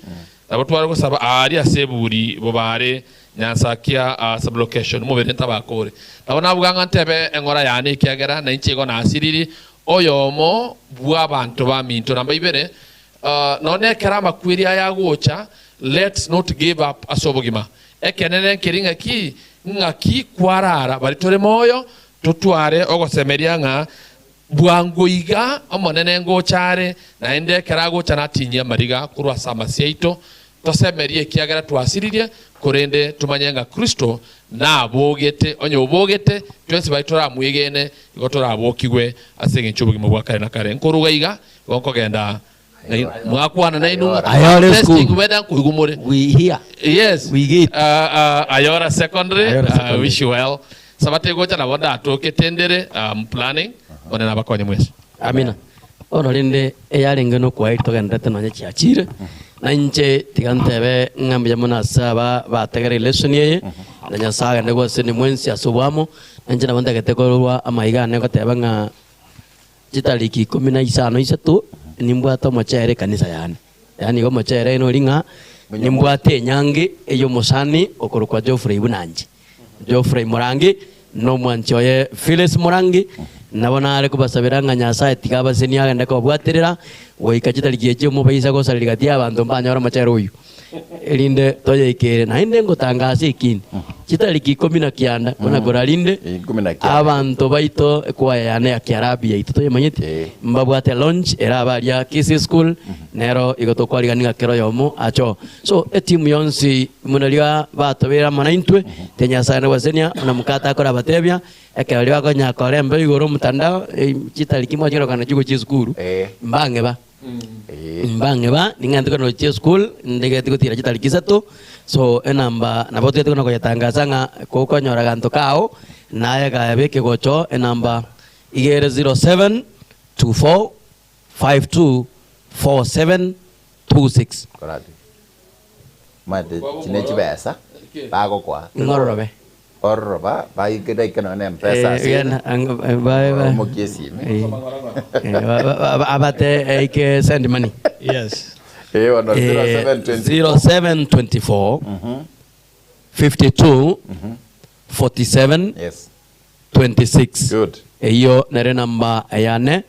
Nabo tware gosaba aaria ase eburi bobare Nyansakia sublocation omobere ntabakore. Nabo nabuga ng'a ntebe eng'ora yane ekiagera nainche igo nasiriri oyomo bw'abanto baminto. Namba ibere, nonye ekero amakweri aya agocha, let's not give up ase obogima. Ekenene nkeri ng'aki? Ng'aki kwarara baria tore moyo, totware ogosemeria ng'a. Bwango iga Omonene ngocha are, naende ekero agocha natinyie amariga korwa ase amasio aito, tosemerie ekiagera twasiririe, korende tomanye ng'a Kristo nabogete, onye obogete, twensi baria toramwegene igo torabokigwe ase engencho y'obogima bwa kare na kare. Nkoruga iga, igo nkogenda mwakwana nainwe Ayore school. testing whether nkoigwa more. We hear. Yes. We get. Ayora Secondary, Ayora Secondary. wish you well. Sabato egocha nabo ndatoke tendere, I'm planning, Omonene abakonye mwesi. Amina. Bono rende eyarenge nokwaeri togenderete nonya chiachire, na inche tiga ntebe ng'a mbuya mono ase aba bategereire lesson eye, na Nyasae agende gosesenia mwensi ase oboamo, na inche nabo ntagete korwa amaiga ane goteba ng'a Chitariki ikomi na isano isato nimbwate omochere ekanisa yane. Yaani igo omochere nori ng'a nimbwate enyangi ey'omosani okorokwa Geoffrey Bunanchi. Geoffrey Murangi na omwanchi oye Phyllis Murangi, nabo nare kobasabera ng'a Nyasae tiga abasenie agende kobabwaterera goika chitariki echi omobaisa gosareria gati y'abanto mbanyore omochere oyio. Erinde toyeikere naende ngotangasa ekindi, chitariki ikomi na kianda, buna korarinde Ikomi na kianda. abanto baito ekwaya yane ya Kiarabu yaito toyemanyeti, Eh. mbabwate launch ere abe aria Kisii School, nero igo tokwarigania ng'a kera oyomo ache oo. So etimu yonsi buna riria batobeire amo naintwe, tiga Nyasae nagwesenia buna mokate akorabatebia, ekero riria bakonyara kora embeo igoro omotandao, chitariki mwachirokana chigochia esukuru, Eh. mbang'e ba. Mbang'e ba, ning'ente korwa gochia esukuru, ndigeti gotira chitariki isato, so enamba nabo togete kona koyetangasa ng'a gokonyora aganto kao, naye gayabeke gocha oo enamba iga ere 07 24 52 47 26. Korati. Omanyete chine chibesa bagokoa. Ng'ororobe. Ororoba baikera nonya na mpesa ase Gena, ang- eh, ba- ba- omokia esimi. Eh, eh, ba- ba- ba- abate eike send money. Yes. Eh, bono Eh, 0724 0724 52 47 Yes. 26 Good. Eyio nere namba yane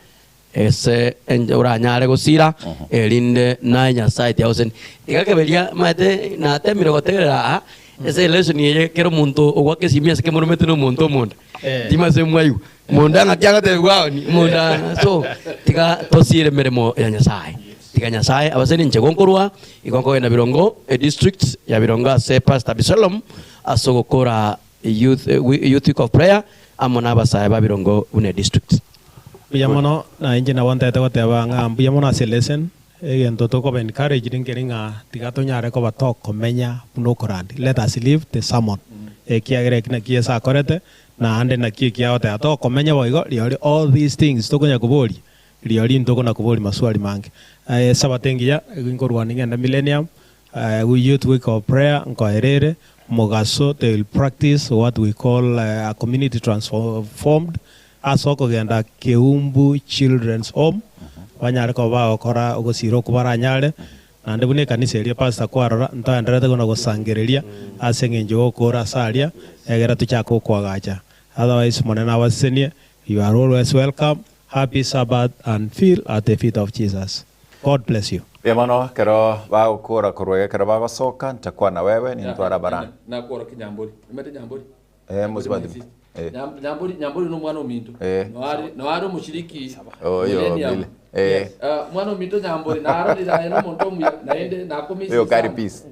ase enche oranyare gosira, erinde naye Nyasae tiagoseni. Iga keberia maete natemire gotegerera aa ase elesson eye kera omonto ogwaka esimi ase kemoromete na omonto omonda. Timase mwaigwa. Monda ng'aki agotebiwa aoni, monda so tiga tosire emeremo ya Nyasae. Tiga Nyasae abasenie inche gonkorwa igo nkogenda Birongo edistrict ya Birongo ase Pastor Abisalom ase ogokora Youth, Youth Week of Prayer amo nabasae ba Birongo buna edistrict. Mbuya mono, na inche nabo ntagete goteba ng'a mbuya mono ase lesson, egento tokoba encouraged nkeri ng'a tiga tonyare koba tokomenya buna okorandi, let us live the sermon, ekiagera eki naki Yeso akorete, naende naki eki agoteba tokomenya boigo rirorio all these things tokonya koboria, rirorio ntokona koboria maswali mange. Esabato engiya, nkorwania ngende millennium, Youth Week of Prayer nkoerere, mogaso they will practice what we call a community transformed ase okogenda Keumbu Children's Home banyare koba bagokora ogosira okwo baranyare naende buna ekanisa eria Pastor kwarora ntoendererete buna gosangereria ase eng'encho yogokora ase aria egere tochake okoagacha otherwise Omonene abasesenie you are always welcome happy Sabbath and feel at the feet of Jesus God bless you. Mbuya mono ekero bagokora korwa iga ekero bagosoka ntakwana wewe nintware abarani. Nakworokia Nyambori. Omanyete Nyambori? Eh, mosubati. Eh. Nyambori, Nyambori nomwana ominto. Eh. Noare, noare omoshiriki Oyo, Millennium. Mile. Eh. Ah, mwana ominto Nyambori narorire aye nomonto omuya naende nakomisa Oyo kari peace.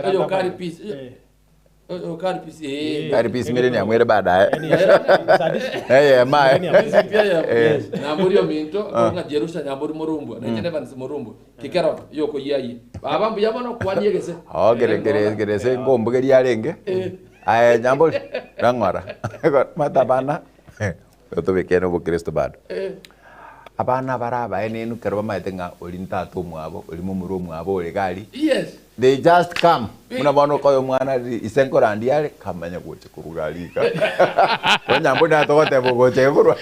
Oyo kari peace. Oyo kari peace. Eh. Kari peace Millennium ere baadaye. Eyema. Eh. Nyambori ominto, ng'a Jerusha Nyambori Morumbwa, na inche Evans Morumbwa. Kikero yokoyia Baba mbuya mono kwani egese. Oh, kere kere kere se ngombugeria arenge. Aye Nyambori, rang'ora. Mata abana tobekere obokristo bado. Abana bara abaenenu kero bamaete ng'a ori ntata omwabo, ori momura omwabo ore gari. Yes. They just come. Buna bono okoya omwana ise nkorandia are, kamanya gocha korwa gari iga. Bono Nyambori nere togoteba ogocha iga korwa.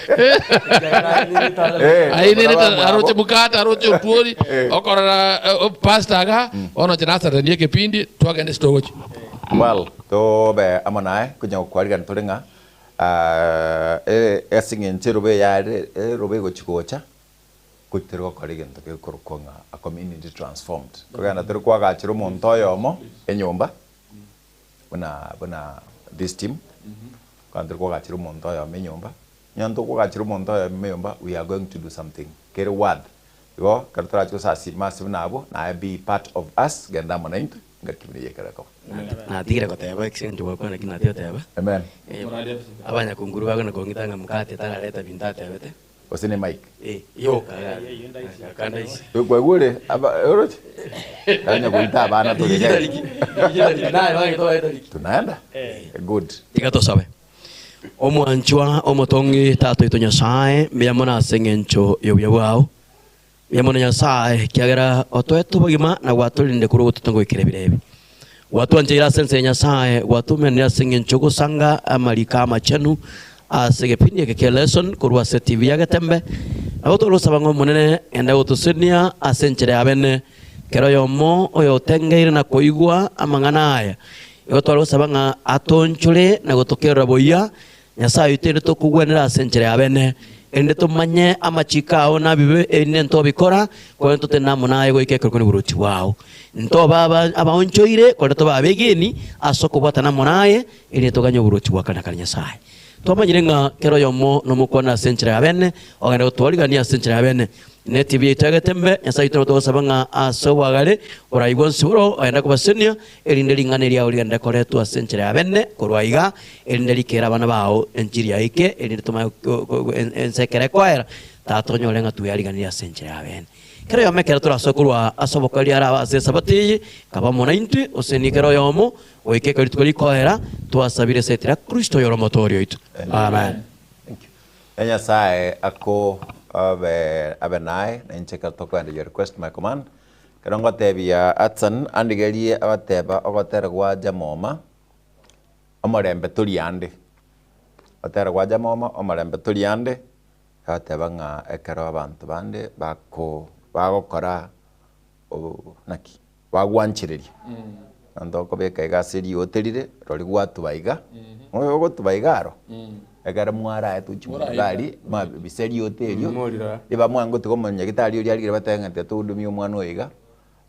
Eh, Airerete buna bamwabo. aroche mukate aroche otuori okorora pastor iga bono inche nasareranie ekepindi twagenda ase togochia. Well, tobe amo naye konya gokwarigana tore ng'a ase eng'encho erobe eyare erobe egochi gocha, gochi tori gokora egento gekorokwa ng'a a community transformed. Kogenda tori koagachera omonto oyomo enyomba, buna buna this team, kogenda tori koagachera omonto oyomo enyomba. Onye ntokogachera omonto oyomo eyomba, we are going to do something kere worth. Igo ekero torache gosasima ase buna abwo, naye be part of us, genda amo naintwe, engaki buna eyio ekero ekoba. Natigire goteba ase eng'encho gwakwana naki natigire goteba. Amen. Abanyakunguru bagona kong'ita ng'a mokate tarareta binto atebete. Gose ne mic. Eh, yoka akanda isi. Kwaigure aba oroche? Onye goita abana tore Tariki, tariki, tariki, naye bagete baye tariki. Tunaenda? Good. Tiga tosabe. Omwanchwa omotongi Tata oito Nyasae, mbuya mono ase eng'encho y'obuya bwao. Mbuya mono Nyasae, ekiagera otoete obogima na gwatorendire korwa ogotuta goikera ebiro ebi. Gwatwancheire ase ense ya Nyasae, gwatomenire ase eng'encho y'ogosanga amariko amachenu ase egepindi eke kia lesson korwa ase TV ya Getembe. Nabo togosaba ng'a Omonene ende gotosenia ase enchera ya bene, kera oyomo oyotengeire na koigwa amang'ana aya. Igo tware gosaba ng'a atoonchore na gotokerora buya, Nyasae oito erinde tokogwenera ase enchera ya bene, erinde tomanye amachiiko ao na ebibe erinde ntobikora, korende totenene amo naye goika ekero kore oboruoti bwao. Ntobe aba abaonchoire, korende tobe abegeni ase okobwatana amo naye, erinde toganye oboruoti bwa kare na kare Nyasae. Twamanyire ng'a kera oyomo nomokwane ase enchera ya bene, ogende gotwarigania ase enchera ya bene. Netibi yaito ya Getembe, Nyasae oito nabo togosaba ng'a ase oboagare boraigwe onsi boro, ogende kobasenia, erinde ring'ana eriao rigende koretwa ase enchera ya bene korwa aiga, erinde rikere abana bao enchiri yaike, erinde tomanye ense ekero ekoera, Tata onyore ng'a tweyariganirie ase enchera ya bene. Kera oyomo ekero torasoe korwa ase obokoreri arabe ase Esabato eye, kaba amo naintwe, osenie kera oyomo, goika ekero rituko rikoera, twasabire ase etira Kristo oyore Omotoori oito. Amen. Thank you. Na Nyasae ako abe abe naye, na inche ekero tokoenda your request my command. Ekero ngotebia Hudson andigerie abateba ogotera gwa Jamoma, omorembe tori ande. Ogotera gwa Jamoma omorembe tori ande, agateba ng'a ekero abanto bande bako bagokora naki bagwanchereria, abanto okobeka iga ase riote rire, rori gwatuba iga, oyo ogotuba iga aro, ekero mwaraetwe chinguru iga aria, mwabisa riote erio, riba mwangotiga omonyagitari oria arigere batebe ng'a tiga tohudumie omwana oyo iga,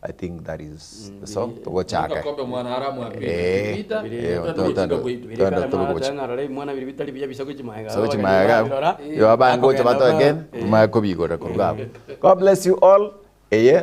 I think that is the song togochaka. Agakombe mwana aramwapita. Eh, Pita, eh, twende to- gochika to- gwaito. twende togocha. Sogochi So chimaega, yo abange gocha batoe again, tumanye kobigora korwa abwo. God bless you all. Eye.